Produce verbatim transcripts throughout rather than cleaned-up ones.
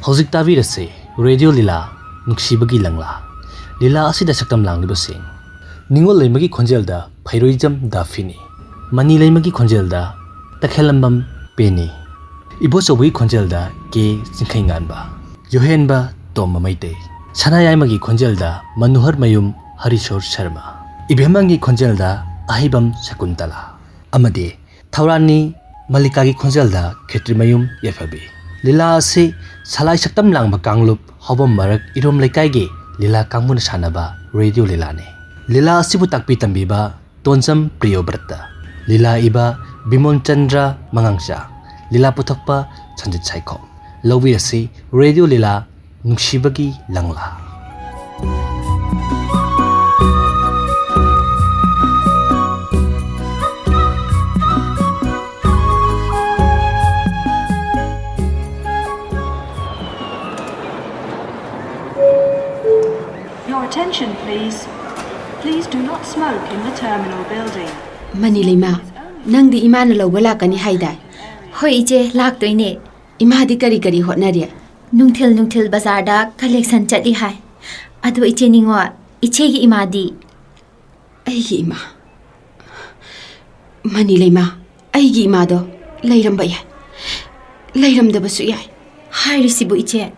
ꯍꯧꯖꯤꯛ ꯇꯥꯕꯤꯔꯁꯤ ꯔꯦꯗꯤꯑꯣ ꯂꯤꯂꯥ, ꯅꯨꯡꯁꯤꯕꯒꯤ ꯂꯪꯂꯥ꯫ ꯂꯤꯂꯥ ꯑꯁꯤꯗ ꯁꯛꯇꯝ ꯂꯥꯡꯂꯤꯕꯁꯤꯡ: ꯅꯤꯉꯣꯜ ꯂꯩꯃꯒꯤ ꯈꯣꯟꯖꯦꯜꯗ ꯐꯩꯔꯣꯏꯖꯝ ꯗꯥꯐꯤꯅꯤ, ꯃꯅꯤ ꯂꯩꯃꯒꯤ ꯈꯣꯟꯖꯦꯜꯗ ꯇꯈꯦꯜꯂꯝꯕꯝ ꯄꯦꯅꯤ, ꯏꯕꯣꯆꯧꯕꯒꯤ ꯈꯣꯟꯖꯦꯜꯗ ꯀꯦ ꯆꯤꯡꯈꯩꯉꯥꯟꯕ, ꯌꯣꯍꯦꯟꯕ ꯇꯣꯝꯕ ꯃꯩꯇꯩ, ꯁꯅꯥꯌꯥꯏꯃꯒꯤ ꯈꯣꯟꯖꯦꯜꯗ ꯃꯅꯨꯍꯔ ꯃꯌꯨꯝ ꯍꯔꯤꯁꯣꯔ ꯁꯔꯃ, ꯏꯕꯦꯝꯃꯒꯤ ꯈꯣꯟꯖꯦꯜꯗ ꯑꯍꯩꯕꯝ ꯁꯀꯨꯟꯇꯂꯥ, ꯑꯃꯗꯤ ꯊꯧꯔꯥꯅꯤ ꯃꯜꯂꯤꯀꯥꯒꯤ ꯈꯣꯟꯖꯦꯜꯗ ꯈꯦꯇ꯭ꯔꯤꯃꯌꯨꯝ ꯌꯥꯏꯐꯕꯤ꯫ ꯂꯤꯂꯥ ꯑꯁꯤ ꯁꯂꯥꯏ ꯁꯛꯇꯝ ꯂꯥꯡꯕ ꯀꯥꯡꯂꯨꯞ ꯍꯥꯎꯕꯝ ꯃꯔꯛ ꯏꯔꯣꯝ ꯂꯩꯀꯥꯏꯒꯤ ꯂꯤꯂꯥ ꯀꯥꯡꯕꯨꯅ ꯁꯥꯟꯅꯕ ꯔꯦꯗꯤꯑꯣ ꯂꯤꯂꯥꯅꯤ꯫ ꯂꯤꯂꯥ ꯑꯁꯤꯕꯨ ꯇꯥꯛꯄꯤ ꯇꯝꯕꯤꯕ ꯇꯣꯟꯖꯝ ꯄ꯭ꯔꯤꯌꯣꯕ꯭ꯔꯇ꯫ ꯂꯤꯂꯥ ꯏꯕ ꯕꯤꯃꯣꯟ ꯆꯟꯗ꯭ꯔ ꯃꯉꯥꯡꯆꯥ꯫ ꯂꯤꯂꯥ ꯄꯨꯊꯣꯛꯄ ꯁꯟꯖꯤꯠ ꯁꯥꯏꯈꯣꯝ꯫ ꯂꯧꯕꯤꯔꯁꯤ ꯔꯦꯗꯤꯑꯣ ꯂꯤꯂꯥ, ꯅꯨꯡꯁꯤꯕꯒꯤ ꯂꯪꯂꯥ꯫ Your attention, please. Please do not smoke in the terminal building. ꯃꯅꯤ ꯂꯩꯃ, ꯅꯪꯗꯤ ꯏꯃꯥꯅ ꯂꯧꯕ ꯂꯥꯛꯀꯅꯤ ꯍꯥꯏꯗꯥꯏ? ꯍꯣꯏ ꯏꯆꯦ, ꯂꯥꯛꯇꯣꯏꯅꯦ꯫ ꯏꯃꯥꯗꯤ ꯀꯔꯤ ꯀꯔꯤ ꯍꯣꯠꯅꯔꯤ? ꯅꯨꯡꯊꯤꯜ ꯅꯨꯡꯊꯤꯜ ꯕꯖꯥꯔꯗ ꯀꯂꯦꯛꯁꯟ ꯆꯠꯂꯤ ꯍꯥꯏ꯫ ꯑꯗꯣ ꯏꯆꯦ ꯅꯤꯉꯣꯜ, ꯏꯆꯦꯒꯤ ꯏꯃꯥꯗꯤ? ꯑꯩꯒꯤ ꯏꯃꯥ? ꯃꯅꯤ ꯂꯩꯃ, ꯑꯩꯒꯤ ꯏꯃꯥꯗꯣ ꯂꯩꯔꯝꯕ ꯌꯥꯏ, ꯂꯩꯔꯝꯗꯕꯁꯨ ꯌꯥꯏ꯫ ꯍꯥꯏꯔꯤꯁꯤꯕꯨ ꯏꯆꯦ?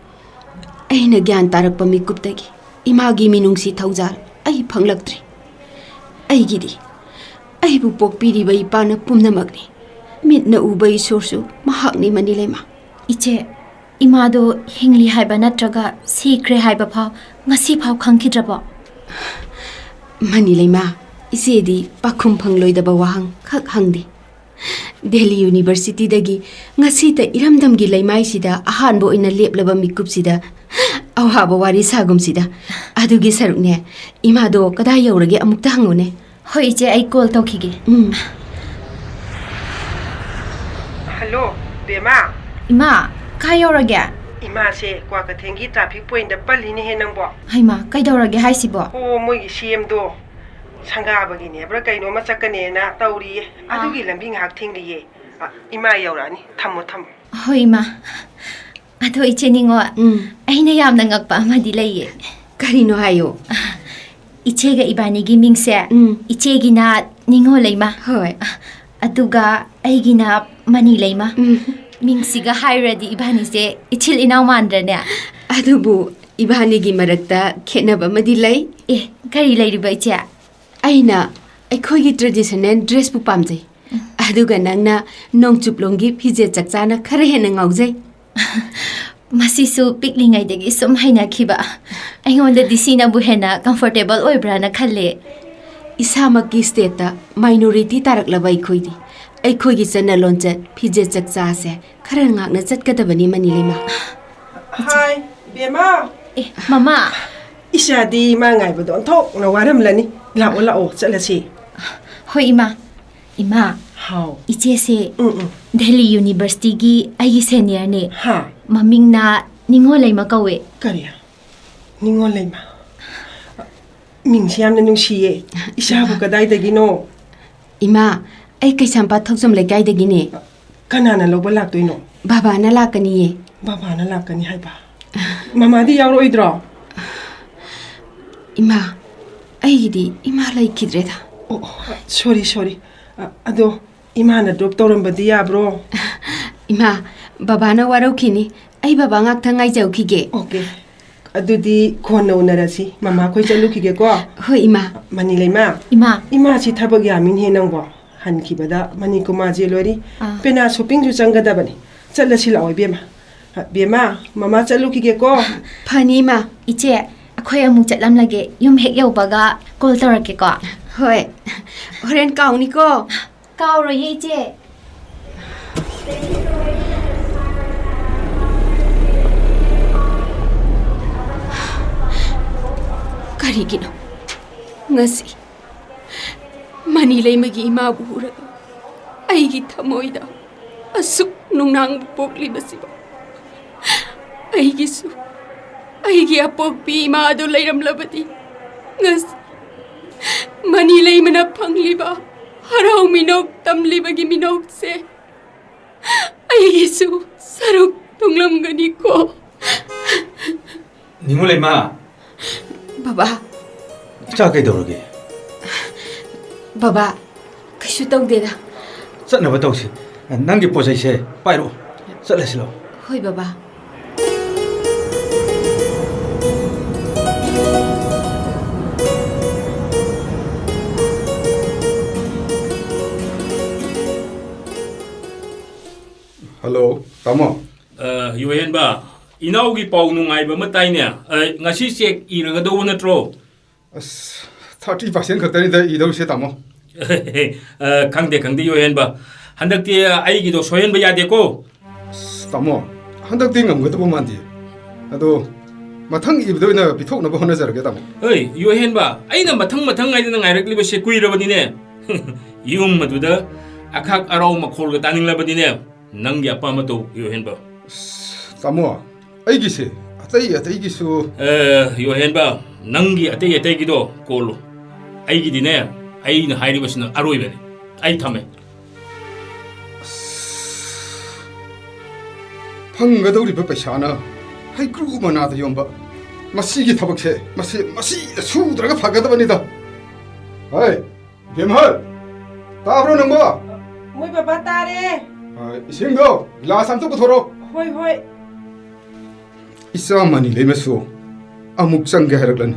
ꯑꯩꯅ ꯒ꯭ꯌꯥꯟ ꯇꯥꯔꯛꯄ ꯃꯤꯀꯨꯞꯇꯒꯤ ꯏꯃꯥꯒꯤ ꯃꯤꯅꯨꯡꯁꯤ ꯊꯧꯖꯥꯜ ꯑꯩ ꯐꯪꯂꯛꯇ꯭ꯔꯤ꯫ ꯑꯩꯒꯤꯗꯤ ꯑꯩꯕꯨ ꯄꯣꯛꯄꯤꯔꯤꯕ ꯏꯄꯥꯅ ꯄꯨꯝꯅꯃꯛꯅꯤ꯫ ꯃꯤꯠꯅ ꯎꯕ ꯏꯁꯣꯔꯁꯨ ꯃꯍꯥꯛꯅꯤ, ꯃꯅꯤ ꯂꯩꯃ꯫ ꯏꯆꯦ, ꯏꯃꯥꯗꯣ ꯍꯤꯡꯂꯤ ꯍꯥꯏꯕ ꯅꯠꯇ꯭ꯔꯒ ꯁꯤꯈ꯭ꯔꯦ ꯍꯥꯏꯕ ꯐꯥꯎ ꯉꯁꯤ ꯐꯥꯎ ꯈꯪꯈꯤꯗ꯭ꯔꯕꯣ? ꯃꯅꯤ ꯂꯩꯃ, ꯏꯆꯦꯗꯤ ꯄꯥꯈꯨꯝ ꯐꯪꯂꯣꯏꯗꯕ ꯋꯥꯍꯪ ꯈꯛ ꯍꯪꯗꯦ꯫ ꯗꯦꯜꯂꯤ ꯌꯨꯅꯤꯚꯔꯁꯤꯇꯤꯗꯒꯤ ꯉꯁꯤꯇ ꯏꯔꯝꯗꯝꯒꯤ ꯂꯩꯃꯥꯏꯁꯤꯗ ꯑꯍꯥꯟꯕ ꯑꯣꯏꯅ ꯂꯦꯞꯂꯕ ꯃꯤꯀꯨꯞꯁꯤꯗ ꯑꯋꯥꯕ ꯋꯥꯔꯤ ꯁꯥꯒꯨꯝꯁꯤꯗ꯫ ꯑꯗꯨꯒꯤ ꯁꯔꯨꯛꯅꯦ, ꯏꯃꯥꯗꯣ ꯀꯗꯥꯏ ꯌꯧꯔꯒꯦ ꯑꯃꯨꯛꯇ ꯍꯪꯉꯨꯅꯦ꯫ ꯍꯣꯏ ꯏꯆꯦ, ꯑꯩ ꯀꯣꯜ ꯇꯧꯈꯤꯒꯦ꯫ ꯎꯝ꯫ ꯍꯜꯂꯣ, ꯕꯦꯃꯥ꯫ ꯏꯃꯥ, ꯀꯥꯏ ꯌꯧꯔꯒꯦ? ꯏꯃꯥꯁꯦ ꯀ꯭ꯋꯥꯀꯩꯊꯦꯜꯒꯤ ꯇ꯭ꯔꯥꯐꯤꯛ ꯄꯣꯏꯟꯗ ꯄꯜꯂꯤꯅꯦꯍꯦ ꯅꯪꯕꯣ꯫ ꯍꯩꯃꯥ, ꯀꯩꯗꯧꯔꯒꯦ ꯍꯥꯏꯁꯤꯕꯣ? ꯑꯣ, ꯃꯣꯏꯒꯤ ꯁꯤ ꯑꯦꯝꯗꯣ ꯁꯪꯒꯥꯕꯒꯤꯅꯦꯕ꯭ꯔꯥ ꯀꯩꯅꯣꯝꯃ ꯆꯠꯀꯅꯦꯅ ꯇꯧꯔꯤꯌꯦ꯫ ꯑꯥ꯫ ꯑꯗꯨꯒꯤ ꯂꯝꯕꯤ ꯉꯥꯏꯍꯥꯛ ꯊꯤꯡꯂꯤꯌꯦ꯫ ꯑ, ꯏꯃꯥ ꯌꯧꯔꯛꯑꯅꯤ꯫ ꯊꯝꯃꯣ, ꯊꯝꯃꯣ꯫ ꯍꯣꯏ, ꯏꯃꯥ꯫ ꯑꯗꯣ ꯏꯆꯦ ꯅꯤꯉꯣꯜ, ꯎꯝ꯫ ꯑꯩꯅ ꯌꯥꯝꯅ ꯉꯛꯄ ꯑꯃꯗꯤ ꯂꯩꯌꯦ꯫ ꯀꯔꯤꯅꯣ ꯍꯥꯏꯌꯣ꯫ ꯏꯆꯦꯒ ꯏꯕꯥꯅꯤꯒꯤ ꯃꯤꯡꯁꯦ, ꯎꯝ꯫ ꯏꯆꯦꯒꯤꯅ ꯅꯤꯉꯣꯜ ꯂꯩꯃ, ꯍꯣꯏ꯫ ꯑꯗꯨꯒ ꯑꯩꯒꯤꯅ ꯃꯅꯤ ꯂꯩꯃ꯫ ꯎꯝ꯫ ꯃꯤꯡꯁꯤꯒ ꯍꯥꯏꯔꯨꯔꯗꯤ ꯏꯕꯥꯅꯤꯁꯦ ꯏꯆꯤꯜ ꯏꯅꯥꯎ ꯃꯥꯟꯗ꯭ꯔꯅꯦ? ꯑꯗꯨꯕꯨ ꯏꯕꯥꯅꯤꯒꯤ ꯃꯔꯛꯇ ꯈꯦꯠꯅꯕ ꯑꯃꯗꯤ ꯂꯩ꯫ ꯑꯦ, ꯀꯔꯤ ꯂꯩꯔꯤꯕ ꯏꯆꯦ? ꯑꯩꯅ ꯑꯩꯈꯣꯏꯒꯤ traditional dressꯄꯨ ꯄꯥꯝꯖꯩ, ꯑꯗꯨꯒ ꯅꯪꯅ ꯅꯣꯡꯆꯨꯞꯂꯣꯝꯒꯤ ꯐꯤꯖꯦꯠ ꯆꯛꯆꯥꯅ ꯈꯔ ꯍꯦꯟꯅ ꯉꯥꯎꯖꯩ꯫ ꯃꯁꯤꯁꯨ ꯄꯤꯛꯂꯤꯉꯩꯗꯒꯤ ꯁꯨꯝ ꯍꯩꯅꯈꯤꯕ꯫ ꯑꯩꯉꯣꯟꯗꯗꯤ ꯁꯤꯅꯕꯨ ꯍꯦꯟꯅ comfortable ꯑꯣꯏꯕ꯭ꯔꯥꯅ ꯈꯜꯂꯦ꯫ ꯏꯁꯥꯃꯛꯀꯤ stateꯇ minority ꯇꯥꯔꯛꯂꯕ ꯑꯩꯈꯣꯏꯗꯤ ꯑꯩꯈꯣꯏꯒꯤ ꯆꯠꯅ ꯂꯣꯟꯆꯠ ꯐꯤꯖꯦꯠ ꯆꯛꯆꯥꯁꯦ ꯈꯔ ꯉꯥꯛꯅ ꯆꯠꯀꯗꯕꯅꯤ ꯃꯅꯤ ꯂꯩꯃ꯫ ꯍꯥꯏ, ꯕꯦꯝꯃ꯫ ꯑꯦ, ꯃꯃꯥ꯫ ꯏꯆꯥꯗꯤ ꯏꯃꯥ ꯉꯥꯏꯕꯗ ꯑꯣꯟꯊꯣꯛꯅ ꯋꯥꯔꯝꯂꯅꯤ꯫ ꯂꯥꯛꯑꯣ, ꯂꯥꯛꯑꯣ, ꯆꯠꯂꯁꯤ꯫ ꯍꯣꯏ, ꯏꯃꯥ꯫ ꯏꯃꯥ, ꯍꯥꯎ꯫ ꯏꯆꯦꯁꯦ ꯎꯝ, ꯎꯝ꯫ ꯗꯦꯜꯂꯤ ꯌꯨꯅꯤꯚꯔꯁꯤꯇꯤꯒꯤ ꯑꯩꯒꯤ seniorꯅꯦ꯫ ꯍꯥ꯫ ꯃꯃꯤꯡꯅ ꯅꯤꯉꯣꯜ ꯂꯩꯃ ꯀꯧꯋꯦ꯫ ꯀꯔꯤ? ꯅꯤꯉꯣꯜ ꯂꯩꯃ? ꯃꯤꯡꯁꯤ ꯌꯥꯝꯅ ꯅꯨꯡꯁꯤꯌꯦ꯫ ꯏꯆꯥꯕꯨ ꯀꯗꯥꯏꯗꯒꯤꯅꯣ? ꯏꯃꯥ, ꯑꯩ ꯀꯩꯁꯥꯝꯄꯥꯠ ꯊꯧꯖꯝ ꯂꯩꯀꯥꯏꯗꯒꯤꯅꯦ꯫ ꯀꯅꯥꯅ ꯂꯧꯕ ꯂꯥꯛꯇꯣꯏꯅꯣ? ꯕꯕꯥꯅ ꯂꯥꯛꯀꯅꯤꯌꯦ꯫ ꯕꯕꯥꯅ ꯂꯥꯛꯀꯅꯤ ꯍꯥꯏꯕ? ꯃꯃꯥꯗꯤ ꯌꯥꯎꯔꯛꯑꯣꯏꯗ꯭ꯔꯣ? ꯏꯃꯥ, ꯑꯩꯒꯤꯗꯤ ꯏꯃꯥ ꯂꯩꯈꯤꯗ꯭ꯔꯦꯗ꯫ ꯑꯣ, ꯑꯣ, sorry, sorry꯫ ꯑ, ꯑꯗꯣ ꯏꯃꯥꯅ drop ꯇꯧꯔꯝꯕꯗꯤ ꯌꯥꯕ꯭ꯔꯣ? ꯏꯃꯥ, ꯕꯕꯥꯅ ꯋꯥꯔꯧꯈꯤꯅꯤ꯫ ꯑꯩ ꯕꯕꯥ ꯉꯥꯛꯇ ꯉꯥꯏꯖꯧꯈꯤꯒꯦ꯫ Okay꯫ ꯑꯗꯨꯗꯤ ꯀꯣꯟꯅ ꯎꯅꯔꯁꯤ꯫ ꯃꯃꯥ ꯈꯣꯏ ꯆꯠꯂꯨꯈꯤꯒꯦꯀꯣ꯫ ꯍꯣꯏ, ꯏꯃꯥ꯫ ꯃꯅꯤ ꯂꯩꯃ꯫ ꯏꯃꯥ꯫ ꯏꯃꯥꯁꯤ ꯊꯕꯛ ꯌꯥꯝꯃꯤꯅꯦ ꯅꯪꯕꯣ꯫ ꯍꯟꯈꯤꯕꯗ ꯃꯅꯤ ꯀꯨꯃꯥꯔ ꯖ꯭ꯋꯦꯂꯔꯤ, ꯑꯥ꯫ ꯄꯦꯅꯥ shoppingꯁꯨ ꯆꯪꯒꯗꯕꯅꯤ꯫ ꯆꯠꯂꯁꯤ ꯂꯥꯛꯑꯣ ꯏꯕꯦꯝꯃ꯫ ꯑ, ꯕꯦꯝꯃ, ꯃꯃꯥ ꯆꯠꯂꯨꯈꯤꯒꯦꯀꯣ꯫ ꯐꯅꯤ, ꯏꯃꯥ꯫ ꯏꯆꯦ, ꯑꯩꯈꯣꯏ ꯑꯃꯨꯛ ꯆꯠꯂꯝꯂꯒꯦ꯫ ꯌꯨꯝ ꯍꯦꯛ ꯌꯧꯕꯒ call ꯇꯧꯔꯛꯀꯦꯀꯣ꯫ ꯍꯣꯏ꯫ ꯍꯣꯔꯦꯟ ꯀꯥꯎꯅꯤꯀꯣ꯫ ꯀꯥꯎꯔꯣꯏꯌꯦ, ꯏꯆꯦ꯫ ꯀꯔꯤꯒꯤꯅꯣ ꯉꯁꯤ ꯃꯅꯤ ꯂꯩꯃꯒꯤ ꯏꯃꯥꯕꯨ ꯎꯔꯒ ꯑꯩꯒꯤ ꯊꯃꯣꯏꯗ ꯑꯁꯨꯛ ꯅꯨꯡꯅꯥꯡꯕ ꯄꯣꯛꯂꯤꯕꯁꯤꯕꯣ? ꯑꯩꯒꯤꯁꯨ ꯑꯩꯒꯤ ꯑꯄꯣꯛꯄꯤ ꯏꯃꯥ ꯑꯗꯨ ꯂꯩꯔꯝꯂꯕꯗꯤ ꯉꯁꯤ ꯃꯅꯤ ꯂꯩꯃꯅ ꯐꯪꯂꯤꯕ ꯍꯔꯥꯎ ꯃꯤꯅꯣꯛ ꯇꯝꯂꯤꯕꯒꯤ ꯃꯤꯅꯣꯛꯁꯦ ꯑꯩꯒꯤꯁꯨ ꯁꯔꯨꯛ ꯇꯨꯡꯂꯝꯒꯅꯤꯀꯣ꯫ ꯅꯤꯉꯣꯜ ꯂꯩꯃ꯫ ꯕꯕꯥ꯫ ꯏꯆꯥ ꯀꯩꯗꯧꯔꯒꯦ? ꯕꯕꯥ, ꯀꯩꯁꯨ ꯇꯧꯗꯦꯗ꯫ ꯆꯠꯅꯕ ꯇꯧꯁꯤ꯫ ꯅꯪꯒꯤ ꯄꯣꯠ ꯆꯩꯁꯦ ꯄꯥꯏꯔꯛꯑꯣ꯫ ꯆꯠꯂꯁꯤ ꯂꯥꯛꯑꯣ꯫ ꯍꯣꯏ, ꯕꯕꯥ꯫ ꯍꯜꯂꯣ, ꯇꯥꯃꯣ꯫ ꯑ, ꯌꯣꯍꯦꯟꯕ, ꯏꯅꯥꯎꯒꯤ ꯄꯥꯎ ꯅꯨꯡꯉꯥꯏꯕ ꯑꯃ ꯇꯥꯏꯅꯦ꯫ ꯑ, ꯉꯁꯤ ꯆꯦꯛ ꯏꯔꯒꯗꯧꯕ ꯅꯠꯇ꯭ꯔꯣ? ꯑꯁ, ꯊꯥꯔꯇꯤ ꯄꯥꯔꯁꯦꯟ ꯈꯛꯇꯅꯤꯗ ꯏꯗꯧꯔꯤꯁꯦ, ꯇꯥꯃꯣ꯫ ꯑ, ꯈꯪꯗꯦ, ꯈꯪꯗꯦ, ꯌꯣꯍꯦꯟꯕ꯫ ꯍꯟꯗꯛꯇꯤ ꯑꯩꯒꯤꯗꯣ ꯁꯣꯏꯍꯟꯕ ꯌꯥꯗꯦꯀꯣ꯫ ꯑꯁ, ꯇꯥꯃꯣ, ꯍꯟꯗꯛꯇꯤ ꯉꯝꯒꯗꯕ ꯃꯥꯟꯗꯦ꯫ ꯑꯗꯣ ꯃꯊꯪ ꯏꯕꯗ ꯑꯣꯏꯅ ꯄꯤꯊꯣꯛꯅꯕ ꯍꯣꯠꯅꯖꯔꯒꯦ, ꯇꯥꯃꯣ꯫ ꯍꯣꯏ, ꯌꯣꯍꯦꯟꯕ, ꯑꯩꯅ ꯃꯊꯪ ꯃꯊꯪ ꯍꯥꯏꯗꯅ ꯉꯥꯏꯔꯛꯂꯤꯕꯁꯦ ꯀꯨꯏꯔꯕꯅꯤꯅꯦ꯫ ꯌꯨꯝ ꯑꯗꯨꯗ ꯑꯈꯥꯛ ꯑꯔꯥꯎ ꯃꯈꯣꯜꯒ ꯇꯥꯅꯤꯡꯂꯕꯅꯤꯅꯦ꯫ ꯅꯪꯒꯤ ꯑꯄꯥꯝꯕ ꯇꯧ, ꯌꯣꯍꯦꯟꯕ꯫ ꯑꯁ, ꯇꯥꯃꯣ, ꯑꯩꯒꯤꯁꯦ ꯑꯇꯩ ꯑꯇꯩꯒꯤꯁꯨ ꯑꯦ, ꯌꯣꯍꯦꯟꯕ, ꯅꯪꯒꯤ ꯑꯇꯩ ꯑꯇꯩꯒꯤꯗꯣ ꯀꯣꯜꯂꯨ꯫ ꯑꯩꯒꯤꯗꯤꯅꯦ, ꯑꯩꯅ ꯍꯥꯏꯔꯤꯕꯁꯤꯅ ꯑꯔꯣꯏꯕꯅꯤ꯫ ꯑꯩ ꯊꯝꯃꯦ꯫ ꯑꯁ, ꯐꯪꯒꯗꯧꯔꯤꯕ ꯄꯩꯁꯥꯅ ꯍꯩꯀ꯭ꯔꯨ ꯃꯅꯥꯗ ꯌꯣꯝꯕ꯫ ꯃꯁꯤꯒꯤ ꯊꯕꯛꯁꯦ, ꯃꯁꯤ, ꯃꯁꯤꯗ ꯁꯨꯗ꯭ꯔꯒ ꯐꯒꯗꯕꯅꯤꯗ꯫ ꯍꯣꯏ, ꯕꯦꯝꯍꯜ, ꯇꯥꯕ꯭ꯔꯣ ꯅꯪꯕꯣ? ꯃꯣꯏ ꯕꯕꯥ ꯇꯥꯔꯦ꯫ ꯑ, ꯏꯁꯤꯡꯗꯣ ꯒꯤꯂꯥꯁ ꯑꯝꯇ ꯄꯨꯊꯣꯔꯛꯑꯣ꯫ ꯍꯣꯏ, ꯍꯣꯏ꯫ ꯏꯆꯥ ꯃꯅꯤ ꯂꯩꯃꯁꯨ ꯑꯃꯨꯛ ꯆꯪꯒꯦ ꯍꯥꯏꯔꯛꯂꯅꯤ꯫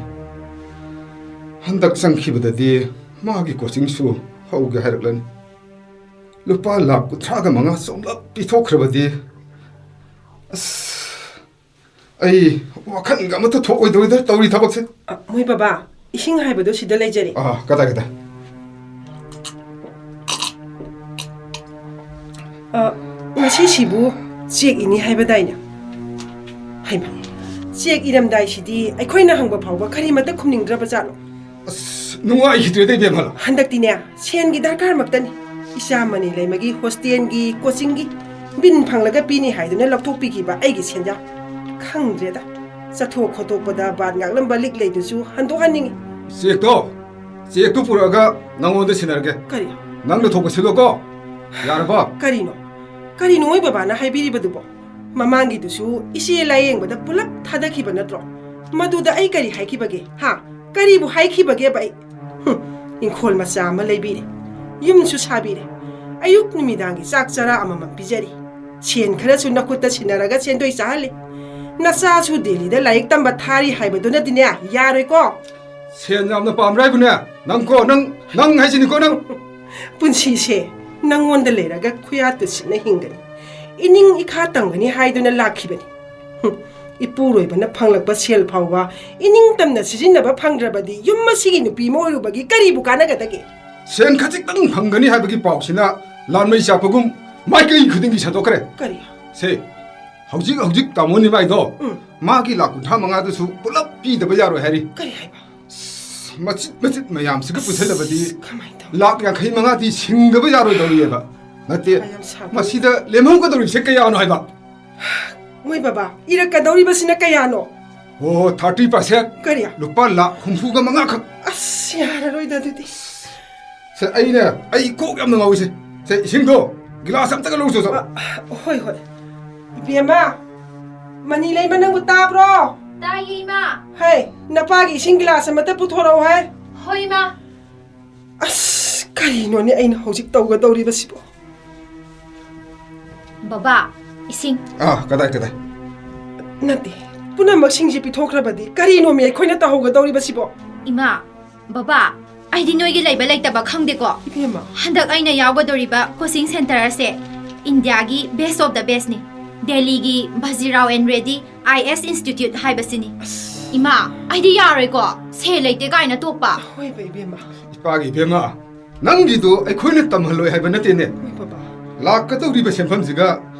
ꯍꯟꯗꯛ ꯆꯪꯈꯤꯕꯗꯗꯤ ꯃꯥꯒꯤ ꯀꯣꯆꯤꯡꯁꯨ ꯍꯧꯒꯦ ꯍꯥꯏꯔꯛꯂꯅꯤ꯫ ꯂꯨꯄꯥ ꯂꯥꯈ ꯀꯨꯟꯊ꯭ꯔꯥꯒ ꯃꯉꯥ ꯆꯣꯝꯂꯞ ꯄꯤꯊꯣꯛꯈ꯭ꯔꯕꯗꯤ, ꯑꯁ, ꯑꯩ ꯋꯥꯈꯜꯒ ꯑꯃꯠꯇ ꯊꯣꯛꯑꯣꯏꯗꯧꯔꯤꯗ ꯇꯧꯔꯤ ꯊꯕꯛꯁꯦ꯫ ꯑ, ꯃꯣꯏ ꯕꯕꯥ, ꯏꯁꯤꯡ ꯍꯥꯏꯕꯗꯣ ꯁꯤꯗ ꯂꯩꯖꯔꯦ꯫ ꯑꯥ, ꯀꯗꯥꯏ, ꯀꯗꯥꯏ? ꯑ, ꯉꯁꯤꯁꯤꯕꯨ ꯆꯦꯛ ꯏꯅꯤ ꯍꯥꯏꯕꯗꯥꯏꯅꯦ? ꯍꯩꯃꯥ, ꯆꯦꯛ ꯏꯔꯝꯗꯥꯏꯁꯤꯗꯤ ꯑꯩꯈꯣꯏꯅ ꯍꯪꯕ ꯐꯥꯎꯕ ꯀꯔꯤꯃꯠꯇ ꯈꯨꯝꯅꯤꯡꯗ꯭ꯔꯕ ꯖꯥꯠꯂꯣ? ꯑꯁ, ꯅꯨꯡꯉꯥꯏꯈꯤꯗ꯭ꯔꯦꯗ, ꯏꯕꯦꯝꯃ꯫ ꯍꯟꯗꯛꯇꯤꯅꯦ, ꯁꯦꯟꯒꯤ ꯗꯔꯀꯥꯔꯃꯛꯇꯅꯤ꯫ ꯏꯆꯥ ꯃꯅꯤ ꯂꯩꯃꯒꯤ ꯍꯣꯁꯇꯦꯜꯒꯤ, ꯀꯣꯆꯤꯡꯒꯤ ꯕꯤꯟ ꯐꯪꯂꯒ ꯄꯤꯅꯤ ꯍꯥꯏꯗꯨꯅ ꯂꯧꯊꯣꯛꯄꯤꯈꯤꯕ ꯑꯩꯒꯤ ꯁꯦꯟꯖꯥ꯫ ꯈꯪꯗ꯭ꯔꯦꯗ, ꯆꯠꯊꯣꯛ ꯈꯣꯠꯇꯣꯛꯄꯗ ꯕꯥꯠ ꯉꯥꯛꯂꯝꯕ ꯂꯤꯛ ꯂꯩꯗꯨꯁꯨ ꯍꯟꯗꯣꯛꯍꯟꯅꯤꯡꯉꯤ꯫ ꯆꯦꯛꯇꯣ, ꯆꯦꯛꯇꯨ ꯄꯨꯔꯛꯑꯒ ꯅꯪꯉꯣꯟꯗ ꯁꯤꯟꯅꯔꯒꯦ꯫ ꯀꯔꯤ? ꯅꯪꯅ ꯊꯣꯛꯄ ꯁꯤꯜꯂꯣꯀꯣ꯫ ꯌꯥꯔꯕꯣ? ꯀꯔꯤꯅꯣ? ꯀꯔꯤꯅꯣ ꯃꯣꯏ ꯕꯕꯥꯅ ꯍꯥꯏꯕꯤꯔꯤꯕꯗꯨꯕꯣ? ꯃꯃꯥꯡꯒꯤꯗꯨꯁꯨ ꯏꯆꯦ ꯂꯥꯌꯦꯡꯕꯗ ꯄꯨꯂꯞ ꯊꯥꯗꯈꯤꯕ ꯅꯠꯇ꯭ꯔꯣ? ꯃꯗꯨꯗ ꯑꯩ ꯀꯔꯤ ꯍꯥꯏꯈꯤꯕꯒꯦ? ꯍꯥ? ꯀꯔꯤꯕꯨ ꯍꯥꯏꯈꯤꯕꯒꯦꯕ ꯑꯩ? ꯍꯨꯝ, ꯏꯪꯈꯣꯜ ꯃꯆꯥ ꯑꯃ ꯂꯩꯕꯤꯔꯦ, ꯌꯨꯝꯁꯨ ꯁꯥꯕꯤꯔꯦ, ꯑꯌꯨꯛ ꯅꯨꯃꯤꯗꯥꯡꯒꯤ ꯆꯥꯛ ꯆꯔꯥ ꯑꯃꯃꯝ ꯄꯤꯖꯔꯤ, ꯁꯦꯟ ꯈꯔꯁꯨ ꯅꯈꯨꯠꯇ ꯁꯤꯟꯅꯔꯒ ꯁꯦꯟꯗꯣꯏ ꯆꯥꯍꯜꯂꯤ꯫ ꯅꯆꯥꯁꯨ ꯗꯦꯜꯂꯤꯗ ꯂꯥꯏꯔꯤꯛ ꯇꯝꯕ ꯊꯥꯔꯤ ꯍꯥꯏꯕꯗꯨꯅꯗꯤꯅꯦ, ꯌꯥꯔꯣꯏꯀꯣ? ꯁꯦꯟ ꯌꯥꯝꯅ ꯄꯥꯝꯕ꯭ꯔꯥ ꯍꯥꯏꯕꯅꯦ? ꯅꯪꯀꯣ, ꯅꯪ, ꯅꯪ ꯍꯥꯏꯁꯤꯅꯤꯀꯣ, ꯅꯪ꯫ ꯄꯨꯟꯁꯤꯁꯦ ꯅꯪꯉꯣꯟꯗ ꯂꯩꯔꯒ ꯈꯨꯌꯥ ꯇꯨꯁꯤꯠꯅ ꯍꯤꯡꯒꯅꯤ, ꯏꯅꯤꯡ ꯏꯈꯥ ꯇꯝꯒꯅꯤ ꯍꯥꯏꯗꯨꯅ ꯂꯥꯛꯈꯤꯕꯅꯤ꯫ ꯍꯨꯝ, ꯏꯄꯨꯔꯣꯏꯕꯅ ꯐꯪꯂꯛꯄ ꯁꯦꯜ ꯐꯥꯎꯕ ꯏꯅꯤꯡꯇꯝꯅ ꯁꯤꯖꯤꯟꯅꯕ ꯐꯪꯗ꯭ꯔꯕꯗꯤ ꯌꯨꯝ ꯑꯁꯤꯒꯤ ꯅꯨꯄꯤ ꯑꯃ ꯑꯣꯏꯔꯨꯕꯒꯤ ꯀꯔꯤꯕꯨ ꯀꯥꯟꯅꯒꯗꯒꯦ? ꯁꯦꯟ ꯈꯖꯤꯛꯇꯪ ꯐꯪꯒꯅꯤ ꯍꯥꯏꯕꯒꯤ ꯄꯥꯎꯁꯤꯅ ꯂꯥꯟꯃꯩ ꯆꯥꯛꯄꯒꯨꯝ ꯃꯥꯏꯀꯩ ꯈꯨꯗꯤꯡꯒꯤ ꯁꯟꯗꯣꯛꯈ꯭ꯔꯦ꯫ ꯀꯔꯤ? ꯁꯦ, ꯍꯧꯖꯤꯛ, ꯍꯧꯖꯤꯛ ꯇꯥꯃꯣ ꯅꯤꯃꯥꯏꯗꯣ ꯎꯝ꯫ ꯃꯥꯒꯤ ꯂꯥꯛ ꯀꯨꯟꯊ꯭ꯔꯥ ꯃꯉꯥꯗꯨꯁꯨ ꯄꯨꯂꯞ ꯄꯤꯗꯕ ꯌꯥꯔꯣꯏ ꯍꯥꯏꯔꯤ꯫ ꯀꯔꯤ ꯍꯥꯏꯕ? ꯃꯆꯤꯠ ꯃꯆꯤꯠ ꯃꯌꯥꯝꯁꯤꯒ ꯄꯨꯟꯁꯤꯜꯂꯕꯗꯤ ꯀꯃꯥꯏꯅ ꯇꯧ? ꯂꯥꯛ ꯌꯥꯡꯈꯩ ꯃꯉꯥꯗꯤ ꯁꯤꯡꯗꯕ ꯌꯥꯔꯣꯏꯗꯧꯔꯤꯑꯕ꯫ ꯅꯠꯇꯦ, ꯃꯊꯥ ꯌꯥꯝ ꯁꯥꯕ꯫ ꯃꯁꯤꯗ ꯂꯦꯝꯍꯧꯒꯗꯧꯔꯤꯕꯁꯦ ꯀꯌꯥꯅꯣ ꯍꯥꯏꯕ? ꯃꯣꯏ ꯕꯕꯥ, ꯏꯔꯛꯀꯗꯧꯔꯤꯕꯁꯤꯅ ꯀꯌꯥꯅꯣ? ꯑꯣ, ꯊꯥꯔꯇꯤ ꯄꯥꯔꯁꯦꯟ꯫ ꯀꯔꯤ? ꯂꯨꯄꯥ ꯂꯥꯛ ꯍꯨꯝꯐꯨꯒ ꯃꯉꯥ ꯈꯛ꯫ ꯑꯁ, ꯌꯥꯔꯔꯣꯏꯗ ꯑꯗꯨꯗꯤ꯫ ꯁꯦ, ꯑꯩꯅꯦ, ꯑꯩ ꯀꯣꯛ ꯌꯥꯝꯅ ꯉꯥꯎꯏꯁꯦ꯫ ꯁꯦ, ꯏꯁꯤꯡꯗꯣ ꯒꯤꯂꯥꯁ ꯑꯝꯇꯒ ꯂꯧꯔꯨꯆꯣ, ꯆꯣ꯫ ꯑ, ꯍꯣꯏ, ꯍꯣꯏ꯫ ꯏꯕꯦꯝꯃ, ꯃꯅꯤ ꯂꯩꯃ, ꯅꯪꯕꯨ ꯇꯥꯕ꯭ꯔꯣ? ꯇꯥꯏꯌꯦ, ꯏꯃꯥ꯫ ꯍꯩ, ꯅꯄꯥꯒꯤ ꯏꯁꯤꯡ ꯒꯤꯂꯥꯁ ꯑꯃꯇ ꯄꯨꯊꯣꯔꯛꯑꯣ ꯍꯥꯏ꯫ ꯍꯣꯏ, ꯏꯃꯥ꯫ ꯑꯁ, ꯀꯔꯤꯅꯣꯅꯦ ꯑꯩꯅ ꯍꯧꯖꯤꯛ ꯇꯧꯒꯗꯧꯔꯤꯕꯁꯤꯕꯣ? ꯕꯕꯥ, ꯏꯁꯤꯡ꯫ ꯑꯥ, ꯀꯗꯥꯏ, ꯀꯗꯥꯏ? ꯅꯠꯇꯦ, ꯄꯨꯝꯅꯃꯛꯁꯤꯡꯁꯤ ꯄꯤꯊꯣꯛꯈ꯭ꯔꯕꯗꯤ ꯀꯔꯤꯅꯣꯃꯤ ꯑꯩꯈꯣꯏꯅ ꯇꯧꯍꯧꯒꯗꯧꯔꯤꯕꯁꯤꯕꯣ? ꯏꯃꯥ, ꯕꯕꯥ, ꯑꯩꯗꯤ ꯅꯣꯏꯒꯤ ꯂꯩꯕ ꯂꯩꯇꯕ ꯈꯪꯗꯦꯀꯣ꯫ ꯏꯕꯦꯝꯃ꯫ ꯍꯟꯗꯛ ꯑꯩꯅ ꯌꯥꯎꯒꯗꯧꯔꯤꯕ coaching centre ꯑꯁꯦ India ꯒꯤ best of the best ꯅꯤ꯫ ꯗꯦꯜꯂꯤꯒꯤ Bajirao and Reddy I S Institute ꯍꯥꯏꯕꯁꯤꯅꯤ꯫ ꯑꯁ꯫ ꯏꯃꯥ, ꯑꯩꯗꯤ ꯌꯥꯔꯣꯏꯀꯣ꯫ ꯁꯦꯜ ꯂꯩꯇꯦ ꯀꯥꯏꯅ ꯇꯣꯛꯄ꯫ ꯍꯣꯏꯕ, ꯏꯕꯦꯝꯃ꯫ ꯏꯄꯥꯒꯤ ꯏꯕꯦꯝꯃ, ꯅꯪꯒꯤꯗꯨ ꯑꯩꯈꯣꯏꯅ ꯇꯝꯍꯜꯂꯣꯏ ꯍꯥꯏꯕ ꯅꯠꯇꯦꯅꯦ꯫ ꯍꯣꯏ, ꯕꯕꯥ꯫ ꯂꯥꯛꯀꯗꯧꯔꯤꯕ ꯁꯦꯟꯐꯝꯁꯤꯒ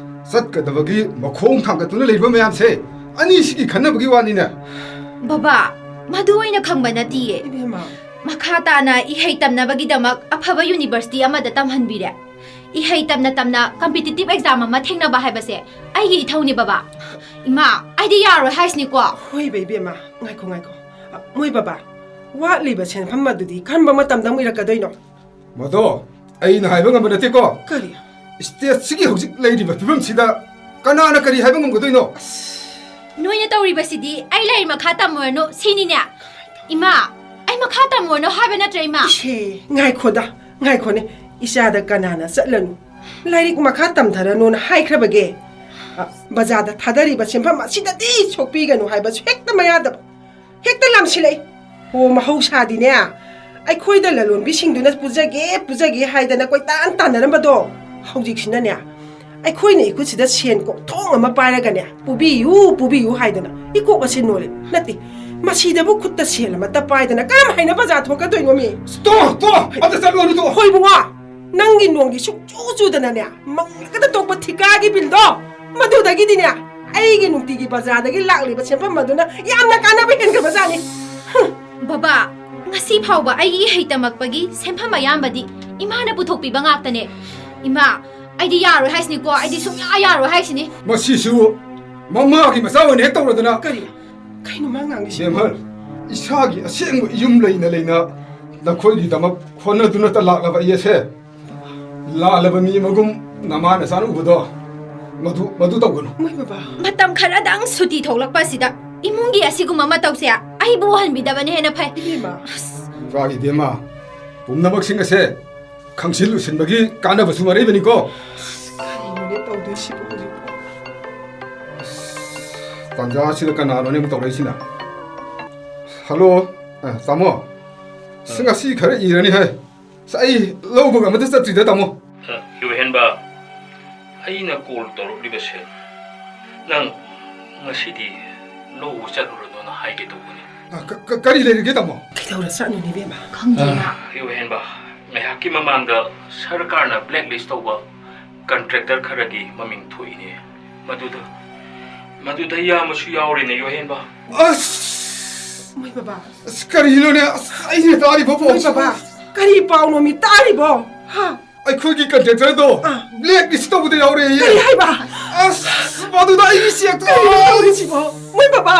ꯆꯠꯀꯗꯕꯒꯤ ꯃꯈꯣꯡ ꯊꯥꯡꯒꯠꯇꯨꯅ ꯂꯩꯕ ꯃꯌꯥꯝꯁꯦ ꯑꯅꯤꯁꯤꯒꯤ ꯈꯟꯅꯕꯒꯤ ꯋꯥꯅꯤꯅꯦ꯫ ꯕꯕꯥ, ꯃꯗꯨ ꯑꯩꯅ ꯈꯪꯕ ꯅꯠꯇꯤꯌꯦ꯫ ꯏꯕꯦꯝꯃ꯫ ꯃꯈꯥ ꯇꯥꯅ ꯏꯍꯩ ꯇꯝꯅꯕꯒꯤꯗꯃꯛ ꯑꯐꯕ university ꯑꯃꯗ ꯇꯝꯍꯟꯕꯤꯔꯦ꯫ ꯏꯍꯩ ꯇꯝꯅ ꯇꯝꯅ competitive exam ꯑꯃ ꯊꯦꯡꯅꯕ ꯍꯥꯏꯕꯁꯦ ꯑꯩꯒꯤ ꯏꯊꯧꯅꯤ, ꯕꯕꯥ꯫ ꯏꯃꯥ, ꯑꯩꯗꯤ ꯌꯥꯔꯣꯏ ꯍꯥꯏꯁꯤꯅꯤꯀꯣ꯫ ꯍꯣꯏꯕ, ꯏꯕꯦꯝꯃ, ꯉꯥꯏꯈꯣ, ꯉꯥꯏꯈꯣ꯫ ꯑ, ꯃꯣꯏ ꯕꯕꯥ, ꯋꯥꯠꯂꯤꯕ ꯁꯦꯟꯐꯝ ꯑꯗꯨꯗꯤ ꯀꯔꯝꯕ ꯃꯇꯝꯗ ꯑꯃꯨꯛ ꯏꯔꯛꯀꯗꯣꯏꯅꯣ? ꯃꯗꯣ ꯑꯩꯅ ꯍꯥꯏꯕ ꯉꯝꯕ ꯅꯠꯇꯦꯀꯣ꯫ ꯀꯔꯤ? State ꯁꯤꯒꯤ ꯍꯧꯖꯤꯛ ꯂꯩꯔꯤꯕ ꯐꯤꯕꯝꯁꯤꯗ ꯀꯅꯥꯅ ꯀꯔꯤ ꯍꯥꯏꯕ ꯉꯝꯒꯗꯣꯏꯅꯣ? ꯅꯣꯏꯅ ꯇꯧꯔꯤꯕꯁꯤꯗꯤ ꯑꯩ ꯂꯥꯏꯔꯤꯛ ꯃꯈꯥ ꯇꯝꯃꯨꯔꯅꯨ ꯁꯤꯅꯤꯅꯦ? ꯏꯃꯥ, ꯑꯩ ꯃꯈꯥ ꯇꯝꯃꯨꯔꯅꯨ ꯍꯥꯏꯕ ꯅꯠꯇ꯭ꯔꯥ, ꯏꯃꯥ? ꯏꯁꯦ, ꯉꯥꯏꯈꯣꯗ, ꯉꯥꯏꯈꯣꯅꯦ꯫ ꯏꯆꯥꯗ ꯀꯅꯥꯅ "ꯆꯠꯂꯅꯨ, ꯂꯥꯏꯔꯤꯛ ꯃꯈꯥ ꯇꯝꯊꯔꯅꯨꯅ" ꯍꯥꯏꯈ꯭ꯔꯕꯒꯦ? ꯑ, ꯕꯖꯥꯔꯗ ꯊꯥꯗꯔꯤꯕ ꯁꯦꯟꯐꯝ ꯑꯁꯤꯗꯗꯤ ꯁꯣꯛꯄꯤꯒꯅꯨ ꯍꯥꯏꯕꯁꯨ ꯍꯦꯛꯇ ꯃꯌꯥꯗꯕ, ꯍꯦꯛꯇ ꯂꯥꯝꯁꯤꯜꯂꯛꯏ꯫ ꯑꯣ, ꯃꯍꯧꯁꯥꯗꯤꯅꯦ, ꯑꯩꯈꯣꯏꯗ ꯂꯂꯣꯟꯕꯤꯁꯤꯡꯗꯨꯅ "ꯄꯨꯖꯒꯦ, ꯄꯨꯖꯒꯦ" ꯍꯥꯏꯗꯅ ꯀꯣꯏꯇꯥꯟ ꯇꯥꯟꯅꯔꯝꯕꯗꯣ, ꯍꯧꯖꯤꯛꯁꯤꯅꯅꯦ, ꯑꯩꯈꯣꯏꯅ ꯏꯈꯨꯠꯁꯤꯗ ꯁꯦꯟ ꯀꯣꯛꯊꯣꯡ ꯑꯃ ꯄꯥꯏꯔꯒꯅꯦ, "ꯄꯨꯕꯤꯌꯨ, ꯄꯨꯕꯤꯌꯨ" ꯍꯥꯏꯗꯅ ꯏꯀꯣꯛ ꯑꯁꯤ ꯅꯣꯜꯂꯦ꯫ ꯅꯠꯇꯦ, ꯃꯁꯤꯗꯕꯨ ꯈꯨꯠꯇ ꯁꯦꯜ ꯑꯃꯠꯇ ꯄꯥꯏꯗꯅ ꯀꯔꯝ ꯍꯥꯏꯅ ꯕꯖꯥꯔ ꯊꯣꯛꯀꯗꯣꯏꯅꯣ ꯃꯤ? ꯇꯣ, ꯇꯣ, ꯑꯝꯇ ꯆꯠꯂꯨꯔꯅꯨ, ꯇꯣ꯫ ꯍꯣꯏ ꯏꯕꯨꯡꯉꯣ, ꯅꯪꯒꯤ ꯅꯣꯡꯒꯤ ꯁꯨꯡꯆꯨ ꯆꯨꯗꯅꯅꯦ, ꯃꯪꯂꯒꯗ ꯇꯣꯛꯄ ꯊꯤꯀꯥꯒꯤ ꯕꯤꯜꯗꯣ, ꯃꯗꯨꯗꯒꯤꯗꯤꯅꯦ, ꯑꯩꯒꯤ ꯅꯨꯡꯇꯤꯒꯤ ꯕꯖꯥꯔꯗꯒꯤ ꯂꯥꯛꯂꯤꯕ ꯁꯦꯟꯐꯝ ꯑꯗꯨꯅ ꯌꯥꯝꯅ ꯀꯥꯟꯅꯕ ꯍꯦꯟꯈ꯭ꯔꯕꯖꯥꯠꯅꯤ꯫ ꯍꯨꯝ꯫ ꯕꯕꯥ, ꯉꯁꯤ ꯐꯥꯎꯕ ꯑꯩꯒꯤ ꯏꯍꯩ ꯇꯝꯃꯛꯄꯒꯤ ꯁꯦꯟꯐꯝ ꯑꯌꯥꯝꯕꯗꯤ ꯏꯃꯥꯅ ꯄꯨꯊꯣꯛꯄꯤꯕ ꯉꯥꯛꯇꯅꯦ꯫ ꯏꯃꯥ, ꯑꯩꯗꯤ ꯌꯥꯔꯣꯏ ꯍꯥꯏꯁꯤꯅꯤꯀꯣ, ꯑꯩꯗꯤ ꯁꯨꯡꯌꯥ ꯌꯥꯔꯣꯏ ꯍꯥꯏꯁꯤꯅꯤ꯫ ꯃꯁꯤꯁꯨ ꯃꯃꯥꯒꯤ ꯃꯆꯥ ꯑꯣꯏꯅ ꯍꯦꯛ ꯇꯧꯔꯗꯅ꯫ ꯀꯔꯤ? ꯀꯩꯅꯣ ꯃꯥ ꯉꯥꯡꯉꯤꯁꯤ? ꯕꯦꯝꯍꯜ, ꯏꯁꯥꯒꯤ ꯑꯁꯦꯡꯕ ꯌꯨꯝ ꯂꯩꯅ ꯂꯩꯅ ꯅꯈꯣꯏꯒꯤꯗꯃꯛ ꯍꯣꯠꯅꯗꯨꯅꯇ ꯂꯥꯛꯂꯕ ꯑꯩ ꯑꯁꯦ ꯂꯥꯜꯂꯕ ꯃꯤ ꯑꯃꯒꯨꯝ ꯅꯃꯥ ꯅꯆꯥꯅ ꯎꯕꯗꯣ, ꯃꯗꯨ, ꯃꯗꯨ ꯇꯧꯒꯅꯨ꯫ ꯃꯣꯏ ꯕꯕꯥ꯫ ꯃꯇꯝ ꯈꯔꯗꯪ ꯁꯨꯇꯤ ꯊꯣꯛꯂꯛꯄ ꯑꯁꯤꯗ ꯏꯃꯨꯡꯒꯤ ꯑꯁꯤꯒꯨꯝꯕ ꯃꯇꯧꯁꯦ ꯑꯩꯕꯨ ꯎꯍꯟꯕꯤꯗꯕꯅ ꯍꯦꯟꯅ ꯐꯩ꯫ ꯏꯕꯦꯝꯃ꯫ ꯑꯁ꯫ ꯏꯄꯥꯒꯤ ꯏꯕꯦꯝꯃ, ꯄꯨꯝꯅꯃꯛꯁꯤꯡ ꯑꯁꯦ ꯈꯪꯁꯤꯜ ꯂꯨꯁꯤꯟꯕꯒꯤ ꯀꯥꯟꯅꯕꯁꯨ ꯃꯔꯩꯕꯅꯤꯀꯣ꯫ ꯀꯔꯤꯅꯣꯅꯦ ꯇꯧꯗꯣꯏꯁꯤꯕꯨ ꯍꯧꯖꯤꯛꯄꯣ? ꯇꯥꯟꯖꯥꯁꯤꯗ ꯀꯅꯥꯅꯣꯅꯦ ꯑꯃꯨꯛ ꯇꯧꯔꯛꯏꯁꯤꯅ? ꯍꯜꯂꯣ, ꯑ, ꯇꯥꯃꯣ꯫ ꯑꯁ, ꯉꯁꯤ ꯈꯔ ꯏꯔꯅꯤ ꯍꯥꯏ꯫ ꯑꯁ, ꯑꯩ ꯂꯧꯕꯒ ꯑꯃꯇ ꯆꯠꯇ꯭ꯔꯤꯗ, ꯇꯥꯃꯣ꯫ ꯑ, ꯌꯣꯍꯦꯟꯕ, ꯑꯩꯅ ꯀꯣꯜ ꯇꯧꯔꯛꯂꯤꯕꯁꯦ ꯅꯪ ꯉꯁꯤꯗꯤ ꯂꯧꯕ ꯆꯠꯂꯨꯔꯅꯣꯅ ꯍꯥꯏꯒꯦ ꯇꯧꯕꯅꯤ꯫ ꯑ, ꯀ-, ꯀ-, ꯀꯔꯤ ꯂꯩꯔꯒꯦ, ꯇꯥꯃꯣ? ꯀꯩꯗꯧꯔ ꯆꯠꯅꯨꯅꯦ, ꯏꯕꯦꯝꯃ? ꯈꯪꯗꯦꯅ꯫ ꯑ, ꯌꯣꯍꯦꯟꯕ, ꯉꯥꯏꯍꯥꯛꯀꯤ ꯃꯃꯥꯡꯗ ꯁꯔꯀꯥꯔꯅ blacklist ꯇꯧꯕ contractor ꯈꯔꯒꯤ ꯃꯃꯤꯡ ꯊꯣꯛꯏꯅꯦ꯫ ꯃꯗꯨꯗ, ꯃꯗꯨꯗ ꯏꯌꯥꯝꯕꯁꯨ ꯌꯥꯎꯔꯦꯅꯦ, ꯌꯣꯍꯦꯟꯕ꯫ ꯑꯁ! ꯃꯣꯏ ꯕꯕꯥ꯫ ꯑꯁ, ꯀꯔꯤꯅꯣꯅꯦ? ꯑꯁ, ꯑꯩꯅ ꯇꯥꯔꯤꯕ ꯃꯣꯏ ꯄꯥꯎꯁꯤ꯫ ꯕꯕꯥ, ꯀꯔꯤ ꯄꯥꯎꯅꯣꯃꯤ ꯇꯥꯔꯤꯕꯣ? ꯍꯥ? ꯑꯩꯈꯣꯏꯒꯤ contractor ꯗꯣ ꯑꯥ꯫ Blacklist ꯇꯧꯕꯗ ꯌꯥꯎꯔꯦꯌꯦ꯫ ꯀꯔꯤ ꯍꯥꯏꯕ? ꯑꯁ, ꯃꯗꯨꯗ ꯑꯩꯒꯤ cheque ꯇꯣ꯫ ꯀꯔꯤꯅꯣ ꯇꯧꯔꯤꯁꯤꯕꯣ? ꯃꯣꯏ ꯕꯕꯥ!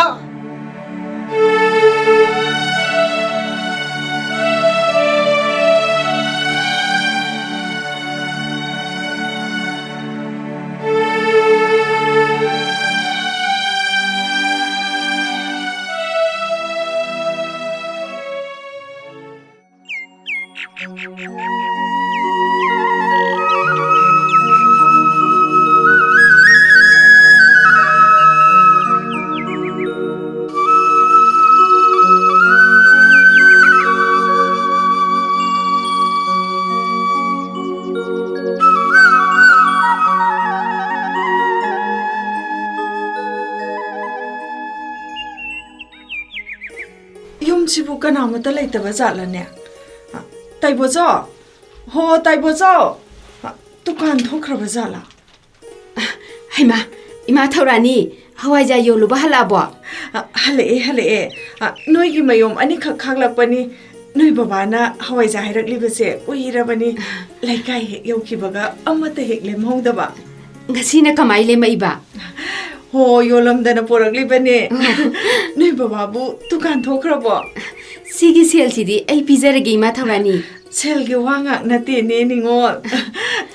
ꯁꯤꯕꯨ ꯀꯅꯥꯃꯠꯇ ꯂꯩꯇꯕ ꯖꯥꯠꯂꯅꯦ? ꯑ, ꯇꯥꯏꯕꯣꯆꯧ? ꯍꯣ, ꯇꯥꯏꯕꯣꯆꯧ! ꯑ, ꯗꯨꯀꯥꯟ ꯊꯣꯛꯈ꯭ꯔꯕ ꯖꯥꯠꯂꯥ? ꯍꯩꯃꯥ, ꯏꯃꯥ ꯊꯧꯔꯥꯅꯤ, ꯍꯋꯥꯏꯖꯥꯔ ꯌꯣꯜꯂꯨꯕ ꯍꯜꯂꯛꯑꯕꯣ? ꯑ, ꯍꯜꯂꯛꯑꯦ, ꯍꯜꯂꯛꯑꯦ꯫ ꯑ, ꯅꯣꯏꯒꯤ ꯃꯌꯨꯝ ꯑꯅꯤꯈꯛ ꯈꯥꯛꯂꯛꯄꯅꯤ꯫ ꯅꯣꯏ ꯕꯕꯥꯅ ꯍꯋꯥꯏꯖꯥꯔ ꯍꯥꯏꯔꯛꯂꯤꯕꯁꯦ ꯀꯨꯏꯔꯕꯅꯤ꯫ ꯂꯩꯀꯥꯏ ꯍꯦꯛ ꯌꯧꯈꯤꯕꯒ ꯑꯃꯠꯇ ꯍꯦꯛ ꯂꯦꯝꯍꯧꯗꯕ꯫ ꯉꯁꯤꯅ ꯀꯃꯥꯏ ꯂꯦꯝꯃꯛꯏꯕ? ꯍꯣ, ꯌꯣꯜꯂꯝꯗꯅ ꯄꯣꯔꯛꯂꯤꯕꯅꯦ꯫ ꯑꯣ꯫ ꯅꯣꯏ ꯕꯕꯥꯕꯨ ꯗꯨꯀꯥꯟ ꯊꯣꯛꯈ꯭ꯔꯕꯣ? ꯁꯤꯒꯤ ꯁꯦꯜꯁꯤꯗꯤ ꯑꯩ ꯄꯤꯖꯔꯒꯦ, ꯏꯃꯥ ꯊꯧꯔꯥꯅꯤ꯫ ꯁꯦꯜꯒꯤ ꯋꯥ ꯉꯥꯛ ꯅꯠꯇꯦꯅꯦ, ꯅꯤꯉꯣꯜ꯫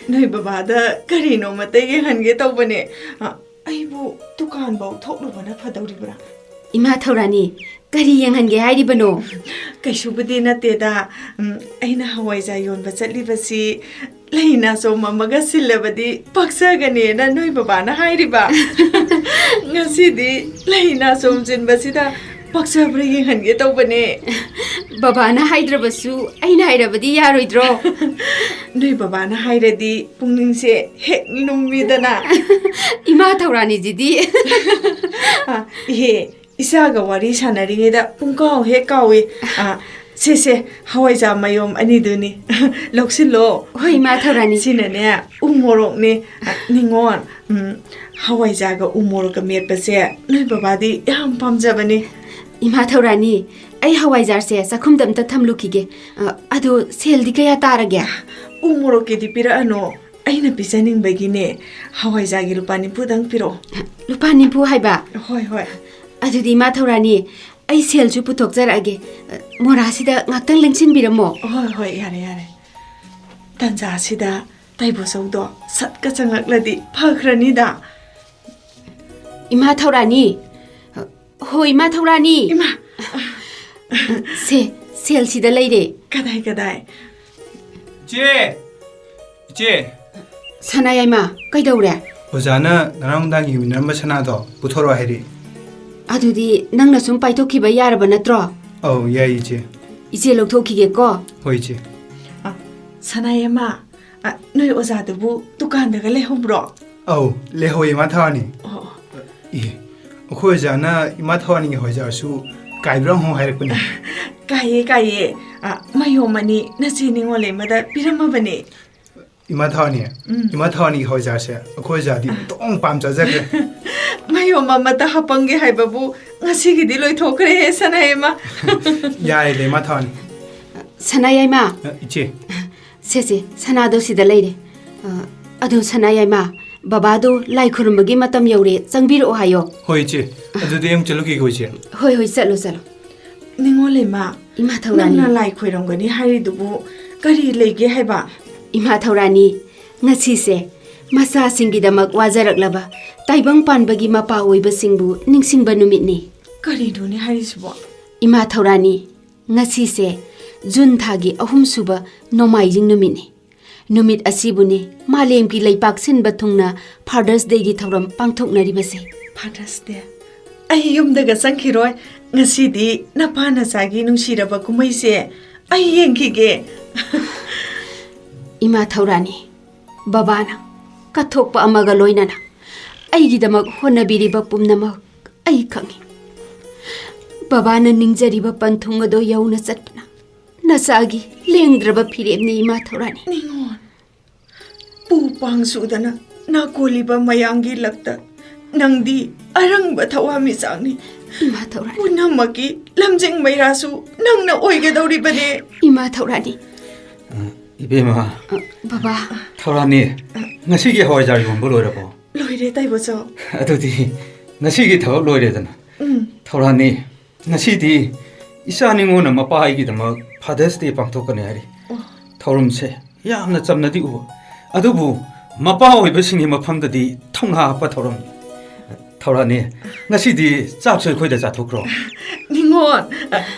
ꯅꯣꯏ ꯕꯕꯥꯗ ꯀꯔꯤꯅꯣꯃꯇ ꯌꯦꯡꯍꯟꯒꯦ ꯇꯧꯕꯅꯦ꯫ ꯑ, ꯑꯩꯕꯨ ꯗꯨꯀꯥꯟꯐꯧ ꯊꯣꯛꯂꯨꯕꯅ ꯐꯗꯧꯔꯤꯕ꯭ꯔꯥ? ꯏꯃꯥ ꯊꯧꯔꯥꯅꯤ, ꯀꯔꯤ ꯌꯦꯡꯍꯟꯒꯦ ꯍꯥꯏꯔꯤꯕꯅꯣ? ꯀꯩꯁꯨꯕꯨꯗꯤ ꯅꯠꯇꯦꯗ꯫ ꯎꯝ, ꯑꯩꯅ ꯍꯋꯥꯏꯖꯥꯔ ꯌꯣꯟꯕ ꯆꯠꯂꯤꯕꯁꯤ ꯂꯩ ꯅꯥꯆꯣꯝ ꯑꯃꯒ ꯁꯤꯜꯂꯕꯗꯤ ꯄꯛꯆꯒꯅꯦꯅ ꯅꯣꯏ ꯕꯕꯥꯅ ꯍꯥꯏꯔꯤꯕ꯫ ꯉꯁꯤꯗꯤ ꯂꯩ ꯅꯥꯆꯣꯝ ꯆꯤꯟꯕꯁꯤꯗ ꯄꯛꯆꯕ꯭ꯔꯥ ꯌꯦꯡꯍꯟꯒꯦ ꯇꯧꯕꯅꯦ꯫ ꯕꯕꯥꯅ ꯍꯥꯏꯗ꯭ꯔꯕꯁꯨ ꯑꯩꯅ ꯍꯥꯏꯔꯕꯗꯤ ꯌꯥꯔꯣꯏꯗ꯭ꯔꯣ? ꯅꯣꯏ ꯕꯕꯥꯅ ꯍꯥꯏꯔꯗꯤ ꯄꯨꯛꯅꯤꯡꯁꯦ ꯍꯦꯛ ꯂꯨꯝꯃꯤꯗꯅ꯫ ꯏꯃꯥ ꯊꯧꯔꯥꯅꯤꯁꯤꯗꯤ꯫ ꯑ, ꯏꯍꯦ, ꯏꯆꯥꯒ ꯋꯥꯔꯤ ꯁꯥꯟꯅꯔꯤꯉꯩꯗ ꯄꯨꯡꯀꯥꯎ ꯍꯦꯛ ꯀꯥꯎꯏ꯫ ꯑ, ꯁꯦ, ꯁꯦ, ꯍꯋꯥꯏꯖꯥꯔ ꯃꯌꯣꯝ ꯑꯅꯤꯗꯨꯅꯤ꯫ ꯂꯧꯁꯤꯜꯂꯣ꯫ ꯍꯣꯏ, ꯏꯃꯥ ꯊꯧꯔꯥꯅꯤ꯫ ꯁꯤꯅꯅꯦ, ꯎ ꯃꯣꯔꯣꯛꯅꯦ꯫ ꯑ, ꯅꯤꯉꯣꯜ, ꯎꯝ, ꯍꯋꯥꯏꯖꯥꯔꯒ ꯎ ꯃꯣꯔꯣꯛꯀ ꯃꯦꯠꯄꯁꯦ ꯅꯣꯏ ꯕꯕꯥꯗꯤ ꯌꯥꯝ ꯄꯥꯝꯖꯕꯅꯤ꯫ ꯏꯃꯥ ꯊꯧꯔꯥꯅꯤ, ꯑꯩ ꯍꯋꯥꯏꯖꯥꯔꯁꯦ ꯆꯥꯛꯈꯨꯝꯗ ꯑꯝꯇ ꯊꯝꯂꯨꯈꯤꯒꯦ꯫ ꯑ, ꯑꯗꯣ ꯁꯦꯜꯗꯤ ꯀꯌꯥ ꯇꯥꯔꯒꯦ? ꯎ ꯃꯣꯔꯣꯛꯀꯤꯗꯤ ꯄꯤꯔꯛꯑꯅꯣ, ꯑꯩꯅ ꯄꯤꯖꯅꯤꯡꯕꯒꯤꯅꯦ꯫ ꯍꯋꯥꯏꯖꯥꯔꯒꯤ ꯂꯨꯄꯥ ꯅꯤꯐꯨꯗꯪ ꯄꯤꯔꯛꯑꯣ꯫ ꯂꯨꯄꯥ ꯅꯤꯐꯨ ꯍꯥꯏꯕ? ꯍꯣꯏ, ꯍꯣꯏ꯫ ꯑꯗꯨꯗꯤ ꯏꯃꯥ ꯊꯧꯔꯥꯅꯤ, ꯑꯩ ꯁꯦꯜꯁꯨ ꯄꯨꯊꯣꯛꯆꯔꯛꯑꯒꯦ꯫ ꯑ, ꯃꯣꯔꯥꯁꯤꯗ ꯉꯥꯛꯇꯪ ꯂꯦꯡꯁꯤꯟꯕꯤꯔꯝꯃꯣ꯫ ꯍꯣꯏ, ꯍꯣꯏ, ꯌꯥꯔꯦ, ꯌꯥꯔꯦ꯫ ꯇꯟꯖꯥꯁꯤꯗ ꯇꯥꯏꯕꯣꯆꯧꯗꯣ ꯁꯠꯀ ꯆꯪꯂꯛꯂꯗꯤ ꯐꯈ꯭ꯔꯅꯤꯗ꯫ ꯏꯃꯥ ꯊꯧꯔꯥꯅꯤ꯫ ꯍꯣ, ꯏꯃꯥ ꯊꯧꯔꯥꯅꯤ꯫ ꯏꯃꯥ! ꯁꯦ, ꯁꯦꯜꯁꯤꯗ ꯂꯩꯔꯦ꯫ ꯀꯗꯥꯏ, ꯀꯗꯥꯏ? ꯏꯆꯦ! ꯏꯆꯦ! ꯁꯅꯥ ꯌꯥꯏꯃ, ꯀꯩꯗꯧꯔꯦ? ꯑꯣꯖꯥꯅ ꯉꯔꯥꯡ ꯅꯨꯡꯗꯥꯡ ꯌꯦꯡꯃꯤꯟꯅꯔꯝꯕ ꯁꯅꯥꯗꯣ ꯄꯨꯊꯣꯔꯛꯑꯣ ꯍꯥꯏꯔꯛꯏ꯫ ꯑꯗꯨꯗꯤ ꯅꯪꯅ ꯁꯨꯝ ꯄꯥꯏꯊꯣꯛꯈꯤꯕ ꯌꯥꯔꯕ ꯅꯠꯇ꯭ꯔꯣ? ꯑꯧ, ꯌꯥꯏ, ꯏꯆꯦ꯫ ꯏꯆꯦ ꯂꯧꯊꯣꯛꯈꯤꯒꯦꯀꯣ꯫ ꯍꯣꯏ, ꯏꯆꯦ꯫ ꯑ, ꯁꯅꯥ ꯌꯥꯏꯃ, ꯑ, ꯅꯣꯏ ꯑꯣꯖꯥꯗꯨꯕꯨ ꯗꯨꯀꯥꯟꯗꯒ ꯂꯩꯍꯧꯕ꯭ꯔꯣ? ꯑꯧ, ꯂꯩꯍꯧꯋꯦ, ꯏꯃꯥ ꯊꯧꯔꯥꯅꯤ꯫ ꯑꯣ, ꯑꯣ꯫ ꯏꯍꯦ, ꯑꯩꯈꯣꯏ ꯑꯣꯖꯥꯅ ꯏꯃꯥ ꯊꯧꯔꯥꯅꯤꯒꯤ ꯍꯋꯥꯏꯖꯥꯔꯁꯨ ꯀꯥꯏꯕ꯭ꯔꯥ ꯑꯃꯨꯛ ꯍꯥꯏꯔꯛꯄꯅꯦ꯫ ꯀꯥꯏꯌꯦ, ꯀꯥꯏꯌꯦ꯫ ꯑ, ꯃꯌꯣꯝ ꯑꯅꯤ ꯅꯆꯦ ꯅꯤꯉꯣꯜꯂꯩꯃꯗ ꯄꯤꯔꯝꯃꯕꯅꯦ꯫ ꯏꯃꯥ ꯊꯋꯥꯅꯤ, ꯎꯝ꯫ ꯏꯃꯥ ꯊꯋꯥꯅꯤꯒꯤ ꯍꯋꯥꯏꯖꯥꯔꯁꯦ ꯑꯩꯈꯣꯏ ꯑꯣꯖꯥꯗꯤ ꯑꯣꯟꯊꯣꯛꯅ ꯄꯥꯝ ꯆꯥꯖꯈ꯭ꯔꯦ꯫ ꯃꯌꯣꯝ ꯑꯃꯇ ꯍꯥꯞꯄꯝꯒꯦ ꯍꯥꯏꯕꯕꯨ ꯉꯁꯤꯒꯤꯗꯤ ꯂꯣꯏꯊꯣꯛꯈ꯭ꯔꯦꯍꯦ, ꯁꯅꯥꯌꯥꯏꯃ꯫ ꯌꯥꯔꯦꯗ, ꯏꯃꯥ ꯊꯋꯥꯅꯤ꯫ ꯁꯅꯥꯌꯥꯏꯃ꯫ ꯑ, ꯏꯆꯦ꯫ ꯁꯦ, ꯁꯦ, ꯁꯅꯥꯗꯣ ꯁꯤꯗ ꯂꯩꯔꯦ꯫ ꯑ, ꯑꯗꯣ ꯁꯅꯥꯌꯥꯏꯃ, ꯕꯕꯥꯗꯣ ꯂꯥꯏ ꯈꯨꯔꯨꯝꯕꯒꯤ ꯃꯇꯝ ꯌꯧꯔꯦ, ꯆꯪꯕꯤꯔꯛꯑꯣ ꯍꯥꯏꯌꯣ꯫ ꯍꯣꯏ, ꯏꯆꯦ꯫ ꯑꯗꯨꯗꯤ ꯑꯩ ꯑꯃꯨꯛ ꯆꯠꯂꯨꯈꯤꯒꯦꯀꯣ, ꯏꯆꯦ꯫ ꯍꯣꯏ, ꯍꯣꯏ, ꯆꯠꯂꯣ, ꯆꯠꯂꯣ꯫ ꯅꯤꯉꯣꯜꯂꯩꯃ, ꯏꯃꯥ ꯊꯧꯔꯥꯅꯤ꯫ ꯅꯪꯅ ꯂꯥꯏ ꯈꯣꯏꯔꯝꯒꯅꯤ ꯍꯥꯏꯔꯤꯗꯨꯕꯨ ꯀꯔꯤ ꯂꯩꯒꯦ ꯍꯥꯏꯕ? ꯏꯃꯥ ꯊꯧꯔꯥꯅꯤ, ꯉꯁꯤꯁꯦ ꯃꯆꯥꯁꯤꯡꯒꯤꯗꯃꯛ ꯋꯥꯖꯔꯛꯂꯕ ꯇꯥꯏꯕꯪ ꯄꯥꯟꯕꯒꯤ ꯃꯄꯥ ꯑꯣꯏꯕꯁꯤꯡꯕꯨ ꯅꯤꯡꯁꯤꯡꯕ ꯅꯨꯃꯤꯠꯅꯤ꯫ ꯀꯔꯤꯅꯣꯅꯦ ꯍꯥꯏꯔꯤꯁꯤꯕꯣ? ꯏꯃꯥ ꯊꯧꯔꯥꯅꯤ, ꯉꯁꯤꯁꯦ ꯖꯨꯟ ꯊꯥꯒꯤ ꯑꯍꯨꯝꯁꯨꯕ ꯅꯣꯡꯃꯥꯏꯖꯤꯡ ꯅꯨꯃꯤꯠꯅꯤ꯫ ꯅꯨꯃꯤꯠ ꯑꯁꯤꯕꯨꯅꯤ ꯃꯥꯂꯦꯝꯒꯤ ꯂꯩꯄꯥꯛ ꯁꯤꯟꯕ ꯊꯨꯡꯅ Father's Dayꯒꯤ ꯊꯧꯔꯝ ꯄꯥꯡꯊꯣꯛꯅꯔꯤꯕꯁꯦ꯫ Father's Day? ꯑꯩ ꯌꯨꯝꯗꯒ ꯆꯪꯈꯤꯔꯣꯏ꯫ ꯉꯁꯤꯗꯤ ꯅꯄꯥ ꯅꯆꯥꯒꯤ ꯅꯨꯡꯁꯤꯔꯕ ꯀꯨꯝꯍꯩꯁꯦ ꯑꯩ ꯌꯦꯡꯈꯤꯒꯦ꯫ ꯏꯃꯥ ꯊꯧꯔꯥꯅꯤ, ꯕꯕꯥꯅ ꯀꯠꯊꯣꯛꯄ ꯑꯃꯒ ꯂꯣꯏꯅꯅ ꯑꯩꯒꯤꯗꯃꯛ ꯍꯣꯠꯅꯕꯤꯔꯤꯕ ꯄꯨꯝꯅꯃꯛ ꯑꯩ ꯈꯪꯏ꯫ ꯕꯕꯥꯅ ꯅꯤꯡꯖꯔꯤꯕ ꯄꯟꯊꯨꯡ ꯑꯗꯣ ꯌꯧꯅ ꯆꯠꯄꯅ ꯅꯆꯥꯒꯤ ꯂꯦꯡꯗ꯭ꯔꯕ ꯐꯤꯔꯦꯞꯅꯤ, ꯏꯃꯥ ꯊꯧꯔꯥꯅꯤ꯫ ꯅꯤꯉꯣꯜ, ꯄꯨ ꯄꯥꯡ ꯁꯨꯗꯅ ꯅꯥꯀꯣꯜꯂꯤꯕ ꯃꯌꯥꯝꯒꯤ ꯂꯛꯇ ꯅꯪꯗꯤ ꯑꯔꯪꯕ ꯊꯋꯥꯟꯃꯤꯆꯥꯛꯅꯤ꯫ ꯏꯃꯥ ꯊꯧꯔꯥꯅꯤ꯫ ꯄꯨꯝꯅꯃꯛꯀꯤ ꯂꯝꯖꯤꯡ ꯃꯩꯔꯥꯁꯨ ꯅꯪꯅ ꯑꯣꯏꯒꯗꯧꯔꯤꯕꯅꯦ꯫ ꯏꯃꯥ ꯊꯧꯔꯥꯅꯤ꯫ ꯑ, ꯏꯕꯦꯝꯃ꯫ ꯑ, ꯕꯕꯥ꯫ ꯊꯧꯔꯥꯅꯤ, ꯉꯁꯤꯒꯤ ꯍꯋꯥꯏꯖꯥꯔ ꯌꯣꯟꯕ ꯂꯣꯏꯔꯕꯣ? ꯂꯣꯏꯔꯦ, ꯇꯥꯏꯕꯣꯆꯧ꯫ ꯑꯗꯨꯗꯤ ꯉꯁꯤꯒꯤ ꯊꯕꯛ ꯂꯣꯏꯔꯦꯗꯅ꯫ ꯎꯝ꯫ ꯊꯧꯔꯥꯅꯤ, ꯉꯁꯤꯗꯤ ꯏꯆꯥ ꯅꯤꯉꯣꯜꯅ ꯃꯄꯥ ꯑꯩꯒꯤꯗꯃꯛ Father's Day ꯄꯥꯡꯊꯣꯛꯀꯅꯤ ꯍꯥꯏꯔꯤ꯫ ꯑꯣ꯫ ꯊꯧꯔꯝꯁꯦ ꯌꯥꯝꯅ ꯆꯝꯅꯗꯤ ꯎꯕ, ꯑꯗꯨꯕꯨ ꯃꯄꯥ ꯑꯣꯏꯕꯁꯤꯡꯒꯤ ꯃꯐꯝꯗꯗꯤ ꯊꯧꯅꯥ ꯍꯥꯞꯄ ꯊꯧꯔꯝꯅꯤ꯫ ꯊꯧꯔꯥꯅꯤ, ꯉꯁꯤꯗꯤ ꯆꯥꯛꯁꯨ ꯑꯩꯈꯣꯏꯗ ꯆꯥꯊꯣꯛꯈ꯭ꯔꯣ꯫ ꯅꯤꯉꯣꯜ,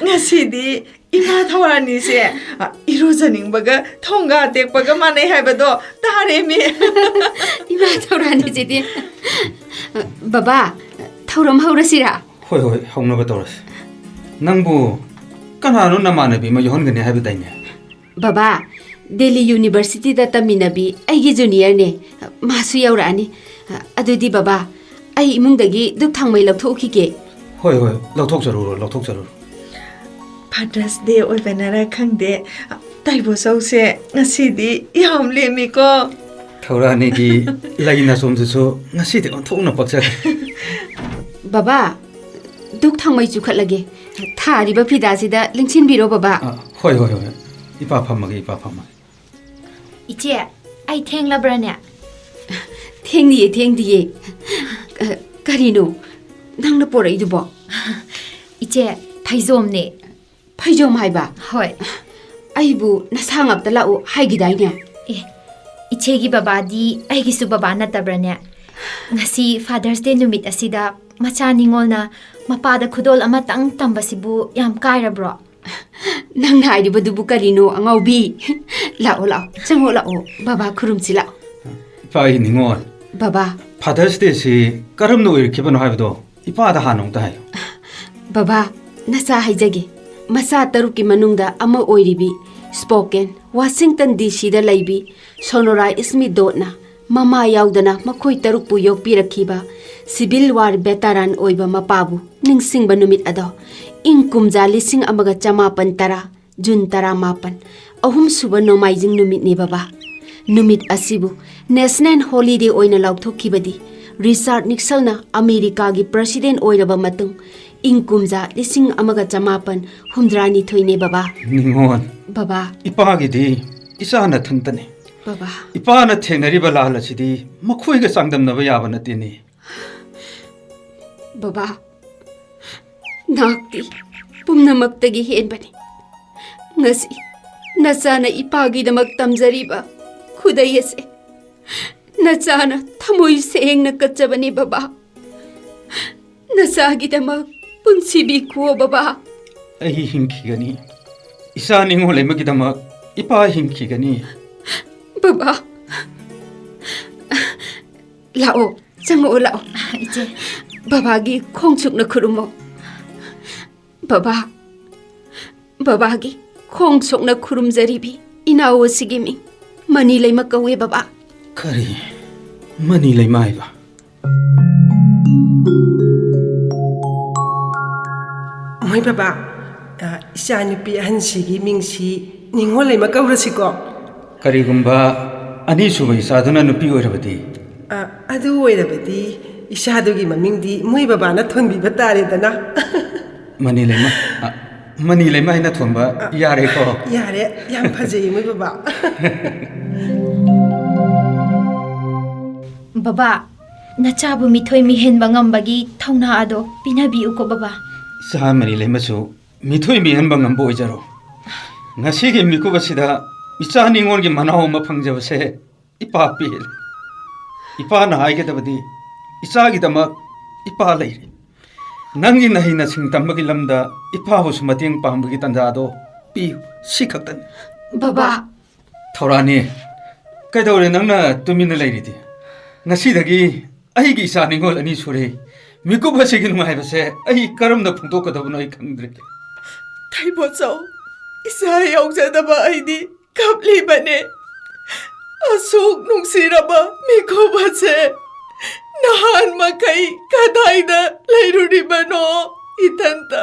ꯉꯁꯤꯗꯤ ꯏꯃꯥ ꯊꯧꯔꯥꯅꯤꯁꯦ, ꯑ, ꯏꯔꯨꯖꯅꯤꯡꯕꯒ ꯊꯣꯡꯒꯥ ꯇꯦꯛꯄꯒ ꯃꯥꯟꯅꯩ ꯍꯥꯏꯕꯗꯣ ꯇꯥꯔꯦꯃꯤ꯫ ꯏꯃꯥ ꯊꯧꯔꯥꯅꯤꯁꯤꯗꯤ꯫ ꯕꯕꯥ, ꯊꯧꯔꯝ ꯍꯧꯔꯁꯤꯔꯥ? ꯍꯣꯏ, ꯍꯣꯏ, ꯍꯧꯅꯕ ꯇꯧꯔꯁꯤ꯫ ꯅꯪꯕꯨ ꯀꯅꯥꯅꯣ ꯅꯃꯥꯟꯅꯕꯤ ꯑꯃ ꯌꯥꯎꯍꯟꯒꯅꯤ ꯍꯥꯏꯕꯗꯥꯏꯅꯦ? ꯕꯕꯥ, ꯗꯦꯜꯂꯤ ꯌꯨꯅꯤꯚꯔꯁꯤꯇꯤꯗ ꯇꯝꯃꯤꯟꯅꯕꯤ ꯑꯩꯒꯤ ꯖꯨꯅꯤꯌꯔꯅꯦ꯫ ꯃꯥꯁꯨ ꯌꯧꯔꯛꯑꯅꯤ꯫ ꯑꯗꯨꯗꯤ ꯕꯕꯥ, ꯑꯩ ꯏꯃꯨꯡꯗꯒꯤ ꯙꯨꯞ ꯊꯥꯎꯃꯩ ꯂꯧꯊꯣꯛꯎꯈꯤꯒꯦ꯫ ꯍꯣꯏ, ꯍꯣꯏ, ꯂꯧꯊꯣꯛꯆꯔꯨꯔꯣ, ꯂꯧꯊꯣꯛꯆꯔꯨꯔꯣ꯫ Father's Day ꯑꯣꯏꯕꯅꯔ ꯈꯪꯗꯦ, ꯇꯥꯏꯕꯣꯆꯧꯁꯦ ꯉꯁꯤꯗꯤ ꯌꯥꯝ ꯂꯦꯝꯃꯤꯀꯣ꯫ ꯊꯧꯔꯥꯅꯤꯒꯤ ꯂꯩ ꯅꯥꯆꯣꯝꯗꯨꯁꯨ ꯉꯁꯤꯗꯤ ꯑꯣꯟꯊꯣꯛꯅ ꯄꯛꯆꯈ꯭ꯔꯦ꯫ ꯕꯕꯥ, ꯙꯨꯛ ꯊꯥꯎꯃꯩ ꯆꯨꯈꯠꯂꯒꯦ꯫ ꯊꯥꯔꯤꯕ ꯐꯤꯗꯥꯁꯤꯗ ꯂꯦꯡꯁꯤꯟꯕꯤꯔꯣ, ꯕꯕꯥ꯫ ꯑ, ꯍꯣꯏ, ꯍꯣꯏ, ꯍꯣꯏ꯫ ꯏꯄꯥ ꯐꯝꯃꯒꯦ, ꯏꯄꯥ ꯐꯝꯃꯒꯦ꯫ ꯏꯆꯦ, ꯑꯩ ꯊꯦꯡꯂꯕ꯭ꯔꯥꯅꯦ? ꯊꯦꯡꯗꯤꯌꯦ, ꯊꯦꯡꯗꯤꯌꯦ꯫ ꯑ, ꯀꯔꯤꯅꯣ ꯅꯪꯅ ꯄꯣꯔꯛꯏꯗꯨꯕꯣ? ꯏꯆꯦ, ꯐꯩꯖꯣꯝꯅꯦ꯫ ꯐꯩꯖꯣꯝ ꯍꯥꯏꯕ? ꯍꯣꯏ꯫ ꯑꯩꯕꯨ ꯅꯁꯥ ꯉꯥꯛꯇ ꯂꯥꯛꯎ ꯍꯥꯏꯈꯤꯗꯥꯏꯅꯦ? ꯑꯦ, ꯏꯆꯦꯒꯤ ꯕꯕꯥꯗꯤ ꯑꯩꯒꯤꯁꯨ ꯕꯕꯥ ꯅꯠꯇꯕ꯭ꯔꯥꯅꯦ? ꯉꯁꯤ Father's Day ꯅꯨꯃꯤꯠ ꯑꯁꯤꯗ ꯃꯆꯥ ꯅꯤꯉꯣꯜꯅ ꯃꯄꯥꯗ ꯈꯨꯗꯣꯜ ꯑꯃꯇꯪ ꯇꯝꯕꯁꯤꯕꯨ ꯌꯥꯝ ꯀꯥꯏꯔꯕ꯭ꯔꯣ? ꯅꯪꯅ ꯍꯥꯏꯔꯤꯕꯗꯨꯕꯨ ꯀꯔꯤꯅꯣ, ꯑꯉꯥꯎꯕꯤ? ꯂꯥꯛꯑꯣ, ꯂꯥꯛꯑꯣ, ꯆꯪꯉꯣ, ꯂꯥꯛꯑꯣ, ꯕꯕꯥ ꯈꯨꯔꯨꯝꯁꯤ ꯂꯥꯛꯑꯣ꯫ ꯏꯄꯥꯒꯤ ꯅꯤꯉꯣꯜ, ꯕꯕꯥ꯫ Father's Day ꯁꯤ ꯀꯔꯝꯅ ꯑꯣꯏꯔꯛꯈꯤꯕꯅꯣ ꯍꯥꯏꯕꯗꯣ ꯏꯄꯥꯗ ꯍꯥꯟꯅ ꯑꯃꯨꯛꯇ ꯍꯥꯏꯌꯨ꯫ ꯕꯕꯥ, ꯅꯆꯥ ꯍꯥꯏꯖꯒꯦ꯫ ꯃꯆꯥ ꯇꯔꯨꯛꯀꯤ ꯃꯅꯨꯡꯗ ꯑꯃ ꯑꯣꯏꯔꯤꯕꯤ, ꯁ꯭ꯄꯣꯀꯦꯟ, ꯋꯥꯁꯤꯡꯇꯟ ꯗꯤ ꯁꯤꯗ ꯂꯩꯕꯤ ꯁꯣꯅꯣꯔꯥ ꯏꯁꯃꯤꯠ ꯗꯣꯠꯅ ꯃꯃꯥ ꯌꯥꯎꯗꯅ ꯃꯈꯣꯏ ꯇꯔꯨꯛꯄꯨ ꯌꯣꯛꯄꯤꯔꯛꯈꯤꯕ ꯁꯤꯚꯤꯜ ꯋꯥꯔ ꯚꯦꯇꯔꯥꯟ ꯑꯣꯏꯕ ꯃꯄꯥꯕꯨ ꯅꯤꯡꯁꯤꯡꯕ ꯅꯨꯃꯤꯠ ꯑꯗꯣ ꯏꯪ ꯀꯨꯝꯖꯥ ꯂꯤꯁꯤꯡ ꯑꯃꯒ ꯆꯃꯥꯄꯟ ꯇꯔꯥ, ꯖꯨꯟ ꯇꯔꯥꯃꯥꯄꯟ, ꯑꯍꯨꯝꯁꯨꯕ ꯅꯣꯡꯃꯥꯏꯖꯤꯡ ꯅꯨꯃꯤꯠꯅꯤ, ꯕꯕꯥ꯫ ꯅꯨꯃꯤꯠ ꯑꯁꯤꯕꯨ ꯅꯦꯁꯅꯦꯜ ꯍꯣꯂꯤꯗꯦ ꯑꯣꯏꯅ ꯂꯥꯎꯊꯣꯛꯈꯤꯕꯗꯤ ꯔꯤꯆꯥꯔꯗ ꯅꯤꯛꯁꯟꯅ ꯑꯃꯦꯔꯤꯀꯥꯒꯤ ꯄ꯭ꯔꯁꯤꯗꯦꯟ ꯑꯣꯏꯔꯕ ꯃꯇꯨꯡ ꯏꯪ ꯀꯨꯝꯖꯥ ꯂꯤꯁꯤꯡ ꯑꯃꯒ ꯆꯃꯥꯄꯟ ꯍꯨꯝꯗ꯭ꯔꯥꯅꯤꯊꯣꯏꯅꯦ, ꯕꯕꯥ꯫ ꯅꯤꯉꯣꯜ, ꯕꯕꯥ꯫ ꯏꯄꯥꯒꯤꯗꯤ ꯏꯆꯥ ꯅꯊꯟꯇꯅꯤ꯫ ꯕꯕꯥ꯫ ꯏꯄꯥꯅ ꯊꯦꯡꯅꯔꯤꯕ ꯂꯥꯜ ꯑꯁꯤꯗꯤ ꯃꯈꯣꯏꯒ ꯆꯥꯡꯗꯝꯅꯕ ꯌꯥꯕ ꯅꯠꯇꯦꯅꯦ꯫ ꯕꯕꯥ, ꯅꯥꯛꯇꯤ ꯄꯨꯝꯅꯃꯛꯇꯒꯤ ꯍꯦꯟꯕꯅꯤ꯫ ꯉꯁꯤ ꯅꯆꯥꯅ ꯏꯄꯥꯒꯤꯗꯃꯛ ꯇꯝꯖꯔꯤꯕ ꯈꯨꯗꯩ ꯑꯁꯦ ꯅꯆꯥꯅ ꯊꯃꯣꯏ ꯁꯦꯡꯅ ꯀꯠꯆꯕꯅꯤ, ꯕꯕꯥ꯫ ꯅꯆꯥꯒꯤꯗꯃꯛ ꯄꯨꯟꯁꯤ ꯄꯤꯈꯣ, ꯕꯕꯥ꯫ ꯑꯩ ꯍꯤꯡꯈꯤꯒꯅꯤ꯫ ꯏꯆꯥ ꯅꯤꯉꯣꯜ ꯑꯃꯒꯤꯗꯃꯛ ꯏꯄꯥ ꯍꯤꯡꯈꯤꯒꯅꯤ꯫ ꯕꯕꯥ, ꯂꯥꯛꯑꯣ, ꯆꯪꯉꯛꯑꯣ, ꯂꯥꯛꯑꯣ꯫ ꯏꯆꯦ꯫ ꯕꯕꯥꯒꯤ ꯈꯣꯡ ꯁꯨꯛꯅ ꯈꯨꯔꯨꯝꯃꯣ꯫ ꯕꯕꯥ, ꯕꯕꯥꯒꯤ ꯈꯣꯡ ꯁꯣꯛꯅ ꯈꯨꯔꯨꯝꯖꯔꯤꯕꯤ ꯏꯅꯥꯎ ꯑꯁꯤꯒꯤ ꯃꯤꯡ ꯃꯅꯤ ꯂꯩꯃ ꯀꯧꯋꯦ, ꯕꯕꯥ꯫ ꯀꯔꯤ? ꯃꯅꯤ ꯂꯩꯃ ꯍꯥꯏꯕ? ꯃꯣꯏ ꯕꯕꯥ, ꯑ, ꯏꯆꯥꯅꯨꯄꯤ ꯑꯍꯟꯁꯤꯒꯤ ꯃꯤꯡꯁꯤ ꯅꯤꯡꯉꯣꯜꯂꯩꯃ ꯀꯧꯔꯁꯤꯀꯣ꯫ ꯀꯔꯤꯒꯨꯝꯕ ꯑꯅꯤꯁꯨꯕ ꯏꯆꯥꯗꯨꯅ ꯅꯨꯄꯤ ꯑꯣꯏꯔꯕꯗꯤ? ꯑ, ꯑꯗꯨ ꯑꯣꯏꯔꯕꯗꯤ ꯏꯆꯥꯗꯨꯒꯤ ꯃꯃꯤꯡꯗꯤ ꯃꯣꯏ ꯕꯕꯥꯅ ꯊꯣꯟꯕꯤꯕ ꯇꯥꯔꯦꯗꯅ꯫ ꯃꯅꯤ ꯂꯩꯃ, ꯑ, ꯃꯅꯤ ꯂꯩꯃ ꯍꯥꯏꯅ ꯊꯣꯟꯕ ꯑ, ꯌꯥꯔꯦꯀꯣ? ꯌꯥꯔꯦ, ꯌꯥꯝ ꯐꯖꯩ ꯃꯣꯏ ꯕꯕꯥ꯫ ꯕꯕꯥ, ꯅꯆꯥꯕꯨ ꯃꯤꯊꯣꯏ ꯃꯤꯍꯦꯟꯕ ꯉꯝꯕꯒꯤ ꯊꯧꯅꯥ ꯑꯗꯣ ꯄꯤꯅꯕꯤꯌꯨꯀꯣ ꯕꯕꯥ꯫ ꯏꯆꯥ ꯃꯅꯤ ꯂꯩꯃꯁꯨ ꯃꯤꯊꯣꯏ ꯃꯤꯍꯦꯟꯕ ꯉꯝꯕ ꯑꯣꯏꯖꯔꯣ꯫ ꯉꯁꯤꯒꯤ ꯃꯤꯀꯨꯞ ꯑꯁꯤꯗ ꯏꯆꯥ ꯅꯤꯉꯣꯜꯒꯤ ꯃꯅꯥꯎ ꯑꯃ ꯐꯪꯖꯕꯁꯦ ꯏꯄꯥ ꯄꯦꯜꯂꯦ꯫ ꯏꯄꯥꯅ ꯍꯥꯏꯒꯗꯕꯗꯤ ꯏꯆꯥꯒꯤꯗꯃꯛ ꯏꯄꯥ ꯂꯩꯔꯤ꯫ ꯅꯪꯒꯤ ꯅꯍꯩ ꯅꯁꯤꯡ ꯇꯝꯕꯒꯤ ꯂꯝꯗ ꯏꯄꯥꯕꯨꯁꯨ ꯃꯇꯦꯡ ꯄꯥꯡꯕꯒꯤ ꯇꯥꯟꯖꯥꯗꯣ ꯄꯤꯌꯨ, ꯁꯤ ꯈꯛꯇꯅꯤ꯫ ꯕꯕꯥ꯫ ꯊꯧꯔꯥꯅꯤ, ꯀꯩꯗꯧꯔꯦ ꯅꯪꯅ ꯇꯨꯃꯤꯟꯅ ꯂꯩꯔꯤꯗꯤ? ꯉꯁꯤꯗꯒꯤ ꯑꯩꯒꯤ ꯏꯆꯥ ꯅꯤꯉꯣꯜ ꯑꯅꯤ ꯁꯨꯔꯦ꯫ ꯃꯤꯀꯨꯞ ꯑꯁꯤꯒꯤ ꯅꯨꯡꯉꯥꯏꯕꯁꯦ ꯑꯩ ꯀꯔꯝꯅ ꯐꯣꯡꯗꯣꯛꯀꯗꯕꯅꯣ ꯑꯩ ꯈꯪꯗ꯭ꯔꯦ꯫ ꯊꯩꯕꯣꯠꯆꯧ, ꯏꯆꯥ ꯌꯥꯎꯖꯗꯕ ꯑꯩꯗꯤ ꯀꯞꯂꯤꯕꯅꯦ꯫ ꯑꯁꯨꯛ ꯅꯨꯡꯁꯤꯔꯕ ꯃꯤꯀꯨꯞ ꯑꯁꯦ ꯅꯍꯥꯟ ꯃꯈꯩ ꯀꯗꯥꯏꯗ ꯂꯩꯔꯨꯔꯤꯕꯅꯣ? ꯏꯊꯟꯇ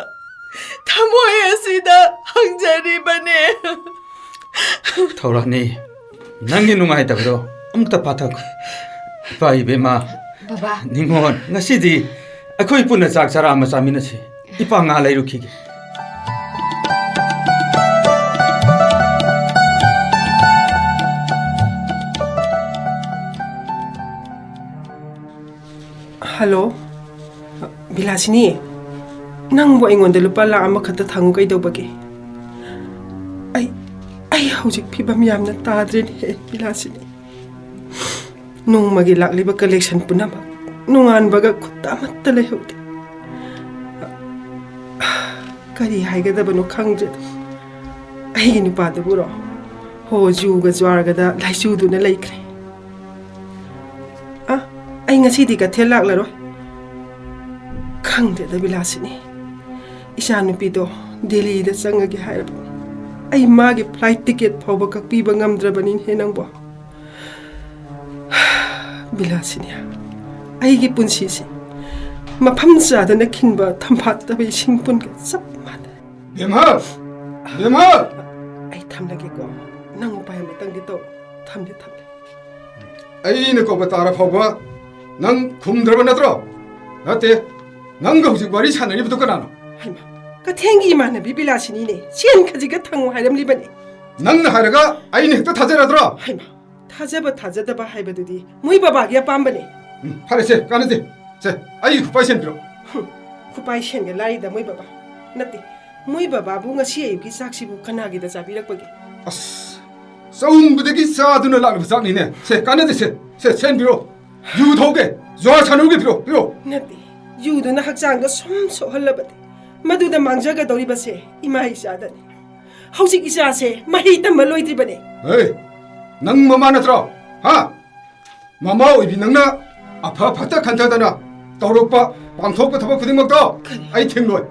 ꯊꯃꯣꯏ ꯑꯁꯤꯗ ꯍꯪꯖꯔꯤꯕꯅꯦ꯫ ꯊꯧꯔꯥꯅꯤ, ꯅꯪꯒꯤ ꯅꯨꯡꯉꯥꯏꯇꯕꯗꯣ ꯑꯃꯨꯛꯇ ꯐꯥꯊꯈꯣ꯫ ꯏꯄꯥ ꯏꯕꯦꯝꯃ, ꯕꯕꯥ꯫ ꯅꯤꯉꯣꯜ, ꯉꯁꯤꯗꯤ ꯑꯩꯈꯣꯏ ꯄꯨꯟꯅ ꯆꯥꯛ ꯆꯔꯥ ꯑꯃ ꯆꯥꯃꯤꯟꯅꯁꯤ꯫ ꯏꯄꯥ ꯉꯥ ꯂꯩꯔꯨꯈꯤꯒꯦ꯫ ꯍꯜꯂꯣ, ꯕꯤꯂꯥꯁꯤꯅꯤ, ꯅꯪꯕꯨ ꯑꯩꯉꯣꯟꯗ ꯂꯨꯄꯥ ꯂꯥꯈ ꯑꯃꯈꯛꯇ ꯊꯥꯡꯉꯨ ꯀꯩꯗꯧꯕꯒꯦ? ꯑꯩ, ꯑꯩ ꯍꯧꯖꯤꯛ ꯐꯤꯕꯝ ꯌꯥꯝꯅ ꯇꯥꯗ꯭ꯔꯦꯅꯦꯍꯦ, ꯕꯤꯂꯥꯁꯤꯅꯤ꯫ ꯅꯣꯡꯃꯒꯤ ꯂꯥꯛꯂꯤꯕ ꯀꯂꯦꯛꯁꯟ ꯄꯨꯝꯅꯃꯛ ꯅꯣꯡꯉꯥꯟꯕꯒ ꯈꯨꯠꯇ ꯑꯃꯠꯇ ꯂꯩꯍꯧꯗꯦ꯫ ꯀꯔꯤ ꯍꯥꯏꯒꯗꯕꯅꯣ ꯈꯪꯗ꯭ꯔꯦꯗ꯫ ꯑꯩꯒꯤ ꯅꯨꯄꯥꯗꯨꯕꯨꯔꯣ? ꯍꯣ, ꯖꯨꯒ ꯖ꯭ꯋꯥꯔꯒꯗ ꯂꯥꯏꯆꯨꯗꯨꯅ ꯂꯩꯈ꯭ꯔꯦ꯫ ꯑ, ꯑꯩ ꯉꯁꯤꯗꯤ ꯀꯩꯊꯦꯜ ꯂꯥꯛꯂꯔꯣꯏ꯫ ꯈꯪꯗꯦꯗ ꯕꯤꯂꯥꯁꯤꯅꯤ, ꯏꯆꯥꯅꯨꯄꯤꯗꯣ ꯗꯦꯜꯂꯤꯗ ꯆꯪꯉꯒꯦ ꯍꯥꯏꯔꯕ꯫ ꯑꯩ ꯃꯥꯒꯤ ꯐ꯭ꯂꯥꯏꯠ ꯇꯤꯀꯦꯠ ꯐꯥꯎꯕ ꯀꯛꯄꯤꯕ ꯉꯝꯗ꯭ꯔꯕꯅꯤꯅꯦꯍꯦ ꯅꯪꯕꯣ꯫ ꯕꯤꯂꯥꯁꯤꯅꯤ, ꯑꯩꯒꯤ ꯄꯨꯟꯁꯤꯁꯦ ꯃꯐꯝ ꯆꯥꯗꯅ ꯈꯤꯟꯕ ꯊꯝꯐꯥꯠꯇꯕ ꯏꯁꯤꯡ ꯄꯨꯟꯒ ꯆꯞ ꯃꯥꯟꯅꯩ꯫ ꯕꯦꯝꯍꯜ! ꯕꯦꯝꯍꯜ! ꯑꯩ ꯊꯝꯂꯒꯦꯀꯣ꯫ ꯅꯪ ꯎꯄꯥꯏ ꯑꯃꯇꯪꯗꯤ ꯇꯧ꯫ ꯊꯝꯂꯦ, ꯊꯝꯂꯦ꯫ ꯑꯩꯅ ꯀꯧꯕ ꯇꯥꯔ ꯐꯥꯎꯕ ꯅꯪ ꯈꯨꯝꯗ꯭ꯔꯕ ꯅꯠꯇ꯭ꯔꯣ? ꯅꯠꯇꯦ, ꯅꯪꯒ ꯍꯧꯖꯤꯛ ꯋꯥꯔꯤ ꯁꯥꯟꯅꯔꯤꯕꯗꯨ ꯀꯅꯥꯅꯣ? ꯍꯩꯃꯥ, ꯀꯊꯦꯡꯒꯤ ꯏꯃꯥꯟꯅꯕꯤ ꯕꯤꯂꯥꯁꯤꯅꯤꯅꯦ꯫ ꯆꯦꯟ ꯈꯖꯤꯛꯀ ꯊꯪꯉꯨ ꯍꯥꯏꯔꯝꯂꯤꯕꯅꯦ꯫ ꯅꯪꯅ ꯍꯥꯏꯔꯒ ꯑꯩꯅ ꯍꯦꯛꯇ ꯊꯥꯖꯔꯗ꯭ꯔꯣ? ꯍꯩꯃꯥ, ꯊꯥꯖꯕ ꯊꯥꯖꯗꯕ ꯍꯥꯏꯕꯗꯨꯗꯤ ꯃꯣꯏ ꯕꯕꯥꯒꯤ ꯑꯄꯥꯝꯕꯅꯦ꯫ ꯎꯝ, ꯐꯔꯦꯁꯦ, ꯀꯥꯟꯅꯗꯦ꯫ ꯁꯦ, ꯑꯩꯒꯤ ꯈꯨꯄꯥꯏ ꯁꯦꯟꯕꯤꯔꯣ꯫ ꯍꯨꯝ, ꯈꯨꯄꯥꯏ ꯁꯦꯟꯒ ꯂꯥꯏꯔꯤꯗ ꯃꯣꯏ ꯕꯕꯥ꯫ ꯅꯠꯇꯦ, ꯃꯣꯏ ꯕꯕꯥꯕꯨ ꯉꯁꯤ ꯑꯌꯨꯛꯀꯤ ꯆꯥꯛꯁꯤꯕꯨ ꯀꯅꯥꯒꯤꯗ ꯆꯥꯕꯤꯔꯛꯄꯒꯦ? ꯑꯁ, ꯆꯥꯎꯝꯕꯗꯒꯤ ꯆꯥꯗꯨꯅ ꯂꯥꯛꯂꯕ ꯆꯥꯛꯅꯤꯅꯦ꯫ ꯁꯦ, ꯀꯥꯟꯅꯗꯦ, ꯁꯦ, ꯁꯦ, ꯁꯦꯟꯕꯤꯔꯣ꯫ ꯌꯨ ꯊꯧꯒꯦ, ꯖꯨꯋꯥ ꯁꯥꯟꯅꯔꯨꯒꯦ, ꯄꯤꯔꯣ, ꯄꯤꯔꯣ꯫ ꯅꯠꯇꯦ, ꯌꯨꯗꯨꯅ ꯍꯛꯆꯥꯡꯗ ꯁꯨꯝ ꯁꯣꯛꯍꯜꯂꯕꯗꯤ ꯃꯗꯨꯗ ꯃꯥꯡꯖꯒꯗꯧꯔꯤꯕꯁꯦ ꯏꯃꯥ ꯏꯆꯥꯗꯅꯤ꯫ ꯍꯧꯖꯤꯛ ꯏꯆꯥꯁꯦ ꯃꯍꯩ ꯇꯝꯕ ꯂꯣꯏꯗ꯭ꯔꯤꯕꯅꯦ꯫ ꯍꯦ, ꯅꯪ ꯃꯃꯥ ꯅꯠꯇ꯭ꯔꯣ? ꯍꯥ? ꯃꯃꯥ ꯑꯣꯏꯕꯤ ꯅꯪꯅ ꯑꯐ ꯐꯠꯇ ꯈꯟꯊꯗꯅ ꯇꯧꯔꯛꯄ, ꯄꯥꯡꯊꯣꯛꯄ ꯊꯕꯛ ꯈꯨꯗꯤꯡꯃꯛꯇꯣ ꯀꯔꯤ? ꯑꯩ ꯊꯤꯡꯂꯣꯏ꯫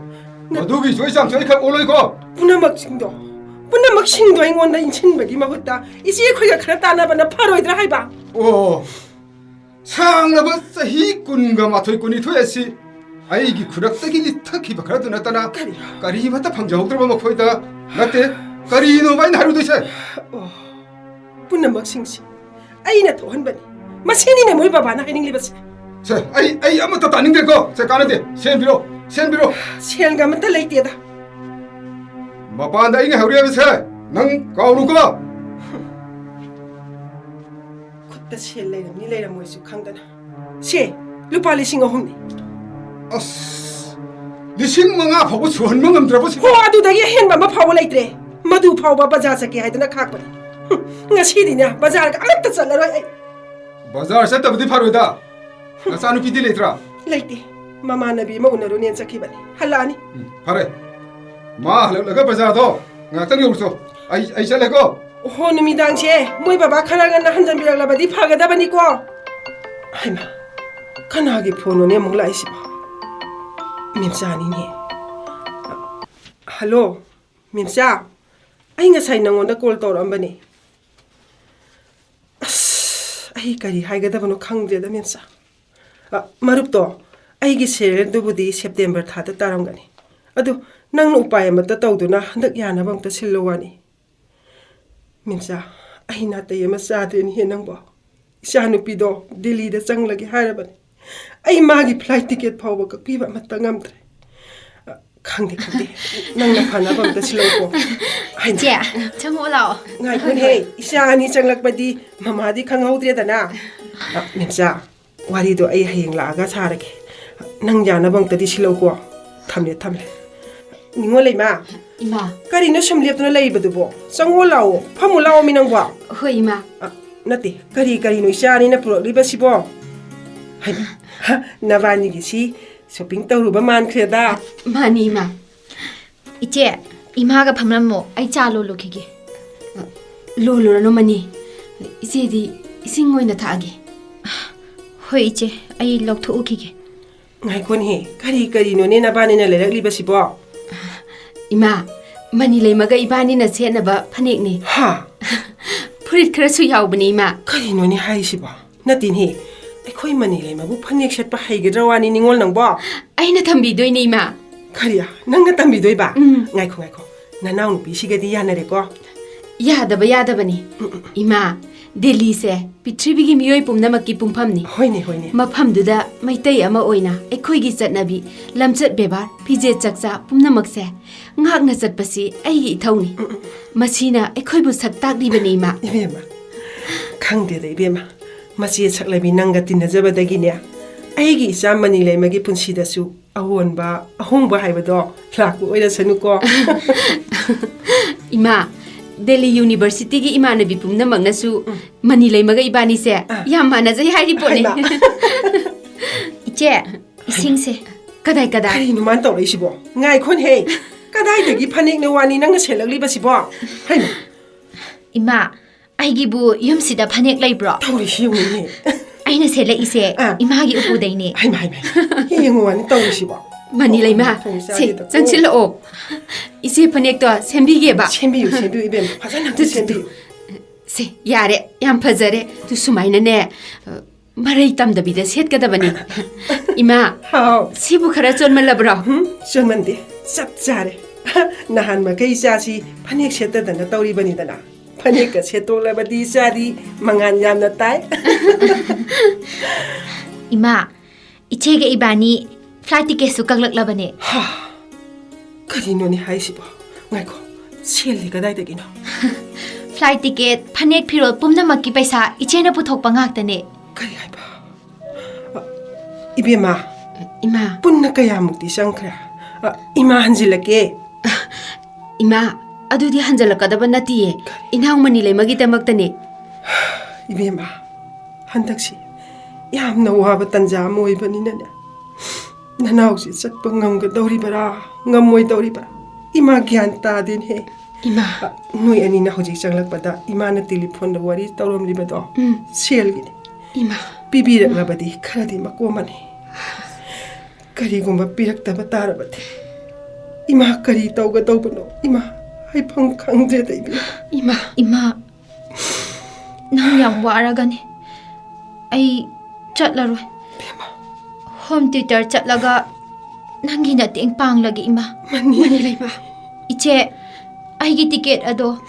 ꯅꯪ ꯃꯗꯨꯒꯤ ꯆꯣꯏ ꯆꯥꯡꯁꯨ ꯑꯩ ꯈꯛ ꯑꯣꯜꯂꯣꯏꯀꯣ꯫ ꯄꯨꯝꯅꯃꯛꯁꯤꯡꯗꯣ, ꯄꯨꯝꯅꯃꯛꯁꯤꯡꯗꯣ ꯑꯩꯉꯣꯟꯗ ꯏꯟꯁꯤꯟꯕꯒꯤ ꯃꯍꯨꯠꯇ ꯏꯆꯦ ꯑꯩꯈꯣꯏꯒ ꯈꯔ ꯇꯥꯟꯅꯕꯅ ꯐꯔꯣꯏꯗ꯭ꯔꯥ ꯍꯥꯏꯕ? ꯑꯣ, ꯁꯥꯡꯂꯕ ꯆꯍꯤ ꯀꯨꯟꯒ ꯃꯥꯊꯣꯏ, ꯀꯨꯟꯅꯤꯊꯣꯏ ꯑꯁꯤ ꯑꯩꯒꯤ ꯈꯨꯔꯛꯇꯒꯤ ꯂꯤꯊꯈꯤꯕ ꯈꯔꯗꯨ ꯅꯠꯇꯅ ꯀꯔꯤ? ꯀꯔꯤꯃꯠꯇ ꯐꯪꯖꯍꯧꯗ꯭ꯔꯕ ꯃꯈꯣꯏꯗ ꯅꯠꯇꯦ, ꯀꯔꯤꯅꯣꯕ ꯑꯩꯅ ꯍꯥꯏꯔꯨꯗꯣꯏꯁꯦ? ꯑꯣ, ꯄꯨꯝꯅꯃꯛꯁꯤꯡꯁꯤ ꯑꯩꯅ ꯊꯣꯛꯍꯟꯕꯅꯤ꯫ ꯃꯁꯤꯅꯤꯅꯦ ꯃꯣꯏ ꯕꯕꯥꯅ ꯍꯥꯏꯅꯤꯡꯂꯤꯕꯁꯦ꯫ ꯁꯦ, ꯑꯩ, ꯑꯩ ꯑꯃꯠꯇ ꯇꯥꯅꯤꯡꯗꯦꯀꯣ꯫ ꯁꯦ, ꯀꯥꯟꯅꯗꯦ꯫ ꯁꯦꯟꯕꯤꯔꯣ, ꯁꯦꯟꯕꯤꯔꯣ꯫ ꯁꯦꯜꯒ ꯑꯃꯠꯇ ꯂꯩꯇꯦꯗ꯫ ꯃꯄꯥꯟꯗ ꯑꯩ ꯉꯥꯏꯍꯧꯔꯤ ꯍꯥꯏꯕꯁꯦ ꯅꯪ ꯀꯥꯎꯅꯨꯀꯣ꯫ ꯈꯨꯠꯇ ꯁꯦꯜ ꯂꯩꯔꯝꯅꯤ ꯂꯩꯔꯝꯃꯣꯏꯁꯨ ꯈꯪꯗꯅ꯫ ꯁꯦ, ꯂꯨꯄꯥ ꯂꯤꯁꯤꯡ ꯑꯍꯨꯝꯅꯤ꯫ ꯑꯁ, ꯂꯤꯁꯤꯡ ꯃꯉꯥ ꯐꯥꯎꯕ ꯁꯨꯍꯟꯕ ꯉꯝꯗ꯭ꯔꯕ ꯁꯤꯕꯣ? ꯍꯣ, ꯑꯗꯨꯗꯒꯤ ꯑꯍꯦꯟꯕ ꯑꯃ ꯐꯥꯎꯕ ꯂꯩꯇ꯭ꯔꯦ꯫ ꯃꯗꯨ ꯐꯥꯎꯕ ꯕꯖꯥꯔ ꯆꯠꯀꯦ ꯍꯥꯏꯗꯅ ꯈꯥꯛꯄꯅꯤ꯫ ꯍꯨꯝ, ꯉꯁꯤꯗꯤꯅꯦ, ꯕꯖꯥꯔꯒ ꯑꯃꯠꯇ ꯆꯠꯂꯔꯣꯏ ꯑꯩ꯫ ꯕꯖꯥꯔ ꯆꯠꯇꯕꯗꯤ ꯐꯔꯣꯏꯗ꯫ ꯅꯆꯥꯅꯨꯄꯤꯗꯤ ꯂꯩꯇ꯭ꯔꯥ? ꯂꯩꯇꯦ꯫ ꯃꯃꯥꯟꯅꯕꯤ ꯑꯃ ꯎꯅꯔꯨꯅꯦꯅ ꯆꯠꯈꯤꯕꯅꯤ꯫ ꯍꯜꯂꯛꯑꯅꯤ꯫ ꯎꯝ, ꯐꯔꯦ꯫ ꯃꯥ ꯍꯜꯂꯛꯂꯒ ꯕꯖꯥꯔꯗꯣ ꯉꯥꯛꯇꯪ ꯌꯧꯔꯨꯆꯣ꯫ ꯑꯩ, ꯑꯩ ꯆꯠꯂꯦꯀꯣ꯫ ꯍꯣ, ꯅꯨꯃꯤꯗꯥꯡꯁꯦ ꯃꯣꯏ ꯕꯕꯥ ꯈꯔ ꯉꯟꯅ ꯍꯟꯖꯟꯕꯤꯔꯛꯂꯕꯗꯤ ꯐꯒꯗꯕꯅꯤꯀꯣ꯫ ꯍꯩꯃꯥ, ꯀꯅꯥꯒꯤ ꯐꯣꯟꯅꯣꯅꯦ ꯑꯃꯨꯛ ꯂꯥꯛꯏꯁꯤꯕꯣ? ꯃꯦꯝꯆꯥꯅꯤꯅꯦ꯫ ꯍꯜꯂꯣ, ꯃꯦꯝꯆꯥ꯫ ꯑꯩ ꯉꯁꯥꯏ ꯅꯉꯣꯟꯗ ꯀꯣꯜ ꯇꯧꯔꯛꯑꯝꯕꯅꯦ꯫ ꯑꯁ, ꯑꯩ ꯀꯔꯤ ꯍꯥꯏꯒꯗꯕꯅꯣ ꯈꯪꯗ꯭ꯔꯦꯗ, ꯃꯦꯝꯆꯥ꯫ ꯑ, ꯃꯔꯨꯞꯇꯣ, ꯑꯩꯒꯤ ꯁꯦꯔꯦꯜꯗꯨꯕꯨꯗꯤ ꯁꯦꯞꯇꯦꯝꯕꯔ ꯊꯥꯗ ꯇꯥꯔꯝꯒꯅꯤ꯫ ꯑꯗꯨ ꯅꯪꯅ ꯎꯄꯥꯏ ꯑꯃꯠꯇ ꯇꯧꯗꯨꯅ ꯍꯟꯗꯛ ꯌꯥꯅꯕ ꯑꯝꯇ ꯁꯤꯜꯂꯣ ꯋꯥꯅꯤ꯫ ꯃꯦꯝꯆꯥ, ꯑꯩ ꯅꯥꯇꯩ ꯑꯃ ꯆꯥꯗ꯭ꯔꯦꯅꯦꯍꯦ ꯅꯪꯕꯣ꯫ ꯏꯆꯥꯅꯨꯄꯤꯗꯣ ꯗꯤꯜꯂꯤꯗ ꯆꯪꯂꯒꯦ ꯍꯥꯏꯔꯕꯅꯤ꯫ ꯑꯩ ꯃꯥꯒꯤ ꯐ꯭ꯂꯥꯏꯠ ꯇꯤꯀꯦꯠ ꯐꯥꯎꯕ ꯀꯛꯄꯤꯕ ꯑꯃꯠꯇ ꯉꯝꯗ꯭ꯔꯦ꯫ ꯑ, ꯈꯪꯗꯦ, ꯈꯪꯗꯦ꯫ ꯅꯪꯅ ꯐꯅꯕ ꯑꯝꯇ ꯁꯤꯜꯂꯧꯀꯣ꯫ ꯍꯥꯏꯃ꯫ ꯏꯆꯦ, ꯆꯪꯉꯛꯑꯣ ꯂꯥꯛꯑꯣ꯫ ꯉꯥꯏꯈꯣꯅꯦ, ꯏꯆꯥ ꯑꯅꯤ ꯆꯪꯂꯛꯄꯗꯤ ꯃꯃꯥꯗꯤ ꯈꯪꯍꯧꯗ꯭ꯔꯦꯗꯅ꯫ ꯑ, ꯃꯦꯝꯆꯥ, ꯋꯥꯔꯤꯗꯣ ꯑꯩ ꯍꯌꯦꯡ ꯂꯥꯛꯑꯒ ꯁꯥꯔꯒꯦ꯫ ꯅꯪ ꯌꯥꯅꯕ ꯑꯝꯇꯗꯤ ꯁꯤꯜꯂꯧꯀꯣ꯫ ꯊꯝꯂꯦ, ꯊꯝꯂꯦ꯫ ꯅꯤꯉꯣꯜ ꯂꯩꯃ꯫ ꯏꯃꯥ꯫ ꯀꯔꯤꯅꯣ ꯁꯨꯝ ꯂꯦꯞꯇꯨꯅ ꯂꯩꯔꯤꯕꯗꯨꯕꯣ? ꯆꯪꯉꯣ ꯂꯥꯛꯑꯣ, ꯐꯝꯃꯨ ꯂꯥꯛꯑꯣ ꯃꯤ ꯅꯪꯕꯣ꯫ ꯍꯣꯏ, ꯏꯃꯥ꯫ ꯑ, ꯅꯠꯇꯦ, ꯀꯔꯤ ꯀꯔꯤꯅꯣ ꯏꯆꯥ ꯑꯅꯤꯅ ꯄꯨꯔꯛꯂꯤꯕꯁꯤꯕꯣ? ꯍꯩꯃꯥ, ꯍ, ꯅꯕꯥꯅꯤꯒꯤꯁꯤ ꯁꯣꯄꯤꯡ ꯇꯧꯔꯨꯕ ꯃꯥꯟꯈ꯭ꯔꯦꯗ꯫ ꯃꯥꯅꯤ, ꯏꯃꯥ꯫ ꯏꯆꯦ, ꯏꯃꯥꯒ ꯐꯝꯂꯝꯃꯣ, ꯑꯩ ꯆꯥ ꯂꯣꯜꯂꯨꯈꯤꯒꯦ꯫ ꯂꯣꯜꯂꯨꯔꯅꯨ, ꯃꯅꯤ꯫ ꯏꯆꯦꯗꯤ ꯏꯁꯤꯡ ꯑꯣꯏꯅ ꯊꯛꯑꯒꯦ꯫ ꯍꯣꯏ, ꯏꯆꯦ, ꯑꯩ ꯂꯧꯊꯣꯛꯎꯈꯤꯒꯦ꯫ ꯉꯥꯏꯈꯣꯅꯦꯍꯦ, ꯀꯔꯤ ꯀꯔꯤꯅꯣꯅꯦ ꯅꯕꯥꯅꯤꯅ ꯂꯩꯔꯛꯂꯤꯕꯁꯤꯕꯣ? ꯏꯃꯥ, ꯃꯅꯤ ꯂꯩꯃꯒ ꯏꯕꯥꯅꯤꯅ ꯁꯦꯠꯅꯕ ꯐꯅꯦꯛꯅꯦ꯫ ꯍꯥ? ꯐꯨꯔꯤꯠ ꯈꯔꯁꯨ ꯌꯥꯎꯕꯅꯦ, ꯏꯃꯥ꯫ ꯀꯔꯤꯅꯣꯅꯦ ꯍꯥꯏꯔꯤꯁꯤꯕꯣ? ꯅꯠꯇꯦꯅꯦꯍꯦ, ꯑꯩꯈꯣꯏ ꯃꯅꯤ ꯂꯩꯃꯕꯨ ꯐꯅꯦꯛ ꯁꯦꯠꯄ ꯍꯩꯒꯗ꯭ꯔꯥ ꯋꯥꯅꯤ, ꯅꯤꯉꯣꯜ ꯅꯪꯕꯣ? ꯑꯩꯅ ꯇꯝꯕꯤꯗꯣꯏꯅꯦ, ꯏꯃꯥ꯫ ꯀꯔꯤ? ꯅꯪꯅ ꯇꯝꯕꯤꯗꯣꯏꯕ? ꯎꯝ꯫ ꯉꯥꯏꯈꯣ, ꯉꯥꯏꯈꯣ, ꯅꯅꯥꯎꯅꯨꯄꯤꯁꯤꯒꯗꯤ ꯌꯥꯅꯔꯦꯀꯣ? ꯌꯥꯗꯕ ꯌꯥꯗꯕꯅꯤ꯫ ꯎꯝ, ꯎꯝ꯫ ꯏꯃꯥ, ꯗꯦꯜꯂꯤꯁꯦ ꯄ꯭ꯔꯤꯊꯤꯕꯤꯒꯤ ꯃꯤꯑꯣꯏ ꯄꯨꯝꯅꯃꯛꯀꯤ ꯄꯨꯡꯐꯝꯅꯤ꯫ ꯍꯣꯏꯅꯦ, ꯍꯣꯏꯅꯦ꯫ ꯃꯐꯝꯗꯨꯗ ꯃꯩꯇꯩ ꯑꯃ ꯑꯣꯏꯅ ꯑꯩꯈꯣꯏꯒꯤ ꯆꯠꯅꯕꯤ, ꯂꯝꯆꯠ ꯕꯦꯕꯥꯔ, ꯐꯤꯖꯦꯠ ꯆꯛꯆꯥ ꯄꯨꯝꯅꯃꯛꯁꯦ ꯉꯥꯛꯅ ꯆꯠꯄꯁꯤ ꯑꯩꯒꯤ ꯏꯊꯧꯅꯤ꯫ ꯎꯝ, ꯎꯝ꯫ ꯃꯁꯤꯅ ꯑꯩꯈꯣꯏꯕꯨ ꯁꯛ ꯇꯥꯛꯂꯤꯕꯅꯤ, ꯏꯃꯥ꯫ ꯏꯕꯦꯝꯃ, ꯈꯪꯗꯦꯗ ꯏꯕꯦꯝꯃ, ꯃꯆꯦ ꯁꯛꯂꯕꯤ ꯅꯪꯒ ꯇꯤꯟꯅꯖꯕꯗꯒꯤꯅꯦ, ꯑꯩꯒꯤ ꯏꯆꯥ ꯃꯅꯤ ꯂꯩꯃꯒꯤ ꯄꯨꯟꯁꯤꯗꯁꯨ ꯑꯑꯣꯟꯕ, ꯑꯍꯣꯡꯕ ꯍꯥꯏꯕꯗꯣ ꯂꯥꯛꯄ ꯑꯣꯏꯔꯁꯅꯨꯀꯣ꯫ ꯏꯃꯥ, ꯗꯦꯜꯂꯤ ꯌꯨꯅꯤꯚꯔꯁꯤꯇꯤꯒꯤ ꯏꯃꯥꯟꯅꯕꯤ ꯄꯨꯝꯅꯃꯛꯅꯁꯨ ꯎꯝ꯫ ꯃꯅꯤ ꯂꯩꯃꯒ ꯏꯕꯥꯅꯤꯁꯦ ꯑꯥ꯫ ꯌꯥꯝ ꯃꯥꯟꯅꯖꯩ ꯍꯥꯏꯔꯤ ꯄꯣꯠꯅꯤ꯫ ꯍꯩꯃꯥ꯫ ꯏꯆꯦ, ꯏꯁꯤꯡꯁꯦ꯫ ꯀꯗꯥꯏ, ꯀꯗꯥꯏ? ꯀꯔꯤꯅꯣ ꯃꯥꯅ ꯇꯧꯔꯛꯏꯁꯤꯕꯣ? ꯉꯥꯏꯈꯣꯅꯦꯍꯦ꯫ ꯀꯗꯥꯏꯗꯒꯤ ꯐꯅꯦꯛꯅꯣ ꯋꯥꯅꯤ ꯅꯪꯅ ꯁꯦꯠꯂꯛꯂꯤꯕꯁꯤꯕꯣ? ꯍꯩꯃꯥ꯫ ꯏꯃꯥ, ꯑꯩꯒꯤꯕꯨ ꯌꯨꯝꯁꯤꯗ ꯐꯅꯦꯛ ꯂꯩꯕ꯭ꯔꯣ? ꯇꯧꯔꯤꯁꯤ ꯌꯦꯡꯉꯨꯅꯦ꯫ ꯑꯩꯅ ꯁꯦꯠꯂꯛꯏꯁꯦ ꯑꯥ꯫ ꯏꯃꯥꯒꯤ ꯎꯄꯨꯗꯩꯅꯦ꯫ ꯍꯩꯃꯥ, ꯍꯩꯃꯥ, ꯍꯩꯃꯥ꯫ ꯌꯦꯡꯉꯨ ꯋꯥꯅꯤ ꯇꯧꯔꯤꯁꯤꯕꯣ꯫ ꯃꯅꯤ ꯂꯩꯃ, ꯊꯣꯡ ꯁꯦ, ꯆꯥꯒꯦ ꯇꯧ-, ꯆꯪꯁꯤꯜꯂꯛꯑꯣ꯫ ꯏꯆꯦ ꯐꯅꯦꯛꯇꯣ ꯁꯦꯝꯕꯤꯒꯦꯕ꯫ ꯁꯦꯝꯕꯤꯌꯨ, ꯁꯦꯝꯕꯤꯌꯨ, ꯏꯕꯦꯝꯃ꯫ ꯐꯖꯅ ꯑꯝꯇ ꯇꯨ, ꯇꯨ, ꯇꯨ꯫ ꯁꯦꯝꯕꯤꯌꯨ꯫ ꯁꯦ, ꯌꯥꯔꯦ, ꯌꯥꯝ ꯐꯖꯔꯦ꯫ ꯇꯨ ꯁꯨꯃꯥꯏꯅꯅꯦ, ꯑ, ꯃꯔꯩ ꯇꯝꯗꯕꯤꯗ ꯁꯦꯠꯀꯗꯕꯅꯤ꯫ ꯏꯃꯥ, ꯍꯥꯎ꯫ ꯁꯤꯕꯨ ꯈꯔ ꯆꯣꯟꯃꯜꯂꯕ꯭ꯔꯣ? ꯎꯝ, ꯆꯣꯟꯃꯟꯗꯦ꯫ ꯆꯞ ꯆꯥꯔꯦ꯫ ꯅꯍꯥꯟ ꯃꯈꯩ ꯏꯆꯥꯁꯤ ꯐꯅꯦꯛ ꯁꯦꯠꯇꯗꯅ ꯇꯧꯔꯤꯕꯅꯤꯗꯅ꯫ ꯐꯅꯦꯛꯀ ꯁꯦꯠꯇꯣꯛꯂꯕꯗꯤ ꯏꯆꯥꯗꯤ ꯃꯉꯥꯟ ꯌꯥꯝꯅ ꯇꯥꯏ꯫ ꯏꯃꯥ, ꯏꯆꯦꯒ ꯏꯕꯥꯅꯤ ꯐ꯭ꯂꯥꯏꯠ ꯇꯤꯀꯦꯠꯁꯨ ꯀꯛꯂꯛꯂꯕꯅꯦ꯫ ꯍꯥ, ꯀꯔꯤꯅꯣꯅꯦ ꯍꯥꯏꯁꯤꯕꯣ? ꯉꯥꯏꯈꯣ, ꯁꯦꯜꯗꯤ ꯀꯗꯥꯏꯗꯒꯤꯅꯣ? ꯐ꯭ꯂꯥꯏꯠ ꯇꯤꯀꯦꯠ, ꯐꯅꯦꯛ ꯐꯤꯔꯣꯜ ꯄꯨꯝꯅꯃꯛꯀꯤ ꯄꯩꯁꯥ ꯏꯆꯦꯅ ꯄꯨꯊꯣꯛꯄ ꯉꯥꯛꯇꯅꯦ꯫ ꯀꯔꯤ ꯍꯥꯏꯕ? ꯑ, ꯏꯕꯦꯝꯃ, ꯏꯃꯥ, ꯄꯨꯟꯅ ꯀꯌꯥꯃꯨꯛꯇꯤ ꯆꯪꯈ꯭ꯔꯦ? ꯑ, ꯏꯃꯥ ꯍꯟꯖꯤꯜꯂꯛꯀꯦ꯫ ꯏꯃꯥ, ꯑꯗꯨꯗꯤ ꯍꯟꯖꯜꯂꯛꯀꯗꯕ ꯅꯠꯇꯤꯌꯦ꯫ ꯏꯅꯥꯎ ꯃꯅꯤ ꯂꯩꯃꯒꯤꯗꯃꯛꯇꯅꯦ꯫ ꯏꯕꯦꯝꯃ, ꯍꯟꯗꯛꯁꯤ ꯌꯥꯝꯅ ꯋꯥꯕ ꯇꯟꯖꯥ ꯑꯃ ꯑꯣꯏꯕꯅꯤꯅꯅꯦ, ꯅꯅꯥꯎꯁꯤ ꯆꯠꯄ ꯉꯝꯒꯗꯧꯔꯤꯕꯔꯥ, ꯉꯝꯃꯣꯏꯗꯧꯔꯤꯕꯔꯥ, ꯏꯃꯥ ꯒ꯭ꯌꯥꯟ ꯇꯥꯗꯦꯅꯦꯍꯦ꯫ ꯏꯃꯥ꯫ ꯑ, ꯅꯣꯏ ꯑꯅꯤꯅ ꯍꯧꯖꯤꯛ ꯆꯪꯂꯛꯄꯗ ꯏꯃꯥꯅ ꯇꯦꯂꯤꯐꯣꯟꯗ ꯋꯥꯔꯤ ꯇꯧꯔꯝꯂꯤꯕꯗꯣ, ꯎꯝ꯫ ꯁꯦꯜꯒꯤꯅꯤ꯫ ꯏꯃꯥ꯫ ꯄꯤꯕꯤꯔꯛꯂꯕꯗꯤ ꯈꯔꯗꯤ ꯃꯀꯣꯝꯃꯅꯤ꯫ ꯀꯔꯤꯒꯨꯝꯕ ꯄꯤꯔꯛꯇꯕ ꯇꯥꯔꯕꯗꯤ ꯏꯃꯥ ꯀꯔꯤ ꯇꯧꯒꯗꯧꯕꯅꯣ? ꯏꯃꯥ, ꯍꯥꯏꯐꯝ ꯈꯪꯗ꯭ꯔꯦꯗ, ꯏꯕꯦꯝꯃ꯫ ꯏꯃꯥ, ꯏꯃꯥ, ꯅꯪ ꯌꯥꯝ ꯋꯥꯔꯒꯅꯤ꯫ ꯑꯩ ꯆꯠꯂꯔꯣꯏ꯫ ꯍꯣꯝ ꯇ꯭ꯌꯨꯇꯔ ꯆꯠꯂꯒ ꯅꯪꯒꯤ ꯃꯇꯦꯡ ꯄꯥꯡꯂꯒꯦ, ꯏꯃꯥ꯫ ꯃꯅꯤ꯫ ꯃꯅꯤ ꯂꯩꯃ꯫ ꯏꯆꯦ, ꯑꯩꯒꯤ ꯇꯤꯀꯦꯠ ꯑꯗꯣ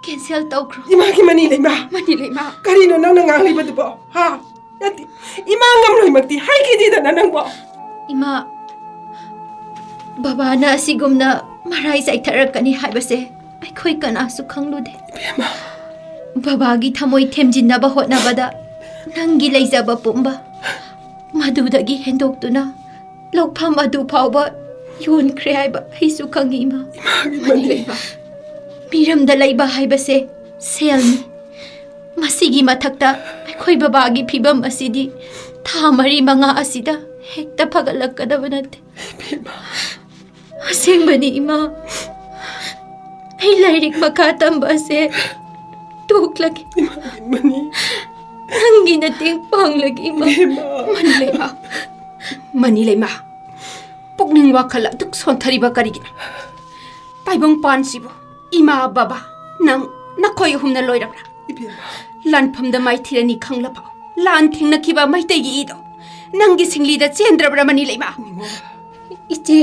ꯀꯦꯟꯁꯦꯜ ꯇꯧꯈ꯭ꯔꯣ꯫ ꯏꯃꯥꯒꯤ ꯃꯅꯤ ꯂꯩꯃ꯫ ꯃꯅꯤ ꯂꯩꯃ꯫ ꯀꯔꯤꯅꯣ ꯅꯪꯅ ꯉꯥꯡꯂꯤꯕꯗꯨꯕꯣ? ꯍꯥ? ꯅꯠꯇꯦ, ꯏꯃꯥ ꯉꯝꯂꯣꯏꯃꯛꯇꯤ ꯍꯥꯏꯈꯤꯗꯦꯗꯅ ꯅꯪꯕꯣ꯫ ꯏꯃꯥ, ꯕꯕꯥꯅ ꯑꯁꯤꯒꯨꯝꯅ ꯃꯔꯥꯏ ꯆꯥꯏꯊꯔꯛꯀꯅꯤ ꯍꯥꯏꯕꯁꯦ ꯑꯩꯈꯣꯏ ꯀꯅꯥꯁꯨ ꯈꯪꯂꯨꯗꯦ꯫ ꯕꯕꯥꯒꯤ ꯊꯃꯣꯏ ꯊꯦꯝꯖꯤꯟꯅꯕ ꯍꯣꯠꯅꯕꯗ ꯅꯪꯒꯤ ꯂꯩꯖꯕ ꯄꯨꯝꯕ ꯃꯗꯨꯗꯒꯤ ꯍꯦꯟꯗꯣꯛꯇꯨꯅ ꯂꯧꯐꯝ ꯑꯗꯨ ꯐꯥꯎꯕ ꯌꯣꯟꯈ꯭ꯔꯦ ꯍꯥꯏꯕ ꯑꯩꯁꯨ ꯈꯪꯏ, ꯏꯃꯥ꯫ ꯏꯃꯥꯒꯤ ꯃꯅꯤ꯫ ꯃꯤꯔꯝꯗ ꯂꯩꯕ ꯍꯥꯏꯕꯁꯦ ꯁꯦꯜꯅꯤ꯫ ꯃꯁꯤꯒꯤ ꯃꯊꯛꯇ ꯑꯩꯈꯣꯏ ꯕꯕꯥꯒꯤ ꯐꯤꯕꯝ ꯑꯁꯤꯗꯤ ꯊꯥ ꯃꯔꯤ ꯃꯉꯥ ꯑꯁꯤꯗ ꯍꯦꯛꯇ ꯐꯒꯠꯂꯛꯀꯗꯕ ꯅꯠꯇꯦ꯫ ꯑꯁꯦꯡꯕꯅꯤ, ꯏꯃꯥ꯫ ꯑꯩ ꯂꯥꯏꯔꯤꯛ ꯃꯈꯥ ꯇꯝꯕ ꯑꯁꯦ ꯇꯣꯛꯂꯒꯦ꯫ ꯏꯃꯥꯒꯤ ꯃꯅꯤ꯫ ꯅꯪꯒꯤ ꯃꯇꯦꯡ ꯄꯥꯡꯂꯒꯦ, ꯏꯃꯥ꯫ ꯏꯕꯦꯝꯃ꯫ ꯃꯅꯤ ꯂꯩꯃ, ꯃꯅꯤ ꯂꯩꯃ, ꯄꯨꯛꯅꯤꯡ ꯋꯥꯈꯜ ꯑꯗꯨꯛ ꯁꯣꯟꯊꯔꯤꯕ ꯀꯔꯤꯒꯤꯅꯣ? ꯇꯥꯏꯕꯪꯄꯥꯟꯁꯤꯕꯨ ꯏꯃꯥ, ꯕꯕꯥ, ꯅꯪ, ꯅꯈꯣꯏ ꯑꯍꯨꯝꯅ ꯂꯣꯏꯔꯕ꯭ꯔꯥ? ꯏꯕꯦꯝꯃ꯫ ꯂꯥꯟꯐꯝꯗ ꯃꯥꯏꯊꯤꯔꯅꯤ ꯈꯪꯂꯐꯥꯎ ꯂꯥꯟ ꯊꯦꯡꯅꯈꯤꯕ ꯃꯩꯇꯩꯒꯤ ꯏꯗꯣ ꯅꯪꯒꯤ ꯁꯤꯡꯂꯤꯗ ꯆꯦꯟꯗ꯭ꯔꯕ꯭ꯔꯥ, ꯃꯅꯤꯂꯩꯃ? ꯅꯤꯉꯣꯜ꯫ ꯏꯆꯦ,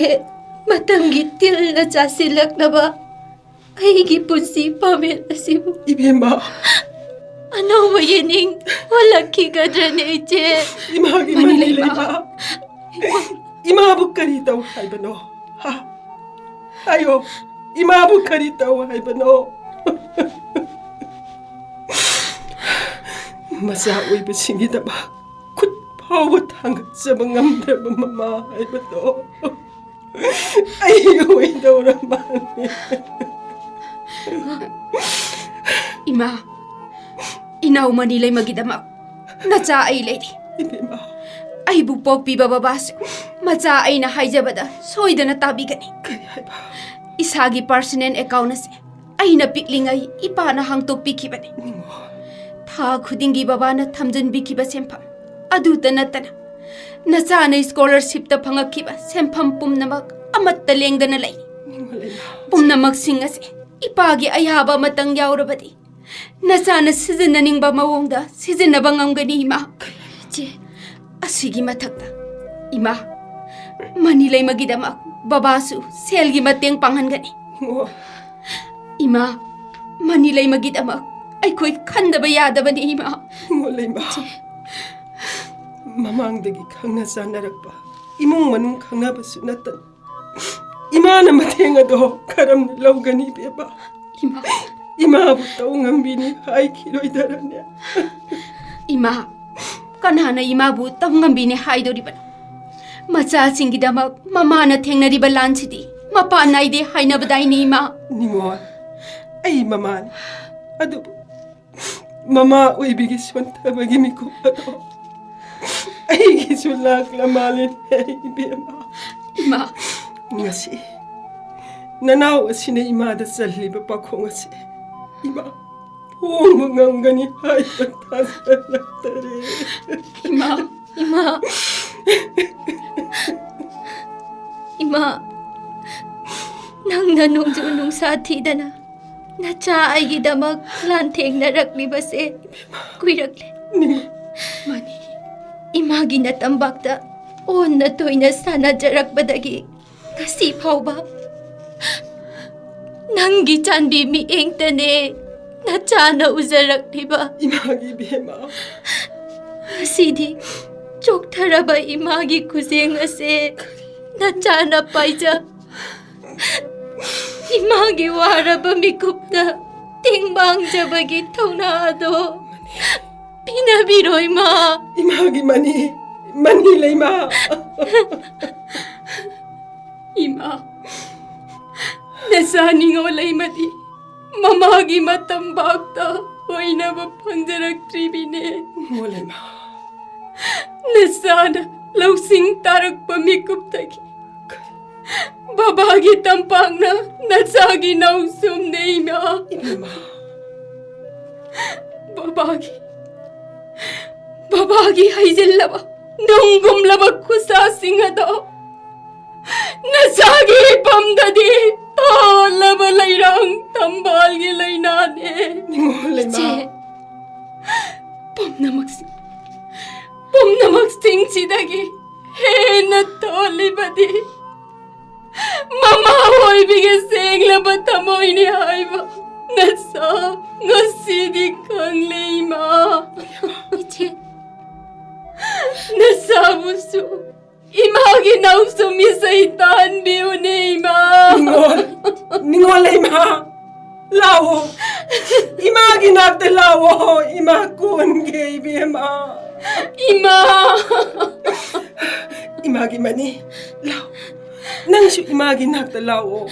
ꯃꯇꯝꯒꯤ ꯇꯤꯜꯅ ꯆꯥꯁꯤꯜꯂꯛꯂꯕ ꯑꯩꯒꯤ ꯄꯨꯟꯁꯤ ꯄꯥꯃꯦꯟ ꯑꯁꯤꯕꯨ ꯏꯕꯦꯝꯃ꯫ ꯑꯅꯧꯕ ꯌꯦꯅꯤꯡ ꯑꯣꯜꯂꯛꯈꯤꯒꯗ꯭ꯔꯅꯦ, ꯏꯆꯦ? ꯏꯃꯥꯒꯤ ꯃꯅꯤꯂꯩꯃ꯫ ꯃꯅꯤꯂꯩꯃ꯫ ꯏꯃꯥꯕꯨ ꯀꯔꯤ ꯇꯧ ꯍꯥꯏꯕꯅꯣ? ꯍꯥ? ꯍꯥꯏꯌꯣ, ꯏꯃꯥꯕꯨ ꯀꯔꯤ ꯇꯧ ꯍꯥꯏꯕꯅꯣ? ꯃꯆꯥ ꯑꯣꯏꯕꯁꯤꯡꯒꯤꯗꯃꯛ ꯈꯨꯠ ꯐꯥꯎꯕ ꯊꯥꯡꯒꯠꯆꯕ ꯉꯝꯗ꯭ꯔꯕ ꯃꯃꯥ ꯍꯥꯏꯕꯗꯣ ꯑꯩ ꯑꯣꯏꯗꯧꯔ ꯃꯥꯜꯂꯦ꯫ ꯏꯃꯥ, ꯏꯅꯥꯎ ꯃꯅꯤꯂꯩꯃꯒꯤꯗꯃꯛ ꯅꯆꯥ ꯑꯩ ꯂꯩꯔꯤ꯫ ꯏꯕꯦꯝꯃ꯫ ꯑꯩꯕꯨ ꯄꯣꯛꯄꯤꯕ ꯕꯕꯥꯁꯨ ꯃꯆꯥ ꯑꯩꯅ ꯍꯥꯏꯖꯕꯗ ꯁꯣꯏꯗꯅ ꯇꯥꯕꯤꯒꯅꯤ꯫ ꯀꯔꯤ ꯍꯥꯏꯕ? ꯏꯁꯥꯒꯤ personal account ꯑꯁꯤ ꯑꯩꯅ ꯄꯤꯛꯂꯤꯉꯩ ꯏꯄꯥꯅ ꯍꯥꯡꯇꯣꯛꯄꯤꯈꯤꯕꯅꯤ꯫ ꯅꯤꯉꯣꯜ꯫ ꯊꯥ ꯈꯨꯗꯤꯡꯒꯤ ꯕꯕꯥꯅ ꯊꯝꯖꯤꯟꯕꯤꯈꯤꯕ ꯁꯦꯟꯐꯝ ꯑꯗꯨꯇ ꯅꯠꯇꯅ ꯅꯆꯥꯅ scholarshipꯇ ꯐꯪꯉꯛꯈꯤꯕ ꯁꯦꯟꯐꯝ ꯄꯨꯝꯅꯃꯛ ꯑꯃꯠꯇ ꯂꯦꯡꯗꯅ ꯂꯩ꯫ ꯅꯤꯉꯣꯜ ꯏꯃꯥ꯫ ꯄꯨꯝꯅꯃꯛꯁꯤꯡ ꯑꯁꯤ ꯏꯄꯥꯒꯤ ꯑꯌꯥꯕ ꯑꯃꯇꯪ ꯌꯥꯎꯔꯕꯗꯤ ꯅꯆꯥꯅ ꯁꯤꯖꯤꯟꯅꯅꯤꯡꯕ ꯃꯑꯣꯡꯗ ꯁꯤꯖꯤꯟꯅꯕ ꯉꯝꯒꯅꯤ, ꯏꯃꯥ꯫ ꯏꯆꯦ꯫ ꯑꯁꯤꯒꯤ ꯃꯊꯛꯇ, ꯏꯃꯥ, ꯃꯅꯤꯂꯩꯃꯒꯤꯗꯃꯛ ꯕꯕꯥꯁꯨ ꯁꯦꯜꯒꯤ ꯃꯇꯦꯡ ꯄꯥꯡꯍꯟꯒꯅꯤ꯫ ꯑꯣ꯫ ꯏꯃꯥ, ꯃꯅꯤꯂꯩꯃꯒꯤꯗꯃꯛ ꯑꯩꯈꯣꯏ ꯈꯟꯗꯕ ꯌꯥꯗꯕꯅꯤ, ꯏꯃꯥ꯫ ꯅꯤꯉꯣꯜ ꯏꯃꯥ꯫ ꯏꯆꯦ꯫ ꯃꯃꯥꯡꯗꯒꯤ ꯈꯪꯅ ꯆꯥꯟꯅꯔꯛꯄ, ꯏꯃꯨꯡ ꯃꯅꯨꯡ ꯈꯪꯅꯕꯁꯨ ꯅꯠꯇꯅ ꯏꯃꯥꯅ ꯃꯇꯦꯡ ꯑꯗꯣ ꯀꯔꯝꯅ ꯂꯧꯒꯅꯤ, ꯏꯕꯦꯝꯃ? ꯏꯃꯥ꯫ ꯏꯃꯥꯕꯨ ꯇꯧ ꯉꯝꯕꯤꯅꯤ ꯍꯥꯏꯈꯤꯔꯣꯏꯗꯔꯅꯦ? ꯏꯃꯥ, ꯀꯅꯥꯅ ꯏꯃꯥꯕꯨ ꯇꯧ ꯉꯝꯕꯤꯅꯤ ꯍꯥꯏꯗꯣꯔꯤꯕꯅꯣ? ꯃꯆꯥꯁꯤꯡꯒꯤꯗꯃꯛ ꯃꯃꯥꯅ ꯊꯦꯡꯅꯔꯤꯕ ꯂꯥꯟꯁꯤꯗꯤ ꯃꯄꯥꯟ ꯅꯥꯏꯗꯦ ꯍꯥꯏꯅꯕꯗꯥꯏꯅꯤ, ꯏꯃꯥ? ꯅꯤꯉꯣꯜ, ꯑꯩ ꯃꯃꯥꯅꯤ꯫ ꯑꯗꯨꯕꯨ ꯃꯃꯥ ꯑꯣꯏꯕꯤꯒꯤ ꯁꯣꯟꯊꯕꯒꯤ ꯃꯤꯀꯨꯞ ꯑꯗꯣ ꯑꯩꯒꯤꯁꯨ ꯂꯥꯛꯂ ꯃꯥꯜꯂꯦꯅꯦ, ꯏꯕꯦꯝꯃ꯫ ꯏꯃꯥ꯫ ꯉꯁꯤ ꯅꯅꯥꯎ ꯑꯁꯤꯅ ꯏꯃꯥꯗ ꯆꯜꯂꯤꯕ ꯄꯥꯈꯣꯡ ꯑꯁꯤ ꯏꯃꯥ ꯐꯣꯡꯕ ꯉꯝꯒꯅꯤ ꯍꯥꯏꯕ ꯊꯥꯖꯔꯛꯇꯔꯦ꯫ ꯏꯃꯥ꯫ ꯏꯃꯥ꯫ ꯏꯃꯥ꯫ ꯅꯪꯅ ꯅꯣꯡꯖꯨ ꯅꯨꯡꯁꯥ ꯊꯤꯗꯅ ꯅꯆꯥ ꯑꯩꯒꯤꯗꯃꯛ ꯂꯥꯟꯊꯦꯡꯅꯔꯛꯂꯤꯕꯁꯦ ꯀꯨꯏꯔꯛꯂꯦ꯫ ꯅꯤꯉꯣꯜ꯫ ꯃꯅꯤ꯫ ꯏꯃꯥꯒꯤ ꯅꯇꯝꯕꯥꯛꯇ ꯑꯣꯟꯅ ꯇꯣꯏꯅ ꯁꯥꯟꯅꯖꯔꯛꯄꯗꯒꯤ ꯉꯁꯤ ꯐꯥꯎꯕ ꯅꯪꯒꯤ ꯆꯥꯟꯕꯤ ꯃꯤꯠꯌꯦꯡꯇꯅꯦ ꯅꯆꯥꯅ ꯎꯖꯔꯛꯂꯤꯕ꯫ ꯏꯃꯥꯒꯤ ꯏꯕꯦꯝꯃ꯫ ꯉꯁꯤꯗꯤ ꯆꯣꯛꯊꯔꯕ ꯏꯃꯥꯒꯤ ꯈꯨꯖꯦꯡ ꯑꯁꯦ ꯅꯆꯥꯅ ꯄꯥꯏꯖ꯫ ꯏꯃꯥꯒꯤ ꯋꯥꯔꯕ ꯃꯤꯀꯨꯞꯇ ꯇꯦꯡꯕꯥꯡꯖꯕꯒꯤ ꯊꯧꯅꯥ ꯑꯗꯣ ꯄꯤꯅꯕꯤꯔꯣ, ꯏꯃꯥ꯫ ꯏꯃꯥꯒꯤ ꯃꯅꯤ, ꯃꯅꯤ ꯂꯩꯃ꯫ ꯏꯃꯥ, ꯅꯆꯥ ꯅꯤꯡꯉꯣꯜ ꯂꯩꯃꯗꯤ ꯃꯃꯥꯒꯤ ꯃꯇꯝ ꯚꯥꯞꯇ ꯑꯣꯏꯅꯕ ꯐꯪꯖꯔꯛꯇ꯭ꯔꯤꯕꯤꯅꯦ꯫ ꯅꯤꯡꯉꯣꯜ ꯂꯩꯃ꯫ ꯅꯆꯥꯅ ꯂꯧꯁꯤꯡ ꯇꯥꯔꯛꯄ ꯃꯤꯀꯨꯞꯇꯒꯤ ꯕꯕꯥꯒꯤ ꯇꯝꯄꯥꯛꯅ ꯅꯆꯥꯒꯤ ꯅꯧꯁꯨꯝꯅꯦ, ꯏꯃꯥ꯫ ꯏꯕꯦꯝꯃ꯫ ꯕꯕꯥꯒꯤ, ꯕꯕꯥꯒꯤ ꯍꯩꯖꯤꯜꯂꯕ ꯅꯨꯡꯒꯨꯝꯂꯕ ꯈꯨꯠꯁꯥꯁꯤꯡ ꯑꯗꯣ ꯅꯆꯥꯒꯤ ꯏꯄꯝꯗꯗꯤ ꯇꯣꯜꯂꯕ ꯂꯩꯔꯥꯡ ꯊꯝꯕꯥꯜꯒꯤ ꯂꯩꯅꯥꯅꯦ꯫ ꯅꯤꯡꯉꯣꯜ ꯂꯩꯃ꯫ ꯏꯆꯦ, ꯄꯨꯝꯅꯃꯛꯁꯤ, ꯄꯨꯝꯅꯃꯛꯁꯤꯡꯁꯤꯗꯒꯤ ꯍꯦꯟꯅ ꯇꯣꯜꯂꯤꯕꯗꯤ ꯃꯃꯥ ꯑꯣꯏꯕꯤꯒꯤ ꯁꯦꯡꯂꯕ ꯊꯃꯣꯏꯅꯤ ꯍꯥꯏꯕ ꯅꯆꯥ ꯉꯁꯤꯗꯤ ꯈꯪꯂꯦ, ꯏꯃꯥ꯫ ꯏꯆꯦ꯫ ꯅꯆꯥꯕꯨꯁꯨ ꯏꯃꯥꯒꯤ ꯅꯧꯁꯨꯝ ꯏꯁꯩ ꯇꯥꯍꯟꯕꯤꯌꯨꯅꯦ, ꯏꯃꯥ꯫ ꯅꯤꯡꯉꯣꯜ, ꯅꯤꯡꯉꯣꯜ ꯂꯩꯃ, ꯂꯥꯛꯑꯣ꯫ ꯏꯃꯥꯒꯤ ꯅꯥꯛꯇ ꯂꯥꯛꯑꯣ, ꯏꯃꯥ ꯀꯣꯟꯒꯦ, ꯏꯕꯦꯝꯃ꯫ ꯏꯃꯥ! ꯏꯃꯥꯒꯤ ꯃꯅꯤ, ꯂꯥꯛꯑꯣ꯫ ꯅꯪꯁꯨ ꯏꯃꯥꯒꯤ ꯅꯥꯛꯇ ꯂꯥꯛꯑꯣ꯫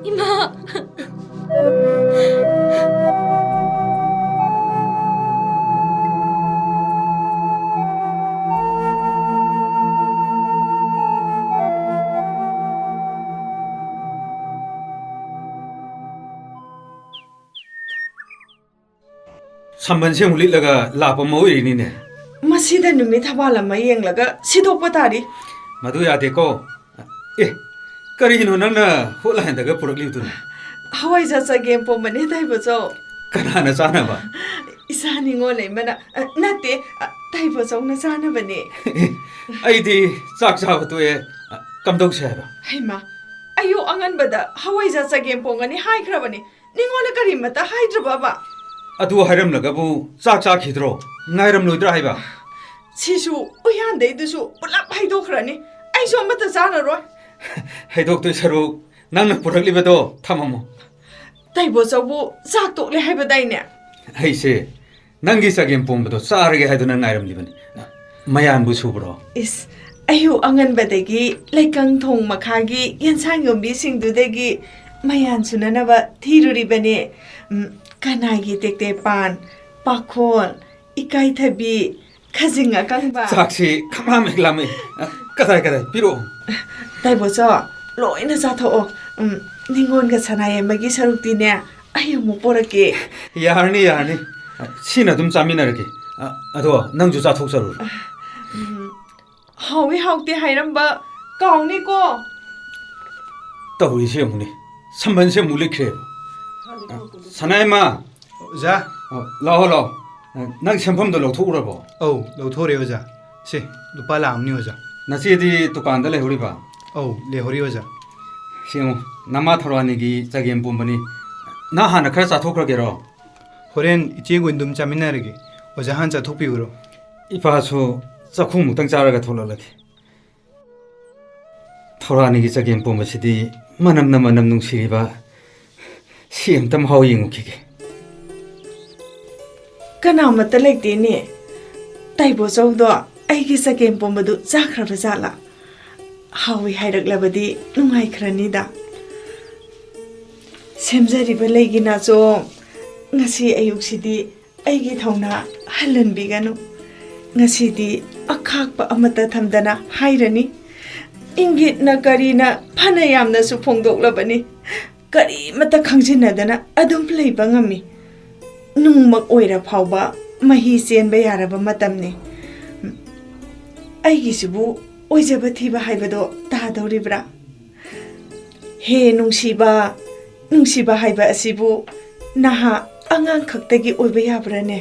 ꯏꯃꯥ! ꯁꯝꯕꯟꯁꯦ ꯑꯃꯨꯛ ꯂꯤꯠꯂꯒ ꯂꯥꯛꯄ ꯃꯑꯣꯏꯔꯤꯅꯤꯅꯦ꯫ ꯃꯁꯤꯗ ꯅꯨꯃꯤꯠ ꯊꯕꯥꯜ ꯑꯃ ꯌꯦꯡꯂꯒ ꯁꯤꯗꯣꯛꯄ ꯇꯥꯔꯤ꯫ ꯃꯗꯨ ꯌꯥꯗꯦꯀꯣ꯫ ꯑꯦ, ꯀꯔꯤꯅꯣ ꯅꯪꯅ ꯍꯣꯠꯂꯥꯏꯟꯗꯒ ꯄꯨꯔꯛꯂꯤꯕꯗꯨꯅ? ꯍꯋꯥꯏꯖꯥꯔ ꯆꯒꯦꯝ ꯄꯣꯝꯕꯅꯦ, ꯗꯥꯏꯕꯆꯧ꯫ ꯀꯅꯥꯅ ꯆꯥꯅꯕ? ꯏꯆꯥ ꯅꯤꯉꯣꯜ ꯂꯩꯃꯅ, ꯑ, ꯅꯠꯇꯦ, ꯑ, ꯇꯩꯕꯣꯆꯧꯅ ꯆꯥꯅꯕꯅꯦ꯫ ꯑꯩꯗꯤ ꯆꯥꯛ ꯆꯥꯕ ꯇꯣꯛꯑꯦ꯫ ꯑ, ꯀꯝꯗꯧꯁꯦ ꯍꯥꯏꯕ? ꯍꯩꯃꯥ, ꯑꯌꯨꯛ ꯑꯉꯟꯕꯗ ꯍꯋꯥꯏꯖꯥ ꯆꯒꯦꯝ ꯄꯣꯡꯒꯅꯤ ꯍꯥꯏꯈ꯭ꯔꯕꯅꯤ꯫ ꯅꯤꯉꯣꯜꯗ ꯀꯔꯤꯃꯠꯇ ꯍꯥꯏꯗ꯭ꯔꯕꯕ? ꯑꯗꯨ ꯍꯥꯏꯔꯝꯂꯒꯕꯨ ꯆꯥꯛ ꯆꯥꯈꯤꯗ꯭ꯔꯣ? ꯉꯥꯏꯔꯝꯂꯣꯏꯗ꯭ꯔꯥ ꯍꯥꯏꯕ? ꯁꯤꯁꯨ ꯎꯌꯥꯟꯗꯩꯗꯨꯁꯨ ꯄꯨꯂꯞ ꯍꯩꯗꯣꯛꯈ꯭ꯔꯅꯤ꯫ ꯑꯩꯁꯨ ꯑꯃꯠꯇ ꯆꯥꯔꯔꯣꯏ꯫ ꯍꯩꯗꯣꯛꯇꯣꯏ ꯁꯔꯨꯛ ꯅꯪꯅ ꯄꯨꯔꯛꯂꯤꯕꯗꯣ ꯊꯝꯃꯝꯃꯣ꯫ ꯇꯩꯕꯣꯆꯧꯕꯨ ꯆꯥꯛ ꯇꯣꯛꯂꯦ ꯍꯥꯏꯕꯗꯥꯏꯅꯦ? ꯑꯩꯁꯦ ꯅꯪꯒꯤ ꯆꯒꯦꯝ ꯄꯣꯝꯕꯗꯣ ꯆꯥꯔꯒꯦ ꯍꯥꯏꯗꯨꯅ ꯉꯥꯏꯔꯝꯂꯤꯕꯅꯤ꯫ ꯃꯌꯥꯟꯕꯨ ꯁꯨꯕ꯭ꯔꯣ? ꯏꯁ, ꯑꯌꯨꯛ ꯑꯉꯟꯕꯗꯒꯤ ꯂꯩꯀꯪ ꯊꯣꯡ ꯃꯈꯥꯒꯤ ꯌꯦꯟꯁꯥꯡ ꯌꯣꯟꯕꯤꯁꯤꯡꯗꯨꯗꯒꯤ ꯃꯌꯥꯟ ꯁꯨꯅꯅꯕ ꯊꯤꯔꯨꯔꯤꯕꯅꯦ꯫ ꯎꯝ, ꯀꯅꯥꯒꯤ ꯇꯦꯛꯇꯦ ꯄꯥꯟ, ꯄꯥꯈꯣꯜ, ꯏꯀꯥꯏꯊꯕꯤ, ꯈꯖꯤꯡ ꯑꯀꯪꯕ꯫ ꯆꯥꯛꯁꯤ ꯈꯪꯂꯥꯝ ꯍꯦꯛ ꯂꯥꯝꯃꯦ꯫ ꯑ, ꯀꯗꯥꯏ, ꯀꯗꯥꯏ? ꯄꯤꯔꯛꯑꯣ꯫ ꯇꯥꯏꯕꯣꯆꯧ, ꯂꯣꯏꯅ ꯆꯥꯊꯣꯛꯑꯣ꯫ ꯎꯝ, ꯅꯤꯉꯣꯜꯒ ꯁꯅꯥꯌꯥꯏꯃꯒꯤ ꯁꯔꯨꯛꯇꯤꯅꯦ, ꯑꯩ ꯑꯃꯨꯛ ꯄꯣꯔꯛꯀꯦ꯫ ꯌꯥꯔꯅꯤ, ꯌꯥꯔꯅꯤ꯫ ꯁꯤꯅ ꯑꯗꯨꯝ ꯆꯥꯃꯤꯟꯅꯔꯒꯦ꯫ ꯑ, ꯑꯗꯣ ꯅꯪꯁꯨ ꯆꯥꯊꯣꯛꯆꯔꯨꯔꯣ꯫ ꯎꯝ, ꯍꯥꯎꯏ ꯍꯥꯎꯇꯦ ꯍꯥꯏꯔꯝꯕ ꯀꯥꯎꯅꯤꯀꯣ꯫ ꯇꯧꯔꯤꯁꯤ ꯌꯦꯡꯉꯨꯅꯦ, ꯁꯝꯕꯟꯁꯦ ꯑꯃꯨꯛ ꯂꯤꯠꯈ꯭ꯔꯦꯕ꯫ ꯁꯅꯥꯏꯃ! ꯑꯣꯖꯥ꯫ ꯑꯣ, ꯂꯥꯛꯑꯣ, ꯂꯥꯛꯑꯣ꯫ ꯅꯪ ꯁꯦꯝꯐꯝꯗꯣ ꯂꯧꯊꯣꯛꯎꯔꯕꯣ? ꯑꯧ, ꯂꯧꯊꯣꯛꯎꯔꯦ ꯑꯣꯖꯥ꯫ ꯁꯦ, ꯂꯨꯄꯥ ꯂꯥꯛ ꯑꯃꯅꯤ ꯑꯣꯖꯥ꯫ ꯅꯆꯦꯗꯤ ꯗꯨꯀꯥꯟꯗ ꯂꯩꯍꯧꯔꯤꯕ? ꯑꯧ, ꯂꯩꯍꯧꯔꯤ ꯑꯣꯖꯥ꯫ ꯁꯤ ꯌꯦꯡꯉꯨ, ꯅꯃꯥ ꯊꯧꯔꯥꯅꯤꯒꯤ ꯆꯒꯦꯝ ꯄꯣꯝꯕꯅꯤ꯫ ꯅꯪ ꯍꯥꯟꯅ ꯈꯔ ꯆꯥꯊꯣꯛꯈ꯭ꯔꯒꯦꯔꯣ? ꯍꯣꯔꯦꯟ ꯏꯆꯦ ꯒꯣꯏꯟꯗꯨꯝ ꯆꯥꯃꯤꯟꯅꯔꯒꯦ꯫ ꯑꯣꯖꯥ ꯍꯥꯟꯅ ꯆꯥꯊꯣꯛꯄꯤꯈ꯭ꯔꯣ꯫ ꯏꯄꯥꯁꯨ ꯆꯥꯛꯈꯨꯝꯃꯨꯛꯇꯪ ꯆꯥꯔꯒ ꯊꯣꯛꯂꯛꯂꯒꯦ꯫ ꯊꯧꯔꯥꯅꯤꯒꯤ ꯆꯒꯦꯝ ꯄꯣꯝꯕꯁꯤꯗꯤ ꯃꯅꯝꯅ ꯃꯅꯝ ꯅꯨꯡꯁꯤꯔꯤꯕ꯫ ꯁꯤ ꯑꯝꯇ ꯃꯍꯥꯎ ꯌꯦꯡꯉꯨꯈꯤꯒꯦ꯫ ꯀꯅꯥꯃꯠꯇ ꯂꯩꯇꯦꯅꯦ꯫ ꯇꯥꯏꯕꯣꯆꯧꯗꯣ ꯑꯩꯒꯤ ꯆꯒꯦꯝ ꯄꯣꯝꯕꯗꯨ ꯆꯥꯈ꯭ꯔꯕ ꯖꯥꯠꯂꯥ? ꯍꯥꯎꯏ ꯍꯥꯏꯔꯛꯂꯕꯗꯤ ꯅꯨꯡꯉꯥꯏꯈ꯭ꯔꯅꯤꯗ꯫ ꯁꯦꯝꯖꯔꯤꯕ ꯂꯩꯒꯤ ꯅꯥꯆꯣꯝ, ꯉꯁꯤ ꯑꯌꯨꯛꯁꯤꯗꯤ ꯑꯩꯒꯤ ꯊꯧꯅꯥ ꯍꯜꯍꯟꯕꯤꯒꯅꯨ꯫ ꯉꯁꯤꯗꯤ ꯑꯈꯥꯛꯄ ꯑꯃꯠꯇ ꯊꯝꯗꯅ ꯍꯥꯏꯔꯅꯤ꯫ ꯏꯪꯒꯤꯠꯅ ꯀꯔꯤꯅ ꯐꯅ ꯌꯥꯝꯅꯁꯨ ꯐꯣꯡꯗꯣꯛꯂꯕꯅꯤ꯫ ꯀꯔꯤꯃꯠꯇ ꯈꯪꯖꯤꯟꯅꯗꯅ ꯑꯗꯨꯝ ꯂꯩꯕ ꯉꯝꯃꯤ꯫ ꯅꯨꯡꯃꯛ ꯑꯣꯏꯔ ꯐꯥꯎꯕ ꯃꯍꯤ ꯆꯦꯟꯕ ꯌꯥꯔꯕ ꯃꯇꯝꯅꯤ꯫ ꯑꯩꯒꯤꯁꯤꯕꯨ ꯑꯣꯏꯖꯕ ꯊꯤꯕ ꯍꯥꯏꯕꯗꯣ ꯇꯥꯗꯧꯔꯤꯕ꯭ꯔꯥ? ꯍꯦ ꯅꯨꯡꯁꯤꯕ, ꯅꯨꯡꯁꯤꯕ ꯍꯥꯏꯕ ꯑꯁꯤꯕꯨ ꯅꯍꯥ ꯑꯉꯥꯡ ꯈꯛꯇꯒꯤ ꯑꯣꯏꯕ ꯌꯥꯕ꯭ꯔꯥꯅꯦ?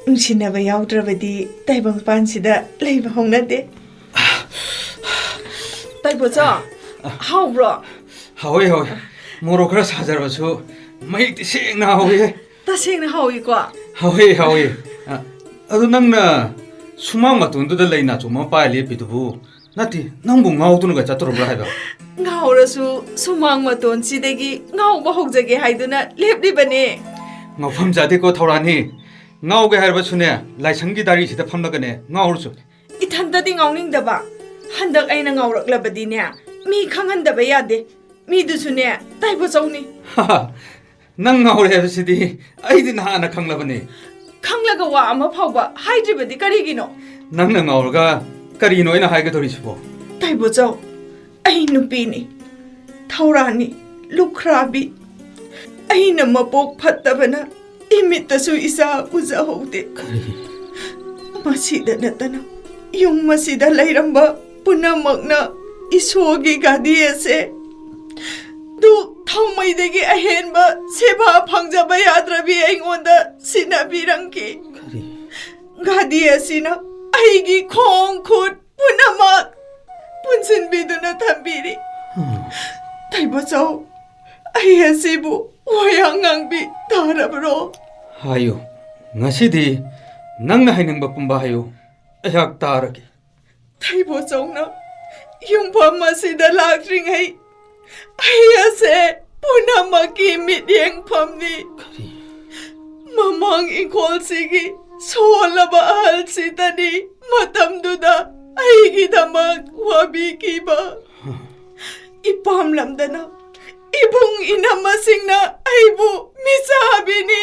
ꯅꯨꯡꯁꯤꯅꯕ ꯌꯥꯎꯗ꯭ꯔꯕꯗꯤ ꯇꯥꯏꯕꯪꯄꯥꯟꯁꯤꯗ ꯂꯩꯕ ꯍꯧꯅꯗꯦ꯫ ꯇꯥꯏꯕꯣꯆꯧ, ꯍꯥꯎꯕ꯭ꯔꯣ? ꯍꯥꯎꯋꯦ, ꯍꯥꯎꯋꯦ꯫ ꯃꯣꯔꯣꯛ ꯈꯔ ꯁꯥꯖꯔꯕꯁꯨ ꯃꯍꯤꯛꯇꯤ ꯁꯦꯡꯅ ꯍꯥꯎꯋꯦ꯫ ꯇꯁꯦꯡꯅ ꯍꯥꯎꯏꯀꯣ? ꯍꯥꯎꯋꯦ, ꯍꯥꯎꯋꯦ꯫ ꯑ, ꯑꯗꯨ ꯅꯪꯅ ꯁꯨꯃꯥꯡ ꯃꯇꯣꯟꯗꯨꯗ ꯂꯩ ꯅꯥꯆꯣꯝ ꯑꯃ ꯄꯥꯏ ꯂꯦꯞꯄꯤꯗꯨꯕꯨ, ꯅꯠꯇꯦ, ꯅꯪꯕꯨ ꯉꯥꯎꯗꯨꯅꯒ ꯆꯠꯇꯣꯔꯕ꯭ꯔꯥ ꯍꯥꯏꯕ? ꯉꯥꯎꯔꯁꯨ ꯁꯨꯃꯥꯡ ꯃꯇꯣꯟꯁꯤꯗꯒꯤ ꯉꯥꯎꯕ ꯍꯧꯖꯒꯦ ꯍꯥꯏꯗꯨꯅ ꯂꯦꯞꯂꯤꯕꯅꯦ꯫ ꯉꯥꯎꯐꯝ ꯆꯥꯗꯦꯀꯣ ꯊꯧꯔꯥꯅꯤ꯫ ꯉꯥꯎꯒꯦ ꯍꯥꯏꯔꯕꯁꯨꯅꯦ, ꯂꯥꯏꯁꯪꯒꯤ ꯗꯥꯔꯤꯁꯤꯗ ꯐꯝꯂꯒꯅꯦ ꯉꯥꯎꯔꯨꯆꯣ꯫ ꯏꯊꯟꯇꯗꯤ ꯉꯥꯎꯅꯤꯡꯗꯕ꯫ ꯍꯟꯗꯛ ꯑꯩꯅ ꯉꯥꯎꯔꯛꯂꯕꯗꯤꯅꯦ, ꯃꯤ ꯈꯪꯍꯟꯗꯕ ꯌꯥꯗꯦ꯫ ꯃꯤꯗꯨꯁꯨꯅꯦ, ꯇꯥꯏꯕꯣꯆꯧꯅꯤ꯫ ꯅꯪ ꯉꯥꯎꯔꯦ ꯍꯥꯏꯕꯁꯤꯗꯤ ꯑꯩꯗꯤ ꯅꯍꯥꯟꯅ ꯈꯪꯂꯕꯅꯤ꯫ ꯈꯪꯂꯒ ꯋꯥ ꯑꯃ ꯐꯥꯎꯕ ꯍꯥꯏꯗ꯭ꯔꯤꯕꯗꯤ ꯀꯔꯤꯒꯤꯅꯣ? ꯅꯪꯅ ꯉꯥꯎꯔꯒ ꯀꯔꯤꯅꯣ ꯑꯩꯅ ꯍꯥꯏꯒꯗꯧꯔꯤꯁꯤꯕꯣ? ꯇꯥꯏꯕꯣꯆꯧ, ꯑꯩ ꯅꯨꯄꯤꯅꯤ, ꯊꯧꯔꯥꯅꯤ, ꯂꯨꯈ꯭ꯔꯥꯕꯤ꯫ ꯑꯩꯅ ꯃꯄꯣꯛ ꯐꯠꯇꯕꯅ ꯏꯃꯤꯠꯇꯁꯨ ꯏꯆꯥ ꯎꯖꯍꯧꯗꯦ꯫ ꯀꯔꯤ? ꯃꯁꯤꯗ ꯅꯠꯇꯅ ꯌꯨꯝ ꯑꯁꯤꯗ ꯂꯩꯔꯝꯕ ꯄꯨꯝꯅꯃꯛꯅ ꯏꯁꯣꯔꯒꯤ ꯒꯥꯗꯤ ꯑꯁꯦ ꯗꯨ ꯊꯥꯎꯃꯩꯗꯒꯤ ꯑꯍꯦꯟꯕ ꯁꯦꯕꯥ ꯐꯪꯖꯕ ꯌꯥꯗ꯭ꯔꯕꯤ ꯑꯩꯉꯣꯟꯗ ꯁꯤꯟꯅꯕꯤꯔꯝꯈꯤ꯫ ꯀꯔꯤ? ꯒꯥꯗꯤ ꯑꯁꯤꯅ ꯑꯩꯒꯤ ꯈꯣꯡ ꯈꯨꯠ ꯄꯨꯝꯅꯃꯛ ꯄꯨꯟꯁꯤꯟꯕꯤꯗꯨꯅ ꯊꯝꯕꯤꯔꯤ꯫ ꯎꯝ꯫ ꯇꯥꯏꯕꯣꯆꯧ, ꯑꯩ ꯑꯁꯤꯕꯨ ꯋꯥꯌꯥ ꯉꯥꯡꯕꯤ ꯇꯥꯔꯕ꯭ꯔꯣ? ꯍꯥꯏꯌꯨ, ꯉꯁꯤꯗꯤ ꯅꯪꯅ ꯍꯥꯏꯅꯤꯡꯕ ꯄꯨꯝꯕ ꯍꯥꯏꯌꯨ, ꯑꯩꯍꯥꯛ ꯇꯥꯔꯒꯦ꯫ ꯇꯥꯏꯕꯣꯆꯧꯅ ꯌꯨꯝꯐꯝ ꯑꯁꯤꯗ ꯂꯥꯛꯇ꯭ꯔꯤꯉꯩ ꯑꯩ ꯑꯁꯦ ꯄꯨꯝꯅꯃꯛꯀꯤ ꯃꯤꯠꯌꯦꯡꯐꯝꯅꯤ꯫ ꯀꯔꯤ? ꯃꯃꯥꯡ ꯏꯪꯈꯣꯜꯁꯤꯒꯤ ꯁꯣꯜꯂꯕ ꯑꯍꯜꯁꯤꯗꯅꯤ ꯃꯇꯝꯗꯨꯗ ꯑꯩꯒꯤꯗꯃꯛ ꯋꯥꯕꯤꯈꯤꯕ꯫ ꯏꯄꯥꯝ ꯂꯝꯗꯅ ꯏꯕꯨꯡ ꯏꯅꯝꯃꯁꯤꯡꯅ ꯑꯩꯕꯨ ꯃꯤꯆꯥꯕꯤꯅꯤ,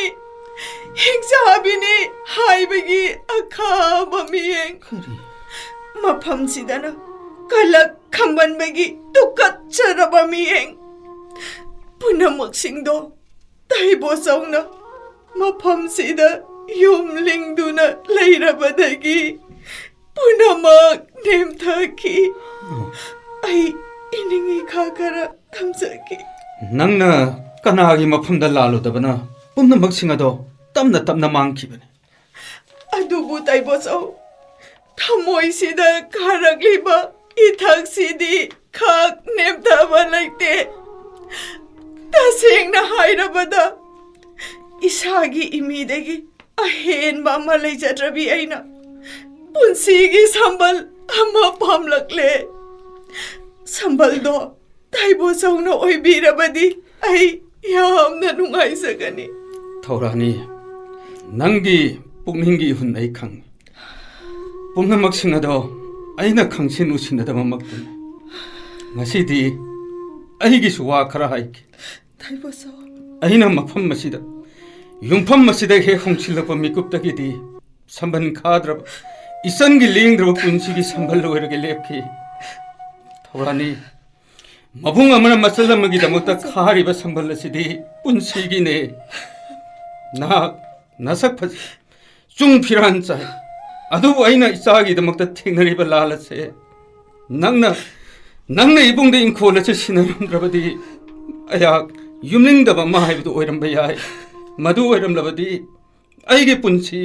ꯍꯤꯡꯆꯥꯕꯤꯅꯤ ꯍꯥꯏꯕꯒꯤ ꯑꯈꯥꯕ ꯃꯤꯠꯌꯦꯡ꯫ ꯀꯔꯤ? ꯃꯐꯝꯁꯤꯗꯅ ꯀꯂꯛ ꯈꯝꯕꯟꯕꯒꯤ ꯇꯨꯀꯠꯆꯔꯕ ꯃꯤꯠꯌꯦꯡ꯫ ꯄꯨꯝꯅꯃꯛꯁꯤꯡꯗꯣ ꯇꯥꯏꯕꯣꯆꯧꯅ ꯃꯐꯝꯁꯤꯗ ꯌꯨꯝ ꯂꯤꯡꯗꯨꯅ ꯂꯩꯔꯕꯗꯒꯤ ꯄꯨꯝꯅꯃꯛ ꯅꯦꯝꯊꯈꯤ꯫ ꯑꯩ ꯏꯅꯤꯡ ꯏꯈꯥ ꯈꯔ ꯊꯝꯖꯒꯦ꯫ ꯅꯪꯅ ꯀꯅꯥꯒꯤ ꯃꯐꯝꯗ ꯂꯥꯜꯂꯨꯗꯕꯅ ꯄꯨꯝꯅꯃꯛꯁꯤꯡ ꯑꯗꯣ ꯇꯞꯅ ꯇꯞꯅ ꯃꯥꯡꯈꯤꯕꯅꯤ꯫ ꯑꯗꯨꯕꯨ ꯇꯥꯏꯕꯣꯆꯧ, ꯊꯃꯣꯏꯁꯤꯗ ꯀꯥꯔꯛꯂꯤꯕ ꯏꯊꯛꯁꯤꯗꯤ ꯈꯛ ꯅꯦꯝꯊꯕ ꯂꯩꯇꯦ꯫ ꯇꯁꯦꯡꯅ ꯍꯥꯏꯔꯕꯗ, ꯏꯁꯥꯒꯤ ꯏꯃꯤꯗꯒꯤ ꯑꯍꯦꯟꯕ ꯑꯃ ꯂꯩꯖꯗ꯭ꯔꯕꯤ ꯑꯩꯅ ꯄꯨꯟꯁꯤꯒꯤ ꯁꯝꯕꯜ ꯑꯃ ꯄꯥꯝꯂꯛꯂꯦ꯫ ꯁꯝꯕꯜꯗꯣ ꯇꯥꯏꯕꯣꯆꯧꯅ ꯑꯣꯏꯕꯤꯔꯕꯗꯤ ꯑꯩ ꯌꯥꯝꯅ ꯅꯨꯡꯉꯥꯏꯖꯒꯅꯤ꯫ ꯊꯧꯔꯥꯅꯤ, ꯅꯪꯒꯤ ꯄꯨꯛꯅꯤꯡꯒꯤ ꯏꯍꯨꯟ ꯑꯩ ꯈꯪꯏ꯫ ꯄꯨꯝꯅꯃꯛꯁꯤꯡ ꯑꯗꯣ ꯑꯩꯅ ꯈꯪꯁꯤꯟ ꯎꯁꯤꯟꯅꯗꯕꯃꯛꯇꯅꯤ꯫ ꯉꯁꯤꯗꯤ ꯑꯩꯒꯤꯁꯨ ꯋꯥ ꯈꯔ ꯍꯥꯏꯒꯦ꯫ ꯇꯥꯏꯕꯣꯆꯧ꯫ ꯑꯩꯅ ꯃꯐꯝ ꯑꯁꯤꯗ, ꯌꯨꯝꯐꯝ ꯑꯁꯤꯗ ꯍꯦꯛ ꯍꯣꯡꯁꯤꯜꯂꯛꯄ ꯃꯤꯀꯨꯞꯇꯒꯤꯗꯤ ꯁꯝꯕꯟ ꯈꯥꯗ꯭ꯔꯕ ꯏꯆꯟꯒꯤ ꯂꯦꯡꯗ꯭ꯔꯕ ꯄꯨꯟꯁꯤꯒꯤ ꯁꯝꯕꯜ ꯑꯣꯏꯔꯒ ꯂꯦꯞꯈꯤ꯫ ꯊꯧꯔꯥꯅꯤ, ꯃꯕꯨꯡ ꯑꯃꯅ ꯃꯆꯜ ꯑꯃꯒꯤꯗꯃꯛꯇ ꯈꯥꯔꯤꯕ ꯁꯝꯕꯜ ꯑꯁꯤꯗꯤ ꯄꯨꯟꯁꯤꯒꯤꯅꯦ꯫ ꯅꯍꯥꯛ ꯅꯁꯛ ꯐꯖꯩ, ꯆꯨꯡ ꯐꯤꯔꯥꯟ ꯆꯥꯏ, ꯑꯗꯨꯕꯨ ꯑꯩꯅ ꯏꯆꯥꯒꯤꯗꯃꯛꯇ ꯊꯦꯡꯅꯔꯤꯕ ꯂꯥꯜ ꯑꯁꯦ ꯅꯪꯅ, ꯅꯪꯅ ꯏꯕꯨꯡꯗ ꯏꯪꯈꯣꯜ ꯑꯁꯤ ꯁꯤꯟꯅꯔꯝꯗ꯭ꯔꯕꯗꯤ ꯑꯩꯍꯥꯛ ꯌꯨꯝꯅꯤꯡꯗꯕ ꯑꯃ ꯍꯥꯏꯕꯗꯨ ꯑꯣꯏꯔꯝꯕ ꯌꯥꯏ꯫ ꯃꯗꯨ ꯑꯣꯏꯔꯝꯂꯕꯗꯤ ꯑꯩꯒꯤ ꯄꯨꯟꯁꯤ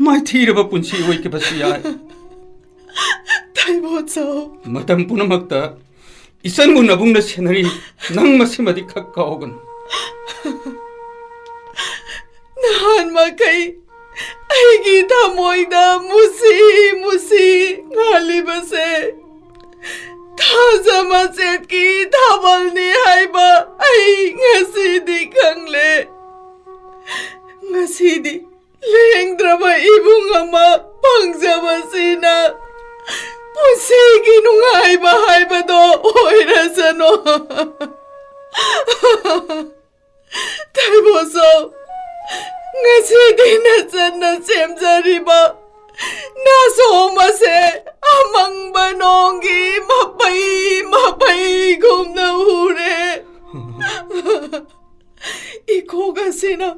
ꯃꯥꯏꯊꯤꯔꯕ ꯄꯨꯟꯁꯤ ꯑꯣꯏꯈꯤꯕꯁꯨ ꯌꯥꯏ꯫ ꯇꯥꯏꯕꯣꯆꯧ꯫ ꯃꯇꯝ ꯄꯨꯝꯅꯃꯛꯇ ꯏꯆꯟꯕꯨ ꯅꯕꯨꯡꯅ ꯁꯦꯟꯅꯔꯤ, ꯅꯪ ꯃꯁꯤꯃꯗꯤ ꯈꯛ ꯀꯥꯎꯒꯅꯨ꯫ ꯅꯍꯥꯟ ꯃꯈꯩ ꯑꯩꯒꯤ ꯊꯃꯣꯏꯗ ꯃꯨꯁꯤ ꯃꯨꯁꯤ ꯉꯥꯜꯂꯤꯕꯁꯦ, ꯊꯥꯖ ꯃꯆꯦꯠꯀꯤ ꯊꯥꯕꯜꯅꯤ ꯍꯥꯏꯕ ꯑꯩ ꯉꯁꯤꯗꯤ ꯈꯪꯂꯦ꯫ ꯉꯁꯤꯗꯤ ꯂꯦꯡꯗ꯭ꯔꯕ ꯏꯕꯨꯡ ꯑꯃ ꯐꯪꯖꯕꯁꯤꯅ ꯄꯨꯟꯁꯤꯒꯤ ꯅꯨꯡꯉꯥꯏꯕ ꯍꯥꯏꯕꯗꯣ ꯑꯣꯏꯔꯁꯅꯨ꯫ ꯇꯥꯏꯕꯣꯆꯧ, ꯉꯁꯤꯗꯤ ꯅꯆꯟꯅ ꯁꯦꯝꯖꯔꯤꯕ ꯅꯥꯁꯣꯝ ꯑꯁꯦ ꯑꯃꯪꯕ ꯅꯣꯡꯒꯤ ꯃꯄꯩ ꯃꯄꯩꯒꯨꯝꯅ ꯎꯔꯦ꯫ ꯏꯀꯣꯛ ꯑꯁꯤꯅ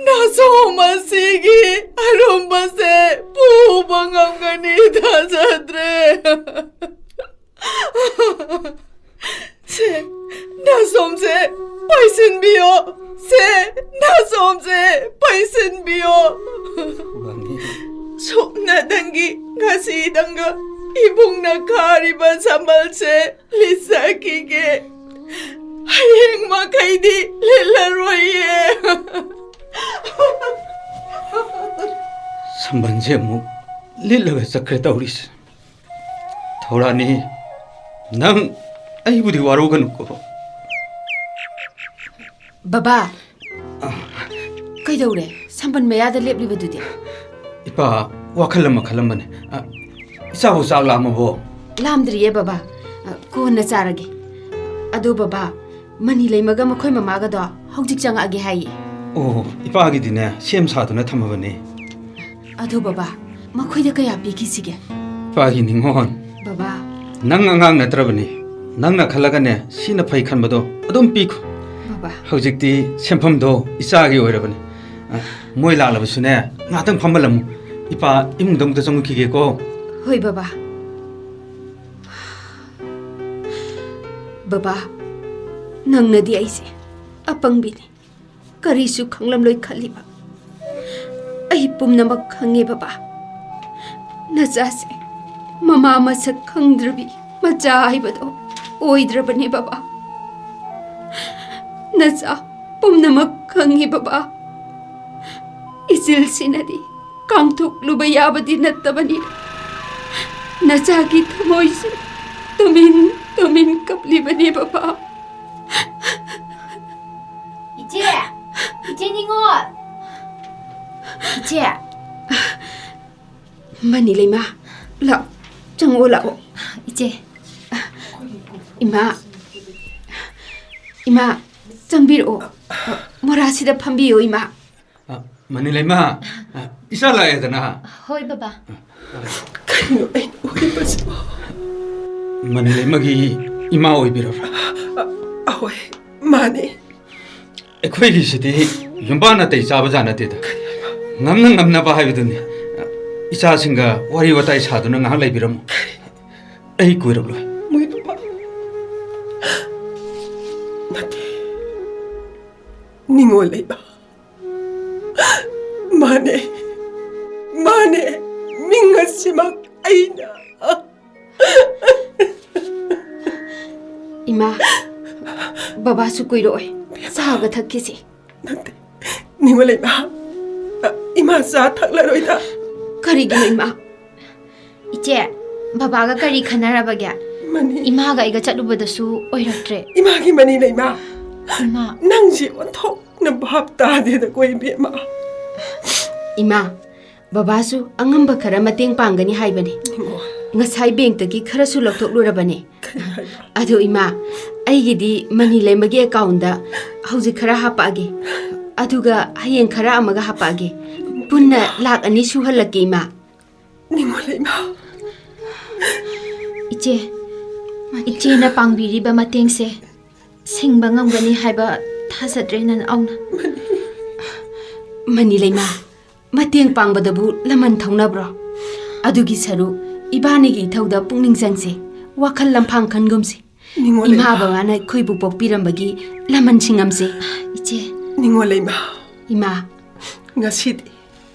ꯅꯥꯁꯣꯝ ꯑꯁꯤꯒꯤ ꯑꯔꯨꯝꯕꯁꯦ ꯄꯨꯕ ꯉꯝꯒꯅꯤ ꯊꯥꯖꯗ꯭ꯔꯦ꯫ ꯁꯦ, ꯅꯥꯁꯣꯝꯁꯦ ꯄꯩꯁꯤꯟꯕꯤꯌꯣ꯫ ꯁꯦ, ꯅꯥꯆꯣꯝꯁꯦ, ꯄꯩꯁꯤꯟꯕꯤꯌꯣ꯫ ꯁꯣꯛꯅꯗꯪꯒꯤ ꯉꯁꯤꯗꯪꯒ ꯏꯕꯨꯡꯅ ꯈꯥꯔꯤꯕ ꯁꯝꯕꯜꯁꯦ ꯂꯤꯠꯆꯈꯤꯒꯦ꯫ ꯍꯌꯦꯡ ꯃꯈꯩꯗꯤ ꯂꯤꯠꯂꯔꯣꯏꯌꯦ꯫ ꯁꯝꯕꯜꯁꯦ ꯑꯃꯨꯛ ꯂꯤꯠꯂꯒ ꯆꯠꯈ꯭ꯔꯦ ꯇꯧꯔꯤꯁꯦ꯫ ꯊꯧꯔꯥꯅꯤ, ꯅꯪ ꯑꯩꯕꯨꯗꯤ ꯋꯥꯔꯧꯒꯅꯨꯀꯣ꯫ ꯕꯕꯥ, ꯀꯩꯗꯧꯔꯦ? ꯁꯝꯕꯜ ꯃꯌꯥꯗ ꯂꯦꯞꯂꯤꯕꯗꯨꯗꯤ? ꯏꯄꯥ, ꯋꯥꯈꯜ ꯑꯃ ꯈꯜꯂꯝꯕꯅꯦ꯫ ꯑ, ꯏꯆꯥꯕꯨ ꯆꯥꯛ ꯂꯥꯝꯃꯕꯣ? ꯂꯥꯝꯗ꯭ꯔꯤꯌꯦ ꯕꯕꯥ꯫ ꯑ, ꯀꯣꯟꯅ ꯆꯥꯔꯒꯦ꯫ ꯑꯗꯣ ꯕꯕꯥ, ꯃꯅꯤ ꯂꯩꯃꯒ ꯃꯈꯣꯏ ꯃꯃꯥꯒꯗꯣ ꯍꯧꯖꯤꯛ ꯆꯪꯉꯛꯑꯒꯦ ꯍꯥꯏꯌꯦ꯫ ꯑꯣ, ꯏꯄꯥꯒꯤꯗꯤꯅꯦ, ꯁꯦꯝ ꯁꯥꯗꯨꯅ ꯊꯝꯃꯕꯅꯦ꯫ ꯑꯗꯣ ꯕꯕꯥ, ꯃꯈꯣꯏꯗ ꯀꯌꯥ ꯄꯤꯈꯤꯁꯤꯒꯦ? ꯏꯄꯥꯒꯤ ꯅꯤꯉꯣꯜ꯫ ꯕꯕꯥ꯫ ꯅꯪ ꯑꯉꯥꯡ ꯅꯠꯇ꯭ꯔꯕꯅꯤ꯫ ꯅꯪꯅ ꯈꯜꯂꯒꯅꯦ, ꯁꯤꯅ ꯐꯩ ꯈꯟꯕꯗꯣ ꯑꯗꯨꯝ ꯄꯤꯈꯣ꯫ ꯕꯕꯥ꯫ ꯍꯧꯖꯤꯛꯇꯤ ꯁꯦꯟꯐꯝꯗꯣ ꯏꯆꯥꯒꯤ ꯑꯣꯏꯔꯕꯅꯤ꯫ ꯑ, ꯃꯣꯏ ꯂꯥꯛꯂꯕꯁꯨꯅꯦ, ꯉꯥꯏꯍꯥꯛꯇꯪ ꯐꯝꯍꯜꯂꯝꯃꯨ꯫ ꯏꯄꯥ ꯏꯃꯨꯡꯗ ꯑꯃꯨꯛꯇ ꯆꯪꯉꯨꯈꯤꯒꯦꯀꯣ꯫ ꯍꯣꯏ ꯕꯕꯥ꯫ ꯕꯕꯥ, ꯅꯪꯅꯗꯤ ꯑꯩꯁꯦ ꯑꯄꯪꯕꯤꯅꯤ, ꯀꯔꯤꯁꯨ ꯈꯪꯂꯝꯂꯣꯏ ꯈꯜꯂꯤꯕ꯫ ꯑꯩ ꯄꯨꯝꯅꯃꯛ ꯈꯪꯉꯦ ꯕꯕꯥ꯫ ꯅꯆꯥꯁꯦ ꯃꯃꯥ ꯃꯁꯛ ꯈꯪꯗ꯭ꯔꯕꯤ ꯃꯆꯥ ꯍꯥꯏꯕꯗꯣ ꯑꯣꯏꯗ꯭ꯔꯕꯅꯦ ꯕꯕꯥ꯫ ꯅꯆꯥ ꯄꯨꯝꯅꯃꯛ ꯈꯪꯉꯤ ꯕꯕꯥ꯫ ꯏꯆꯤꯜꯁꯤꯅꯗꯤ ꯀꯥꯡꯊꯣꯛꯂꯨꯕ ꯌꯥꯕꯗꯤ ꯅꯠꯇꯕꯅꯤ꯫ ꯅꯆꯥꯒꯤ ꯊꯃꯣꯏꯁꯨ ꯇꯨꯃꯤꯟ ꯇꯨꯃꯤꯟ ꯀꯞꯂꯤꯕꯅꯦ ꯕꯕꯥ꯫ ꯏꯆꯦ! ꯏꯆꯦ ꯅꯤꯉꯣꯜ! ꯏꯆꯦ! ꯃꯅꯤ ꯂꯩꯃ, ꯂꯥꯛꯑꯣ, ꯆꯪꯉꯛꯑꯣ, ꯂꯥꯛꯑꯣ꯫ ꯏꯆꯦ꯫ ꯏꯃꯥ, ꯏꯃꯥ, ꯆꯪꯕꯤꯔꯛꯑꯣ꯫ ꯃꯣꯔꯥꯁꯤꯗ ꯐꯝꯕꯤꯌꯨ, ꯏꯃꯥ꯫ ꯑ, ꯃꯅꯤ ꯂꯩꯃ, ꯑ, ꯏꯆꯥ ꯂꯥꯛꯑꯦꯗꯅ꯫ ꯍꯣꯏ, ꯕꯕꯥ꯫ ꯀꯩꯅꯣ ꯑꯩꯅ ꯎꯔꯤꯕꯁꯤꯕꯣ? ꯃꯅꯤ ꯂꯩꯃꯒꯤ ꯏꯃꯥ ꯑꯣꯏꯕꯤꯔꯕ꯭ꯔꯥ? ꯑ, ꯑꯍꯣꯏ, ꯃꯥꯅꯦ꯫ ꯑꯩꯈꯣꯏꯒꯤꯁꯤꯗꯤ ꯌꯨꯝꯕꯥꯟ ꯅꯥꯇꯩ ꯆꯥꯕ ꯖꯥꯠ ꯅꯠꯇꯦꯗ꯫ ꯉꯝꯅ ꯉꯝꯅꯕ ꯍꯥꯏꯕꯗꯨꯅꯤ꯫ ꯏꯆꯥꯁꯤꯡꯒ ꯋꯥꯔꯤ ꯋꯥꯇꯥꯏ ꯁꯥꯗꯨꯅ ꯉꯥꯏꯍꯥꯛ ꯂꯩꯕꯤꯔꯝꯃꯨ꯫ ꯑꯩ ꯀꯨꯏꯔꯛꯂꯣꯏ꯫ ꯃꯣꯏ ꯅꯨꯄꯥ ꯅꯠꯇꯦ꯫ ꯅꯤꯡꯉꯣꯜ ꯂꯩꯃ꯫ ꯃꯥꯅꯦ, ꯃꯥꯅꯦ, ꯃꯤꯡ ꯑꯁꯤꯃꯛ ꯑꯩꯅ꯫ ꯏꯃꯥ, ꯕꯕꯥꯁꯨ ꯀꯨꯏꯔꯛꯑꯣꯏ, ꯆꯥꯒ ꯊꯛꯈꯤꯁꯤ꯫ ꯅꯠꯇꯦ, ꯅꯤꯡꯉꯣꯜ ꯂꯩꯃ, ꯏꯃꯥ ꯆꯥ ꯊꯛꯂꯔꯣꯏꯗ꯫ ꯀꯔꯤꯒꯤꯅꯣ ꯏꯃꯥ? ꯏꯆꯦ, ꯕꯕꯥꯒ ꯀꯔꯤ ꯈꯟꯅꯔꯕꯒꯦ? ꯃꯅꯤ꯫ ꯏꯃꯥꯒ ꯑꯩꯒ ꯆꯠꯂꯨꯕꯗꯁꯨ ꯑꯣꯏꯔꯛꯇ꯭ꯔꯦ꯫ ꯏꯃꯥꯒꯤ ꯃꯅꯤ ꯂꯩꯃ꯫ ꯏꯃꯥ꯫ ꯅꯪꯁꯤ ꯑꯣꯟꯊꯣꯛꯅ ꯚꯥꯞ ꯇꯥꯗꯦꯗꯀꯣ, ꯏꯕꯦꯝꯃ꯫ ꯏꯃꯥ, ꯕꯕꯥꯁꯨ ꯑꯉꯝꯕ ꯈꯔ ꯃꯇꯦꯡ ꯄꯥꯡꯒꯅꯤ ꯍꯥꯏꯕꯅꯤ꯫ ꯅꯤꯡꯉꯣꯜ꯫ ꯉꯁꯥꯏ ꯕꯦꯡꯛꯇꯒꯤ ꯈꯔꯁꯨ ꯂꯧꯊꯣꯛꯂꯨꯔꯕꯅꯤ꯫ ꯀꯔꯤ ꯍꯥꯏꯕ? ꯑꯗꯨ ꯏꯃꯥ, ꯑꯩꯒꯤꯗꯤ ꯃꯅꯤ ꯂꯩꯃꯒꯤ ꯑꯦꯀꯥꯎꯟꯗ ꯍꯧꯖꯤꯛ ꯈꯔ ꯍꯥꯞꯄꯛꯑꯒꯦ, ꯑꯗꯨꯒ ꯍꯌꯦꯡ ꯈꯔ ꯑꯃꯒ ꯍꯥꯞꯄꯛꯑꯒꯦ꯫ ꯄꯨꯟꯅ ꯂꯥꯛ ꯑꯅꯤ ꯁꯨꯍꯜꯂꯛꯀꯦ, ꯏꯃꯥ꯫ ꯅꯤꯡꯉꯣꯜ ꯂꯩꯃ꯫ ꯏꯆꯦ, ꯏꯆꯦꯅ ꯄꯥꯡꯕꯤꯔꯤꯕ ꯃꯇꯦꯡꯁꯦ ꯁꯤꯡꯕ ꯉꯝꯒꯅꯤ ꯍꯥꯏꯕ ꯊꯥꯖꯗ꯭ꯔꯦ, ꯅꯅꯥꯎꯅ꯫ ꯃꯅꯤ ꯂꯩꯃ, ꯃꯇꯦꯡ ꯄꯥꯡꯕꯗꯕꯨ ꯂꯃꯟ ꯊꯧꯅꯕ꯭ꯔꯣ? ꯑꯗꯨꯒꯤ ꯁꯔꯨꯛ ꯏꯕꯥꯅꯤꯒꯤ ꯏꯊꯧꯗ ꯄꯨꯛꯅꯤꯡ ꯆꯪꯁꯦ, ꯋꯥꯈꯜ ꯂꯝꯐꯥꯡ ꯈꯟꯒꯨꯝꯁꯦ꯫ ꯅꯤꯡꯉꯣꯜ ꯏꯃꯥ ꯂꯩꯃ꯫ ꯕꯕꯥꯅ ꯑꯩꯈꯣꯏꯕꯨ ꯄꯣꯛꯄꯤꯔꯝꯕꯒꯤ ꯂꯃꯟꯁꯤꯡꯉꯝꯁꯦ꯫ ꯏꯆꯦ꯫ ꯅꯤꯡꯉꯣꯜ ꯂꯩꯃ꯫ ꯏꯃꯥ꯫ ꯉꯁꯤꯗꯤ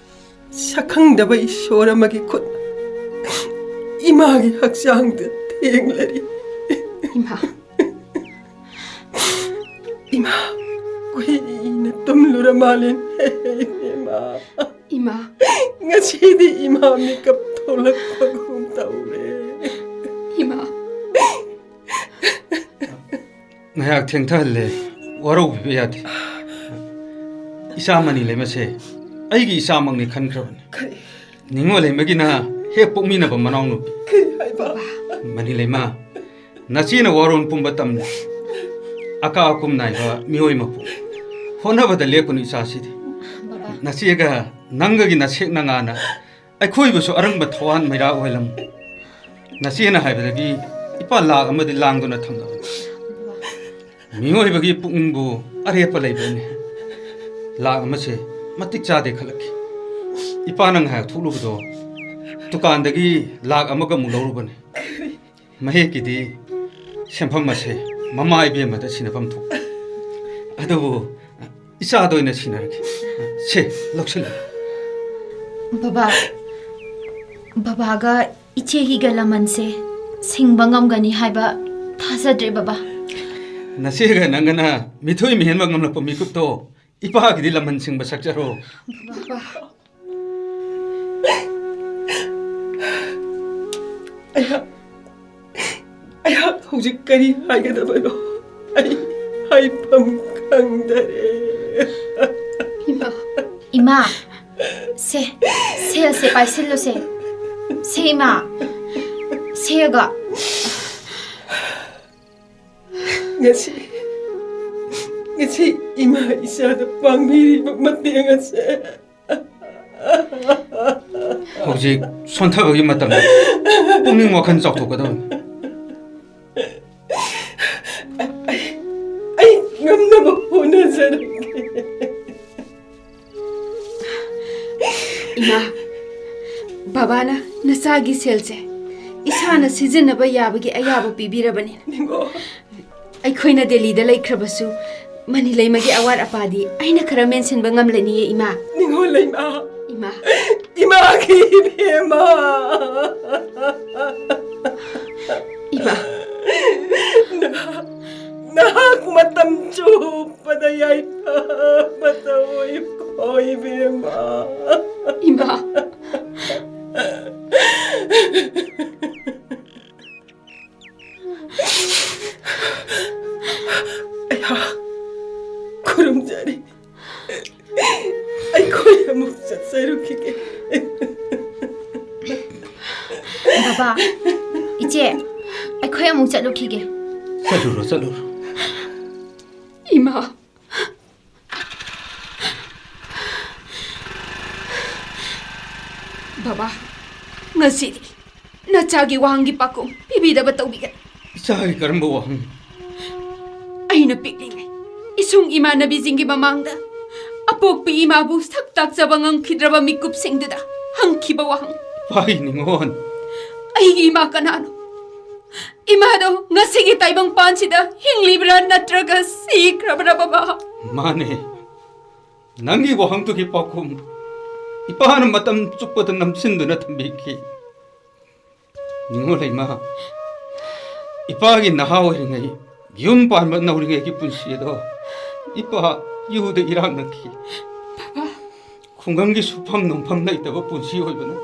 ꯁꯛꯈꯪꯗꯕ ꯏꯁꯣꯔ ꯑꯃꯒꯤ ꯈꯨꯠ ꯏꯃꯥꯒꯤ ꯍꯛꯆꯥꯡꯗ ꯊꯦꯡꯂꯔꯤ꯫ ꯏꯃꯥ꯫ ꯏꯃꯥ, ꯀꯨꯏꯅ ꯇꯨꯝꯂꯨꯔ ꯃꯥꯜꯂꯦ, ꯏꯃꯥ꯫ ꯏꯃꯥ꯫ ꯉꯁꯤꯗꯤ ꯏꯃꯥ ꯃꯤꯀꯞ ꯊꯣꯛꯂꯛꯄꯒꯨꯝ ꯇꯧꯔꯦ꯫ ꯏꯃꯥ꯫ ꯉꯥꯏꯍꯥꯛ ꯊꯦꯡꯊꯍꯜꯂꯦ, ꯋꯥꯔꯧꯕꯤꯕ ꯌꯥꯗꯦ꯫ ꯏꯆꯥ ꯃꯅꯤ ꯂꯩꯃꯁꯦ ꯑꯩꯒꯤ ꯏꯆꯥꯃꯛꯅꯤ ꯈꯟꯈ꯭ꯔꯕꯅꯤ꯫ ꯀꯔꯤ? ꯅꯤꯡꯉꯣꯜ ꯂꯩꯃꯒꯤꯅ ꯍꯦꯛ ꯄꯣꯛꯃꯤꯟꯅꯕ ꯃꯅꯥꯎꯅꯨꯄꯤ꯫ ꯀꯔꯤ ꯍꯥꯏꯕ? ꯃꯅꯤ ꯂꯩꯃ, ꯅꯆꯦꯅ ꯋꯥꯔꯣꯜ ꯄꯨꯝꯕ ꯇꯝꯂꯦ꯫ ꯑꯀꯥ ꯑꯀꯨꯝ ꯅꯥꯏꯕ ꯃꯤꯑꯣꯏ ꯃꯄꯣꯛ꯫ ꯍꯣꯠꯅꯕꯗ ꯂꯦꯞꯀꯅꯨ ꯏꯆꯥꯁꯤꯗꯤ꯫ ꯕꯕꯥ꯫ ꯅꯆꯦꯒ ꯅꯪꯒꯒꯤ ꯅꯁꯦꯛ ꯅꯉꯥꯅ ꯑꯩꯈꯣꯏꯕꯨꯁꯨ ꯑꯔꯪꯕ ꯊꯋꯥꯟ ꯃꯩꯔꯥ ꯑꯣꯏꯍꯜꯂꯝꯃꯨ꯫ ꯅꯆꯦꯅ ꯍꯥꯏꯕꯗꯗꯤ ꯏꯄꯥ ꯂꯥꯛ ꯑꯃꯗꯤ ꯂꯥꯡꯗꯨꯅ ꯊꯝꯂꯕꯅꯤ꯫ ꯃꯤꯑꯣꯏꯕꯒꯤ ꯄꯨꯛꯅꯤꯡꯕꯨ ꯑꯔꯦꯞꯄ ꯂꯩꯕ꯭ꯔꯅꯦ? ꯂꯥꯛ ꯑꯃꯁꯦ ꯃꯇꯤꯛ ꯆꯥꯗꯦ ꯈꯜꯂꯛꯈꯤ꯫ ꯏꯄꯥꯅ ꯉꯥꯏꯍꯥꯛ ꯊꯣꯛꯂꯨꯕꯗꯣ ꯗꯨꯀꯥꯟꯗꯒꯤ ꯂꯥꯛ ꯑꯃꯒ ꯑꯃꯨꯛ ꯂꯧꯔꯨꯕꯅꯤ꯫ ꯃꯍꯦꯛꯀꯤꯗꯤ ꯁꯦꯟꯐꯝ ꯑꯁꯦ ꯃꯃꯥ ꯏꯕꯦꯝꯃꯗ ꯁꯤꯟꯅꯐꯝ ꯊꯣꯛꯏ꯫ ꯑꯗꯨꯕꯨ ꯏꯆꯥꯗ ꯑꯣꯏꯅ ꯁꯤꯟꯅꯔꯒꯦ꯫ ꯁꯦ, ꯂꯧꯁꯤꯜꯂꯣ꯫ ꯕꯕꯥ, ꯕꯕꯥꯒ ꯏꯆꯦꯒꯤꯒ ꯂꯃꯟꯁꯦ ꯁꯤꯡꯕ ꯉꯝꯒꯅꯤ ꯍꯥꯏꯕ ꯊꯥꯖꯗ꯭ꯔꯦ, ꯕꯕꯥ꯫ ꯅꯆꯦꯒ ꯅꯪꯒꯅ ꯃꯤꯊꯣꯏ ꯃꯤꯍꯦꯟꯕ ꯉꯝꯂꯛꯄ ꯃꯤꯀꯨꯞꯇꯣ ꯏꯄꯥꯒꯤꯗꯤ ꯂꯃꯟ ꯁꯤꯡꯕ ꯁꯛꯆꯔꯣ꯫ ꯕꯕꯥ꯫ ꯑꯩꯍꯥꯛ, ꯑꯩꯍꯥꯛ ꯍꯧꯖꯤꯛ ꯀꯔꯤ ꯍꯥꯏꯒꯗꯕꯅꯣ? ꯑꯩ ꯍꯥꯏꯐꯝ ꯈꯪꯗꯔꯦ꯫ ꯏꯃꯥ꯫ ꯏꯃꯥ, ꯁꯦ, ꯁꯦꯜꯁꯦ ꯄꯥꯏꯁꯤꯜꯂꯨꯁꯦ꯫ ꯁꯦ, ꯏꯃꯥ, ꯁꯦꯒ꯫ ꯉꯁꯤ, ꯉꯁꯤ ꯏꯃꯥ ꯏꯆꯥꯗ ꯄꯥꯡꯕꯤꯔꯤꯕ ꯃꯇꯦꯡ ꯑꯁꯦ꯫ ꯍꯧꯖꯤꯛ ꯁꯣꯟꯊꯕꯒꯤ ꯃꯇꯝꯅꯤ꯫ ꯄꯨꯛꯅꯤꯡ ꯋꯥꯈꯜ ꯆꯥꯎꯊꯣꯛꯀꯗꯕꯅꯤ꯫ ꯑꯩ, ꯑꯩ ꯉꯝꯅꯕ ꯍꯣꯠꯅꯖꯔꯒꯦ꯫ ꯏꯃꯥ, ꯕꯕꯥꯅ ꯅꯆꯥꯒꯤ ꯁꯦꯜꯁꯦ ꯏꯁꯥꯅ ꯁꯤꯖꯤꯟꯅꯕ ꯌꯥꯕꯒꯤ ꯑꯌꯥꯕ ꯄꯤꯕꯤꯔꯕꯅꯤ꯫ ꯅꯤꯡꯉꯣ꯫ ꯑꯩꯈꯣꯏꯅ ꯗꯦꯜꯂꯤꯗ ꯂꯩꯈ꯭ꯔꯕꯁꯨ, ꯃꯅꯤ ꯂꯩꯃꯒꯤ ꯑꯋꯥꯠ ꯑꯄꯥꯗꯤ ꯑꯩꯅ ꯈꯔ ꯃꯦꯟꯁꯤꯟꯕ ꯉꯝꯂꯅꯤꯌꯦ, ꯏꯃꯥ꯫ ꯅꯤꯡꯉꯣ ꯂꯩꯃ꯫ ꯏꯃꯥ꯫ ꯏꯃꯥꯒꯤ ꯏꯕꯦꯝꯃ꯫ ꯏꯃꯥ꯫ ꯅꯍꯥꯛ, ꯅꯍꯥꯛ ꯃꯇꯝ ꯆꯨꯞꯄꯗ ꯌꯥꯏꯐꯕ ꯇꯧꯏꯀꯣ, ꯏꯕꯦꯝꯃ꯫ ꯏꯃꯥ꯫ ꯑꯩꯍꯥꯛ ꯈꯨꯔꯨꯝꯖꯔꯤ꯫ ꯑꯩꯈꯣꯏ ꯑꯃꯨꯛ ꯆꯠꯆꯔꯨꯈꯤꯒꯦ꯫ ꯕꯕꯥ, ꯏꯆꯦ, ꯑꯩꯈꯣꯏ ꯑꯃꯨꯛ ꯆꯠꯂꯨꯈꯤꯒꯦ꯫ ꯆꯠꯂꯨꯔꯣ, ꯆꯠꯂꯨꯔꯣ꯫ ꯏꯃꯥ꯫ ꯕꯕꯥ, ꯉꯁꯤꯗꯤ ꯅꯆꯥꯒꯤ ꯋꯥꯍꯪꯒꯤ ꯄꯥꯎꯈꯨꯝ ꯄꯤꯕꯤꯗꯕ ꯇꯧꯕꯤꯒꯅꯨ꯫ ꯏꯆꯥꯒꯤ ꯀꯔꯝꯕ ꯋꯥꯍꯪ? ꯑꯩꯅ ꯄꯤꯛꯂꯤꯉꯩ ꯏꯁꯨꯡ ꯏꯃꯥꯟꯅꯕꯤꯁꯤꯡꯒꯤ ꯃꯃꯥꯡꯗ ꯑꯄꯣꯛꯄꯤ ꯏꯃꯥꯕꯨ ꯁꯛ ꯇꯥꯛꯆꯕ ꯉꯝꯈꯤꯗ꯭ꯔꯕ ꯃꯤꯀꯨꯞꯁꯤꯡꯗꯨꯗ ꯍꯪꯈꯤꯕ ꯋꯥꯍꯪ꯫ ꯚꯥꯏ ꯅꯤꯉꯣꯜ꯫ ꯑꯩꯒꯤ ꯏꯃꯥ ꯀꯅꯥꯅꯣ? ꯏꯃꯥꯗꯣ ꯉꯁꯤꯒꯤ ꯇꯥꯏꯕꯪꯄꯥꯟꯁꯤꯗ ꯍꯤꯡꯂꯤꯕ꯭ꯔꯥ ꯅꯠꯇ꯭ꯔꯒ ꯁꯤꯈ꯭ꯔꯕ꯭ꯔꯥ, ꯕꯕꯥ? ꯃꯥꯅꯦ꯫ ꯅꯪꯒꯤ ꯋꯥꯍꯪꯗꯨꯒꯤ ꯄꯥꯎꯈꯨꯝ ꯏꯄꯥꯅ ꯃꯇꯝ ꯆꯨꯞꯄꯗ ꯅꯝꯁꯤꯟꯗꯨꯅ ꯊꯝꯕꯤꯈꯤ꯫ ꯅꯤꯡꯉꯣꯜ ꯏꯃꯥ, ꯏꯄꯥꯒꯤ ꯅꯍꯥ ꯑꯣꯏꯔꯤꯉꯩ, ꯌꯨꯝ ꯄꯥꯟꯕ ꯅꯧꯔꯤꯉꯩꯒꯤ ꯄꯨꯟꯁꯤ ꯑꯗꯣ ꯏꯄꯥ ꯌꯨꯗ ꯏꯔꯥꯛꯅꯈꯤ꯫ ꯈꯨꯡꯒꯪꯒꯤ ꯁꯨꯐꯝ ꯅꯣꯝꯐꯝ ꯂꯩꯇꯕ ꯄꯨꯟꯁꯤ ꯑꯣꯏꯕꯅ,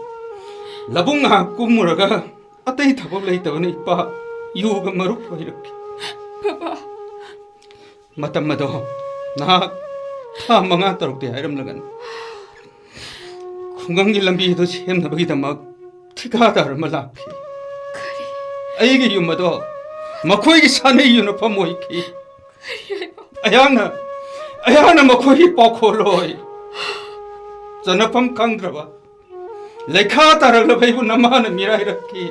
ꯂꯧꯕꯨꯛ ꯉꯥꯏꯍꯥꯛ ꯀꯨꯝꯃꯨꯔꯒ ꯑꯇꯩ ꯊꯕꯛ ꯂꯩꯇꯕꯅ ꯏꯄꯥ ꯌꯨꯒ ꯃꯔꯨꯞ ꯑꯣꯏꯔꯛꯈꯤ꯫ ꯃꯇꯝ ꯑꯗꯣ ꯅꯍꯥꯛ ꯊꯥ ꯃꯉꯥ ꯇꯔꯨꯛꯇꯤ ꯍꯥꯏꯔꯝꯂꯒꯅꯤ꯫ ꯈꯨꯡꯒꯪꯒꯤ ꯂꯝꯕꯤ ꯑꯗꯨ ꯁꯦꯝꯅꯕꯒꯤꯗꯃꯛ ꯊꯤꯀꯥꯗꯥꯔ ꯑꯃ ꯂꯥꯛꯈꯤ꯫ ꯑꯩꯒꯤ ꯌꯨꯝ ꯑꯗꯣ ꯃꯈꯣꯏꯒꯤ ꯁꯥꯟꯅꯩ ꯌꯨꯅꯐꯝ ꯑꯣꯏꯈꯤ꯫ ꯑꯩꯍꯥꯛꯅ, ꯑꯩꯍꯥꯛꯅ ꯃꯈꯣꯏꯒꯤ ꯄꯥꯎꯈꯣꯜꯂꯣꯏ, ꯆꯟꯅꯐꯝ ꯈꯪꯗ꯭ꯔꯕ, ꯂꯩꯈꯥ ꯇꯥꯔꯛꯂꯕ ꯑꯩꯕꯨ ꯅꯃꯥꯅ ꯃꯤꯔꯥꯏꯔꯛꯈꯤ꯫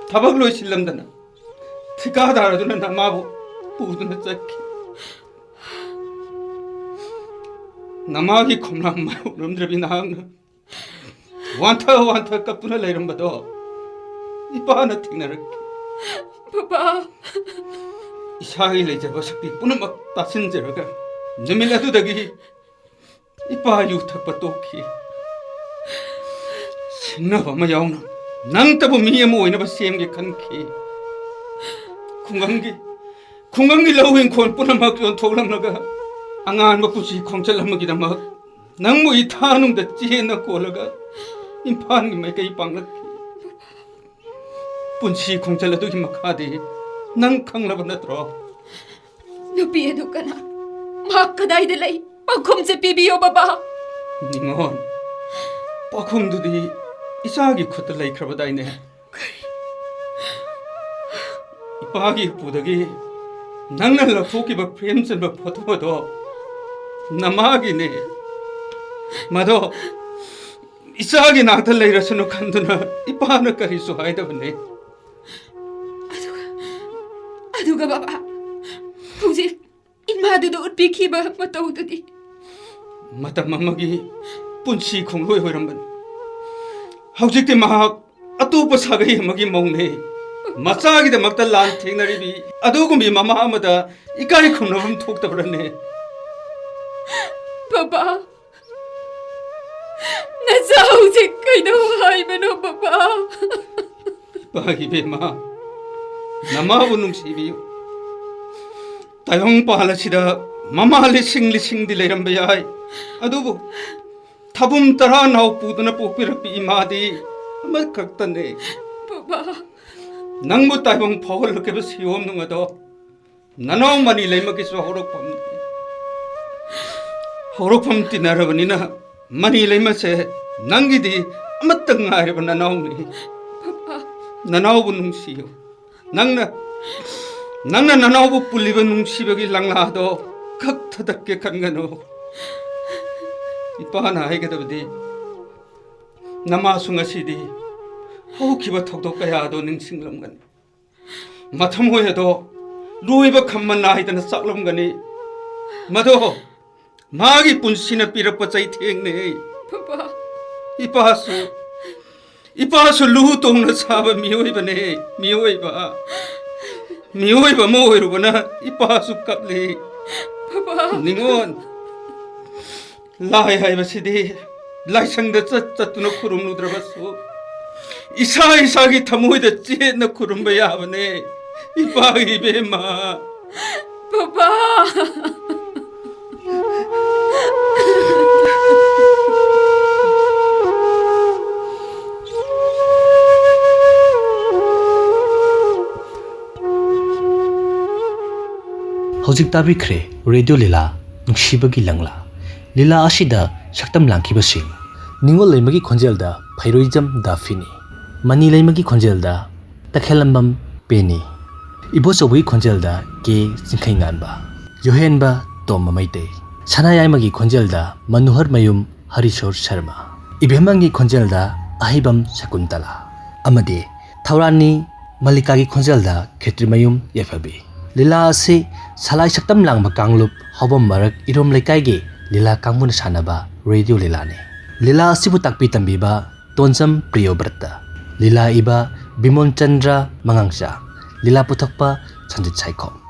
ꯊꯕꯛ ꯂꯣꯏꯁꯤꯜꯂꯝꯗꯅ ꯊꯤꯀꯥꯗꯥꯔ ꯑꯗꯨꯅ ꯅꯃꯥꯕꯨ ꯄꯨꯗꯨꯅ ꯆꯠꯈꯤ꯫ ꯅꯃꯥꯒꯤ ꯈꯣꯝꯂꯥꯡ ꯃꯥꯏꯌꯣꯛꯅꯔꯝꯗ꯭ꯔꯕꯤ ꯅꯍꯥꯛꯅ ꯋꯥꯟꯊ ꯋꯥꯟꯊ ꯀꯞꯇꯨꯅ ꯂꯩꯔꯝꯕꯗꯣ ꯏꯄꯥꯅ ꯊꯦꯡꯅꯔꯛꯈꯤ꯫ ꯕꯕꯥ꯫ ꯏꯁꯥꯒꯤ ꯂꯩꯖꯕ ꯁꯛꯇꯤ ꯄꯨꯝꯅꯃꯛ ꯇꯥꯁꯤꯟꯖꯔꯒ ꯅꯨꯃꯤꯠ ꯑꯗꯨꯗꯒꯤ ꯏꯄꯥ ꯌꯨ ꯊꯛꯄ ꯇꯣꯛꯈꯤ꯫ ꯁꯤꯡꯅꯕ ꯑꯃ ꯌꯥꯎꯅ ꯅꯪꯇꯕꯨ ꯃꯤ ꯑꯃ ꯑꯣꯏꯅꯕ ꯁꯦꯝꯒꯦ ꯈꯟꯈꯤ꯫ ꯈꯨꯡꯒꯪꯒꯤ, ꯈꯨꯡꯒꯪꯒꯤ ꯂꯧ ꯏꯪꯈꯣꯜ ꯄꯨꯝꯅꯃꯛ ꯌꯣꯟꯊꯣꯛꯂꯝꯂꯒ ꯑꯉꯥꯟꯕ ꯄꯨꯟꯁꯤ ꯈꯣꯡꯆꯠ ꯑꯃꯒꯤꯗꯃꯛ ꯅꯪꯕꯨ ꯏꯊꯥꯅꯨꯡꯗ ꯆꯦꯟꯅ ꯀꯣꯜꯂꯒ ꯏꯝꯐꯥꯜꯒꯤ ꯃꯥꯏꯀꯩ ꯄꯥꯡꯂꯛꯈꯤ꯫ ꯄꯨꯟꯁꯤ ꯈꯣꯡꯆꯠ ꯑꯗꯨꯒꯤ ꯃꯈꯥꯗꯤ ꯅꯪ ꯈꯪꯂꯕ ꯅꯠꯇ꯭ꯔꯣ? ꯅꯨꯄꯤ ꯑꯗꯨ ꯀꯅꯥ? ꯃꯍꯥꯛ ꯀꯗꯥꯏꯗ ꯂꯩ? ꯄꯥꯎꯈꯨꯝꯁꯦ ꯄꯤꯕꯤꯌꯣ, ꯕꯕꯥ꯫ ꯅꯤꯉꯣꯜ, ꯄꯥꯎꯈꯨꯝꯗꯨꯗꯤ ꯏꯆꯥꯒꯤ ꯈꯨꯠꯇ ꯂꯩꯈ꯭ꯔꯕꯗꯥꯏꯅꯦ꯫ ꯏꯄꯥꯒꯤ ꯎꯄꯨꯗꯒꯤ ꯅꯪꯅ ꯂꯧꯊꯣꯛꯈꯤꯕ ꯐ꯭ꯔꯦꯝ ꯆꯟꯕ ꯐꯣꯇꯣ ꯑꯗꯣ ꯅꯃꯥꯒꯤꯅꯦ꯫ ꯃꯗꯣ ꯏꯆꯥꯒꯤ ꯅꯥꯛꯇ ꯂꯩꯔꯁꯅꯨ ꯈꯟꯗꯨꯅ ꯏꯄꯥꯅ ꯀꯔꯤꯁꯨ ꯍꯥꯏꯗꯕꯅꯦ꯫ ꯑꯗꯨꯒ, ꯑꯗꯨꯒ ꯕꯕꯥ, ꯍꯧꯖꯤꯛ ꯏꯃꯥꯗꯨꯗ ꯎꯠꯄꯤꯈꯤꯕ ꯃꯇꯧꯗꯨꯗꯤ? ꯃꯇꯝ ꯑꯃꯒꯤ ꯄꯨꯟꯁꯤ ꯈꯣꯡꯂꯣꯏ ꯑꯣꯏꯔꯝꯕꯅꯤ꯫ ꯍꯧꯖꯤꯛꯇꯤ ꯃꯍꯥꯛ ꯑꯇꯣꯞꯄ ꯁꯥꯒꯩ ꯑꯃꯒꯤ ꯃꯧꯅꯦ꯫ ꯃꯆꯥꯒꯤꯗꯃꯛꯇ ꯂꯥꯟ ꯊꯦꯡꯅꯔꯤꯕꯤ ꯑꯗꯨꯒꯨꯝꯕꯤ ꯃꯃꯥ ꯑꯃꯗ ꯏꯀꯥꯏ ꯈꯨꯝꯅꯐꯝ ꯊꯣꯛꯇꯕ꯭ꯔꯅꯦ? ꯄꯄꯥ, ꯅꯆꯥ ꯍꯧꯖꯤꯛ ꯀꯩꯗꯧ ꯍꯥꯏꯕꯅꯣ, ꯄꯄꯥ? ꯏꯄꯥ ꯏꯕꯦꯝꯃ, ꯅꯃꯥꯕꯨ ꯅꯨꯡꯁꯤꯕꯤꯌꯨ꯫ ꯇꯥꯏꯕꯪꯄꯥꯜ ꯑꯁꯤꯗ ꯃꯃꯥ ꯂꯤꯁꯤꯡ ꯂꯤꯁꯤꯡꯗꯤ ꯂꯩꯔꯝꯕ ꯌꯥꯏ, ꯑꯗꯨꯕꯨ ꯊꯕꯨꯝ ꯇꯔꯥ ꯅꯥꯎ ꯄꯨꯗꯨꯅ ꯄꯣꯛꯄꯤꯔꯛꯄꯤ ꯏꯃꯥꯗꯤ ꯑꯃꯈꯛꯇꯅꯦ꯫ ꯄꯄꯥ꯫ ꯅꯪꯕꯨ ꯇꯥꯏꯕꯪ ꯐꯥꯎꯍꯜꯂꯛꯈꯤꯕ ꯁꯤꯌꯣꯝ ꯅꯨꯡ ꯑꯗꯣ ꯅꯅꯥꯎ ꯃꯅꯤ ꯂꯩꯃꯒꯤꯁꯨ ꯍꯧꯔꯛꯐꯝ, ꯍꯧꯔꯛꯐꯝ ꯇꯤꯟꯅꯔꯕꯅꯤꯅ, ꯃꯅꯤ ꯂꯩꯃꯁꯦ ꯅꯪꯒꯤꯗꯤ ꯑꯃꯠꯇ ꯉꯥꯏꯔꯕ ꯅꯅꯥꯎꯅꯤ꯫ ꯄꯄꯥ꯫ ꯅꯅꯥꯎꯕꯨ ꯅꯨꯡꯁꯤꯌꯨ꯫ ꯅꯪꯅ, ꯅꯪꯅ ꯅꯅꯥꯎꯕꯨ ꯄꯨꯜꯂꯤꯕ ꯅꯨꯡꯁꯤꯕꯒꯤ ꯂꯪꯂꯥꯗꯣ ꯀꯛꯊꯗꯠꯀꯦ ꯈꯟꯒꯅꯨ꯫ ꯏꯄꯥꯅ ꯍꯥꯏꯒꯗꯕꯗꯤ, ꯅꯃꯥꯁꯨ ꯉꯁꯤꯗꯤ ꯍꯧꯈꯤꯕ ꯊꯧꯗꯣꯛ ꯀꯌꯥꯗꯣ ꯅꯤꯡꯁꯤꯡꯂꯝꯒꯅꯤ꯫ ꯃꯊꯃꯣꯏ ꯑꯗꯣ ꯂꯣꯏꯕ ꯈꯝꯕ ꯅꯥꯏꯗꯅ ꯆꯥꯛꯂꯝꯒꯅꯤ꯫ ꯃꯗꯣ ꯃꯥꯒꯤ ꯄꯨꯟꯁꯤꯅ ꯄꯤꯔꯛꯄ ꯆꯩꯊꯦꯡꯅꯦ꯫ ꯄꯄꯥ꯫ ꯏꯄꯥꯁꯨ, ꯏꯄꯥꯁꯨ ꯂꯨ ꯇꯣꯡꯅ ꯁꯥꯕ ꯃꯤꯑꯣꯏꯕꯅꯦ, ꯃꯤꯑꯣꯏꯕ꯫ ꯃꯤꯑꯣꯏꯕ ꯑꯃ ꯑꯣꯏꯔꯨꯕꯅ ꯏꯄꯥꯁꯨ ꯀꯞꯂꯤ꯫ ꯄꯄꯥ꯫ ꯅꯤꯉꯣꯜ, ꯂꯥꯏ ꯍꯥꯏꯕꯁꯤꯗꯤ ꯂꯥꯏꯁꯪꯗ ꯆꯠ ꯆꯠꯇꯨꯅ ꯈꯨꯔꯨꯝꯂꯨꯗ꯭ꯔꯕꯁꯨ, ꯏꯁꯥ ꯏꯁꯥꯒꯤ ꯊꯃꯣꯏꯗ ꯆꯦꯠꯅ ꯈꯨꯔꯨꯝꯕ ꯌꯥꯕꯅꯦ, ꯏꯄꯥꯒꯤ ꯏꯕꯦꯝꯃ꯫ ꯄꯄꯥ! ꯍꯧꯖꯤꯛ ꯇꯥꯕꯤꯈ꯭ꯔꯦ ꯔꯦꯗꯤꯑꯣ ꯂꯤꯂꯥ, ꯅꯨꯡꯁꯤꯕꯒꯤ ꯂꯪꯂꯥ꯫ ꯂꯤꯂꯥ ꯑꯁꯤꯗ ꯁꯛꯇꯝ ꯂꯥꯡꯈꯤꯕꯁꯤꯡ: ꯅꯤꯉꯣꯜ ꯂꯩꯃꯒꯤ ꯈꯣꯟꯖꯦꯜꯗ ꯐꯩꯔꯣꯏꯖꯝ ꯗꯥꯐꯤꯅꯤ, ꯃꯅꯤ ꯂꯩꯃꯒꯤ ꯈꯣꯟꯖꯦꯜꯗ ꯇꯈꯦꯂꯝꯕꯝ ꯄꯦꯅꯤ, ꯏꯕꯣꯆꯧꯕꯒꯤ ꯈꯣꯟꯖꯦꯜꯗ ꯀꯦ ꯆꯤꯡꯈꯩꯉꯥꯟꯕ, ꯌꯣꯍꯦꯟꯕ ꯇꯣꯝꯕ ꯃꯩꯇꯩ, ꯁꯅꯥꯌꯥꯏꯃꯒꯤ ꯈꯣꯟꯖꯦꯜꯗ ꯃꯅꯣꯍꯔ ꯃꯌꯨꯝ ꯍꯔꯤꯁꯣꯔ ꯁꯔꯃ, ꯏꯕꯦꯝꯃꯒꯤ ꯈꯣꯟꯖꯦꯜꯗ ꯑꯍꯩꯕꯝ ꯁꯀꯨꯟꯇꯂꯥ, ꯑꯃꯗꯤ ꯊꯧꯔꯥꯅꯤ ꯃꯜꯂꯤꯀꯥꯒꯤ ꯈꯣꯟꯖꯦꯜꯗ ꯈꯦꯇ꯭ꯔꯤꯃꯌꯨꯝ ꯌꯥꯏꯐꯕꯤ꯫ ꯂꯤꯂꯥ ꯑꯁꯤ ꯁꯂꯥꯏ ꯁꯛꯇꯝ ꯂꯥꯡꯕ ꯀꯥꯡꯂꯨꯞ ꯍꯥꯎꯕꯝ ꯃꯔꯛ ꯏꯔꯣꯝ ꯂꯩꯀꯥꯏꯒꯤ ꯂꯤꯂꯥ ꯀꯥꯡꯕꯨꯅ ꯁꯥꯟꯅꯕ ꯔꯦꯗꯤꯑꯣ ꯂꯤꯂꯥꯅꯤ꯫ ꯂꯤꯂꯥ ꯑꯁꯤꯕꯨ ꯇꯥꯛꯄꯤ ꯇꯝꯕꯤꯕ ꯇꯣꯟꯖꯝ ꯄ꯭ꯔꯤꯌꯣꯕ꯭ꯔꯠꯇ꯫ ꯂꯤꯂꯥ ꯏꯕ ꯕꯤꯃꯣꯟ ꯆꯟꯗ꯭ꯔ ꯃꯉꯥꯡꯆꯥ꯫ ꯂꯤꯂꯥ ꯄꯨꯊꯣꯛꯄ ꯁꯟꯖꯤꯠ ꯁꯥꯏꯈꯣꯝ꯫